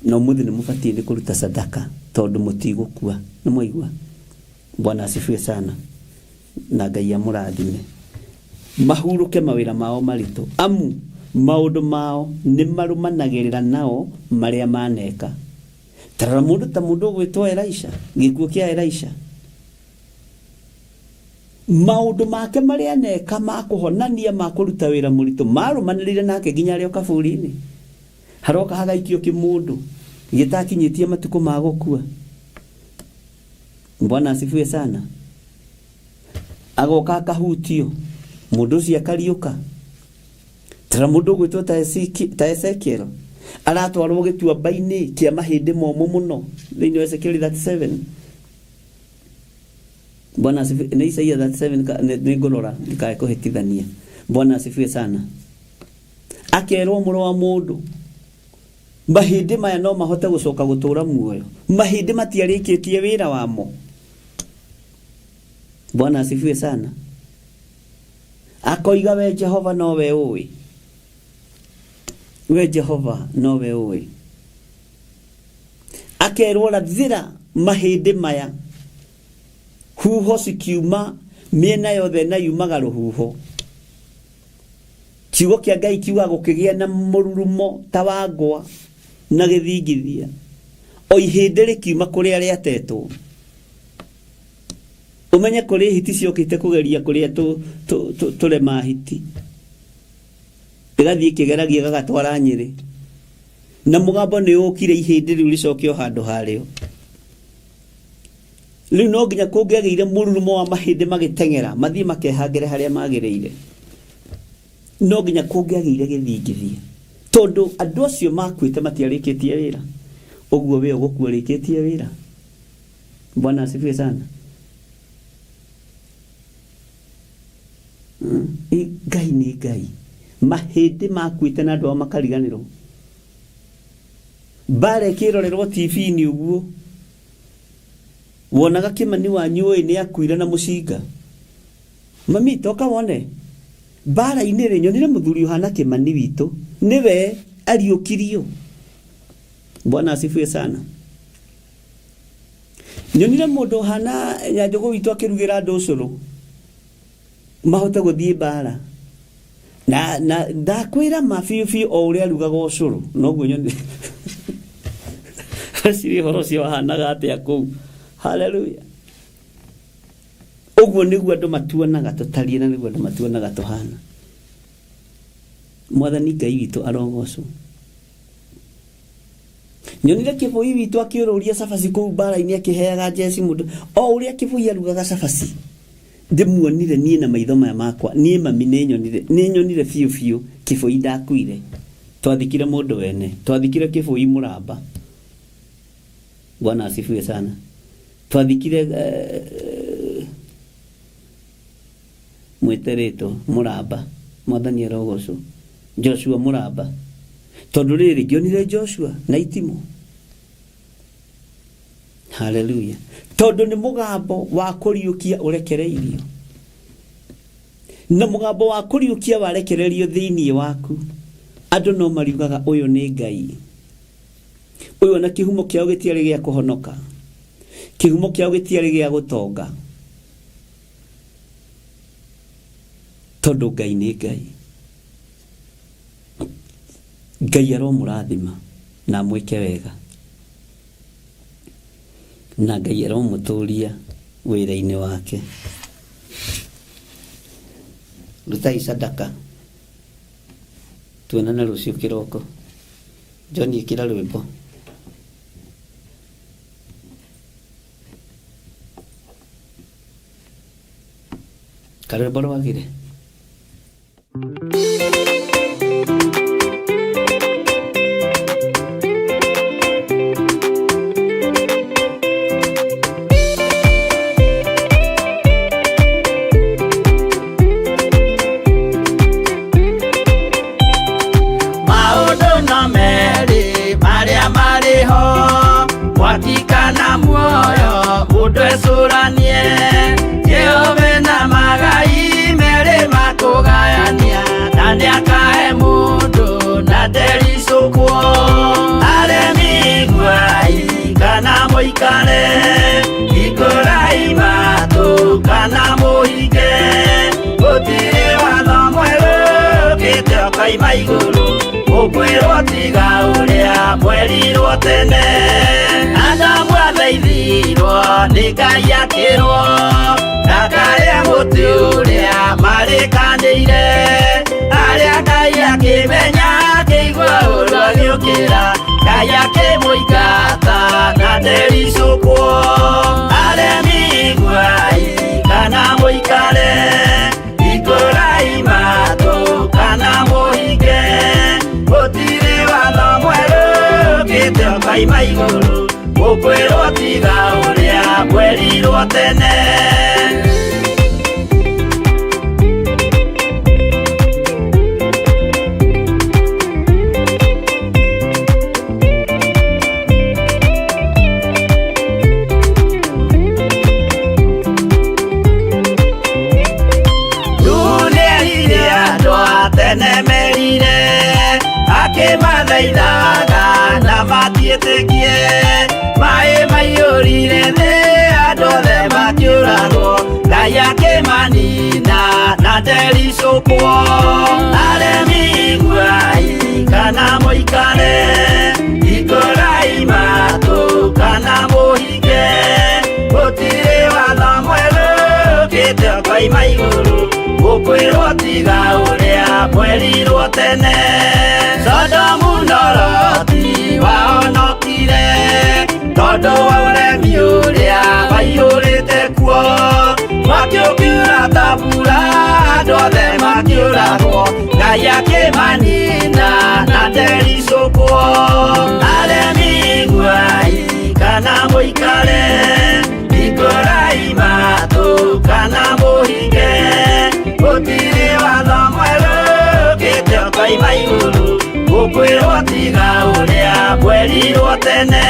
na ũmũthĩ nĩ mũbatiĩ nĩ kũruta sadaka tondũ mũtigũkua nĩ mwaigua bwana asifiwe sana na Ngai amũrathime mahurũke mawĩra mao maritũ amu maũndũ mao nĩ marũmanagĩrĩra nao marĩa maneka tarora mũndũ ta mũndũ ũgwĩtwo Elisha gĩkuũ kĩa Elisha maũndũ make marĩa aneka ma kũhonania ma kũruta wĩra mũritũ marũmanĩrĩire nake nginya arĩ o kaburi-inĩ haroka hagaikio kĩmũndũ gĩtakinyĩtie matukũ ma gũkua bwana asifiwe sana agoka akahutio mũndũ ũcio akariũka tara mũndũ ũgwĩtwo ta Ezekiel aratwarwo gĩtuamba-inĩ kĩa mahĩndĩ momũ mũno thĩinĩ wa Ezekiel 37 bwana asifiwe nĩ Isaia 37 nĩ ngũrora ndikae kũhĩtithania bwana asifiwe sana akerwo mũrũ wa mũndũ Mahĩndĩ maya no mahote gũcoka gũtũra muoyo? Mahĩndĩ matiarĩkĩtie wĩra wamo. Bwana asifiwe sana. Akoiga we Jehova nowe ũĩ, we Jehova nowe ũĩ. Akerwo rathĩra mahĩndĩ maya, huho cikiuma mĩena yothe na yumaga rũhuho. Kiugo kĩa Ngai kiuga gũkĩgĩa na mũrurumo ta wa ngwa na gĩthingithia, o ihĩndĩ rĩkiuma kũrĩa rĩatetwo. Ũmenye kũrĩ hiti ciokĩte kũgeria kũrĩa tũrema hiti, ĩgathiĩ ĩkĩgeragia ĩgagatwara Nyĩrĩ, na mũgambo nĩ ũkire ihĩndĩ rĩu rĩcoke o handũ harĩo. Rĩu no nginya kũngĩagĩire mũrurumo wa mahĩndĩ magĩteng'era mathiĩ makehangĩre harĩa magĩrĩire, no nginya kũngĩagĩire gĩthingithia, tondũ andũ acio makuĩte matiarĩkĩtie wĩra. Ũguo we ũgũkua ũrĩkĩtie wĩra. Bwana asifiwe sana. Ngai nĩ Ngai. Mahĩndĩ makuĩte na andũ ao makariganĩrwo. Mbara ĩkĩrorerwo TV-inĩ ũguo, wonaga Kĩmani wanyu ũĩ nĩ akuire na mũcinga. Mami, toka wone mbara-inĩ rĩ, nyonire mũthuri ũhana Kĩmani witũ, nĩwe ariũkirio. Bwana asifiwe sana. Nyonire mũndũ ũhana Nyanjũgũ witũ akĩrugĩra andũ ũcũrũ mahote gũthiĩ mbara, na ndakwĩra ma biũ biũ, o ũrĩa arugaga ũcũrũ noguo nyonire. Weciria ũhoro ũcio wahanaga atĩa kũu? Haleluya. Ũguo nĩguo andũ matuonaga tũtariĩ, na nĩguo andũ matuonaga tũhana. Mwathani Ngai witũ arogocwo. Nyonire Kĩbũi witũ akĩũrũria cabaci kũu mbara-inĩ, akĩheaga njeci mũndũ o ũrĩa Kĩbũi arugaga cabaci. Ndĩmuonire niĩ na maitho maya makwa, niĩ mami nĩ nyonire, nĩ nyonire biũ biũ Kĩbũi ndakuire. Twathikire mũndũ wene, twathikire Kĩbũi mũramba. Bwana asifiwe sana. Twathikire mwĩterĩtwo mũramba. Mwathani arogocwo. Joshua mũramba, tondũ rĩrĩ ngĩonire Joshua na itimũ. Haleluya. Tondũ nĩ mũgambo wa kũriũkia ũrekereirio, na mũgambo wa kũriũkia warekererio thĩinĩ waku, andũ no mariugaga ũyũ nĩ Ngai ũyũ. Ona kĩhumo kĩao gĩtiarĩ gĩa kũhonoka, kĩhumo kĩao gĩtiarĩ gĩa gũtonga, tondũ Ngai nĩ Ngai. Ngai aromũrathima na amwĩke wega, na Ngai aromũtũria wĩra-inĩ wake. Rutai sadaka, tuonane rũciũ kĩroko. John, ĩkĩra rwĩmbo. Karwĩmbo rwagĩre. Maũndũ no merĩ marĩa marĩ ho, mwaki kana muoyo, mũndũ ecũranie. Jehova na magai merĩ makũgayania, na nĩakahe mũndũ na ndericũkwo. Aremi iguai kana mũikare, hingũrai matũ kana mũhinge, gũtirĩ watho mwerũ ũkĩte ũkoima igũrũ ũkwĩrwo tiga ũrĩa mwerirwo tene. Adamu athaithirwo nĩ Ngai akĩrwo ndakarĩe mũtĩ ũrĩa marĩkanĩire, arĩa Ngai akĩmenya akĩigua ũru agĩũkĩra Ngai akĩmũingata na ndericũkwo. Aremi iguai kana mũikare, hingũrai matũ kana mũhinge, gũtirĩ watho mwerũ ũkĩte ũkoima igũrũ ũkwĩrwo tiga ũrĩa mwerirwo tene. metĩkie. Maĩ maiyũrire thĩ andũ othe makĩũragwo, Ngai akĩmanina na ndericũkwo. Aremi iguai kana mũikare, hingũrai matũ kana mũhinge, gũtirĩ watho mwerũ ũkĩte ũkoima igũrũ, gũkwĩrwo tiga ũrĩa mwerirwo tene. Sodomu na Loti wahonokire tondũ wa ũremi ũrĩa waiyũrĩte kuo. Mwaki ũkiura ta mbura andũ othe makĩũragwo, Ngai akĩmanina na ndericũkwo. Aremi iguai kana mũikare, hingũrai matũ kana mũhinge, gũtirĩ watho mwerũ ũkĩte ũkoima igũrũ, gũkwĩrwo tiga ũrĩa mwerirwo tene.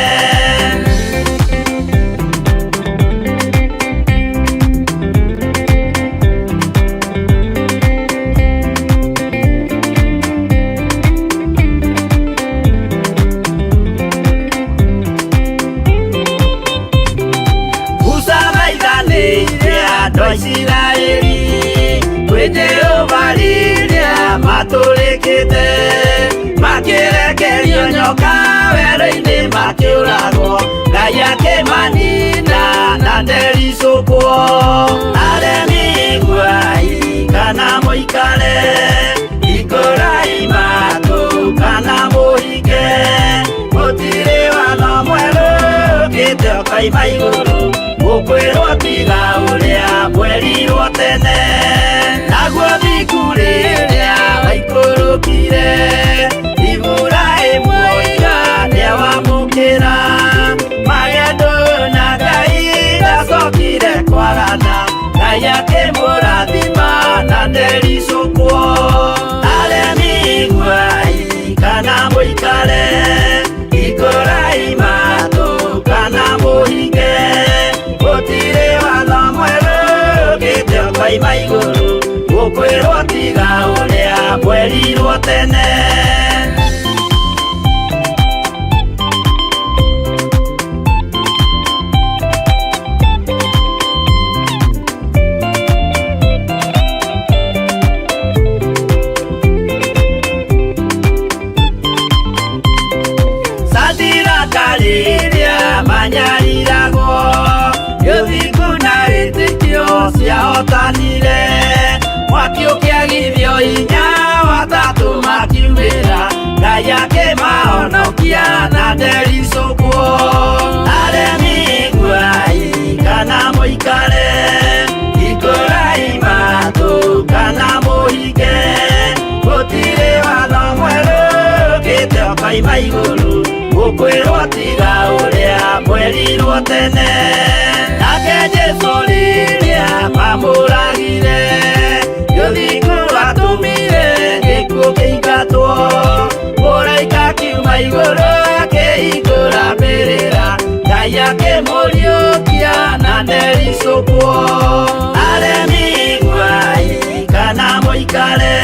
Musa maithanĩire andũ a Isiraeli kwĩ Jehova rĩrĩa matũrĩkĩte, makĩrekerio nyoka werũ-inĩ makĩũragwo, Ngai akĩmanina na ndericũkwo. Aremi iguai kana mũikare, hingũrai matũ kana mũhinge, gũtirĩ watho mwerũ ũkĩte ũkoima igũrũ, gũkwĩrwo tiga ũrĩa mwerirwo tene. Naguo thiku rĩrĩa waikũrũkire, Iburahĩmu oiga nĩawamũkĩra, magendo na Ngai ndacokire kwagana, Ngai akĩmũrathima na ndericũkwo. Aremi iguai kana mũikare, hingũrai matũ kana mũhinge, gũtirĩ watho mwerũ ũkĩte ũkoima igũrũ, gũkwĩrwo tiga ũrĩa mwerirwo tene. Sadiraka rĩrĩa manyariragwo, gĩthingu na wĩtĩkio ciahotanire, mwaki ũkĩagithio hinya watatũ makiumĩra, Ngai akĩmahonokia na ndericũkwo. Aremi iguai kana mũikare, hingũrai matũ kana mũhinge, gũtirĩ watho mwerũ ũkĩte ũkoima igũrũ, gũkwĩrwo tiga ũrĩa mwerirwo tene. Nake Jesũ rĩrĩa mamũragire, gĩthingu atũmire gĩkuũ kĩingatwo, mũraika akiuma igũrũ akĩhingũra mbĩrĩra, Ngai akĩmũriũkia na ndericũkwo. Aremi iguai kana mũikare,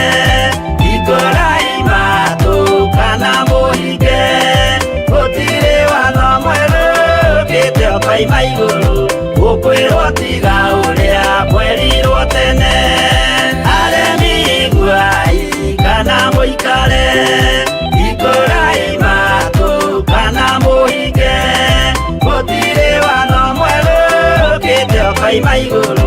hingũrai matũ kana mũhinge, gũtirĩ watho mwerũ ũkĩte ũkoima igũrũ, gũkwĩrwo tiga ũrĩa mwerirwo tene. Aremi iguai kana mũikare, hingũrai matũ kana mũhinge, gũtirĩ watho mwerũ ũkĩte ũkoima igũrũ,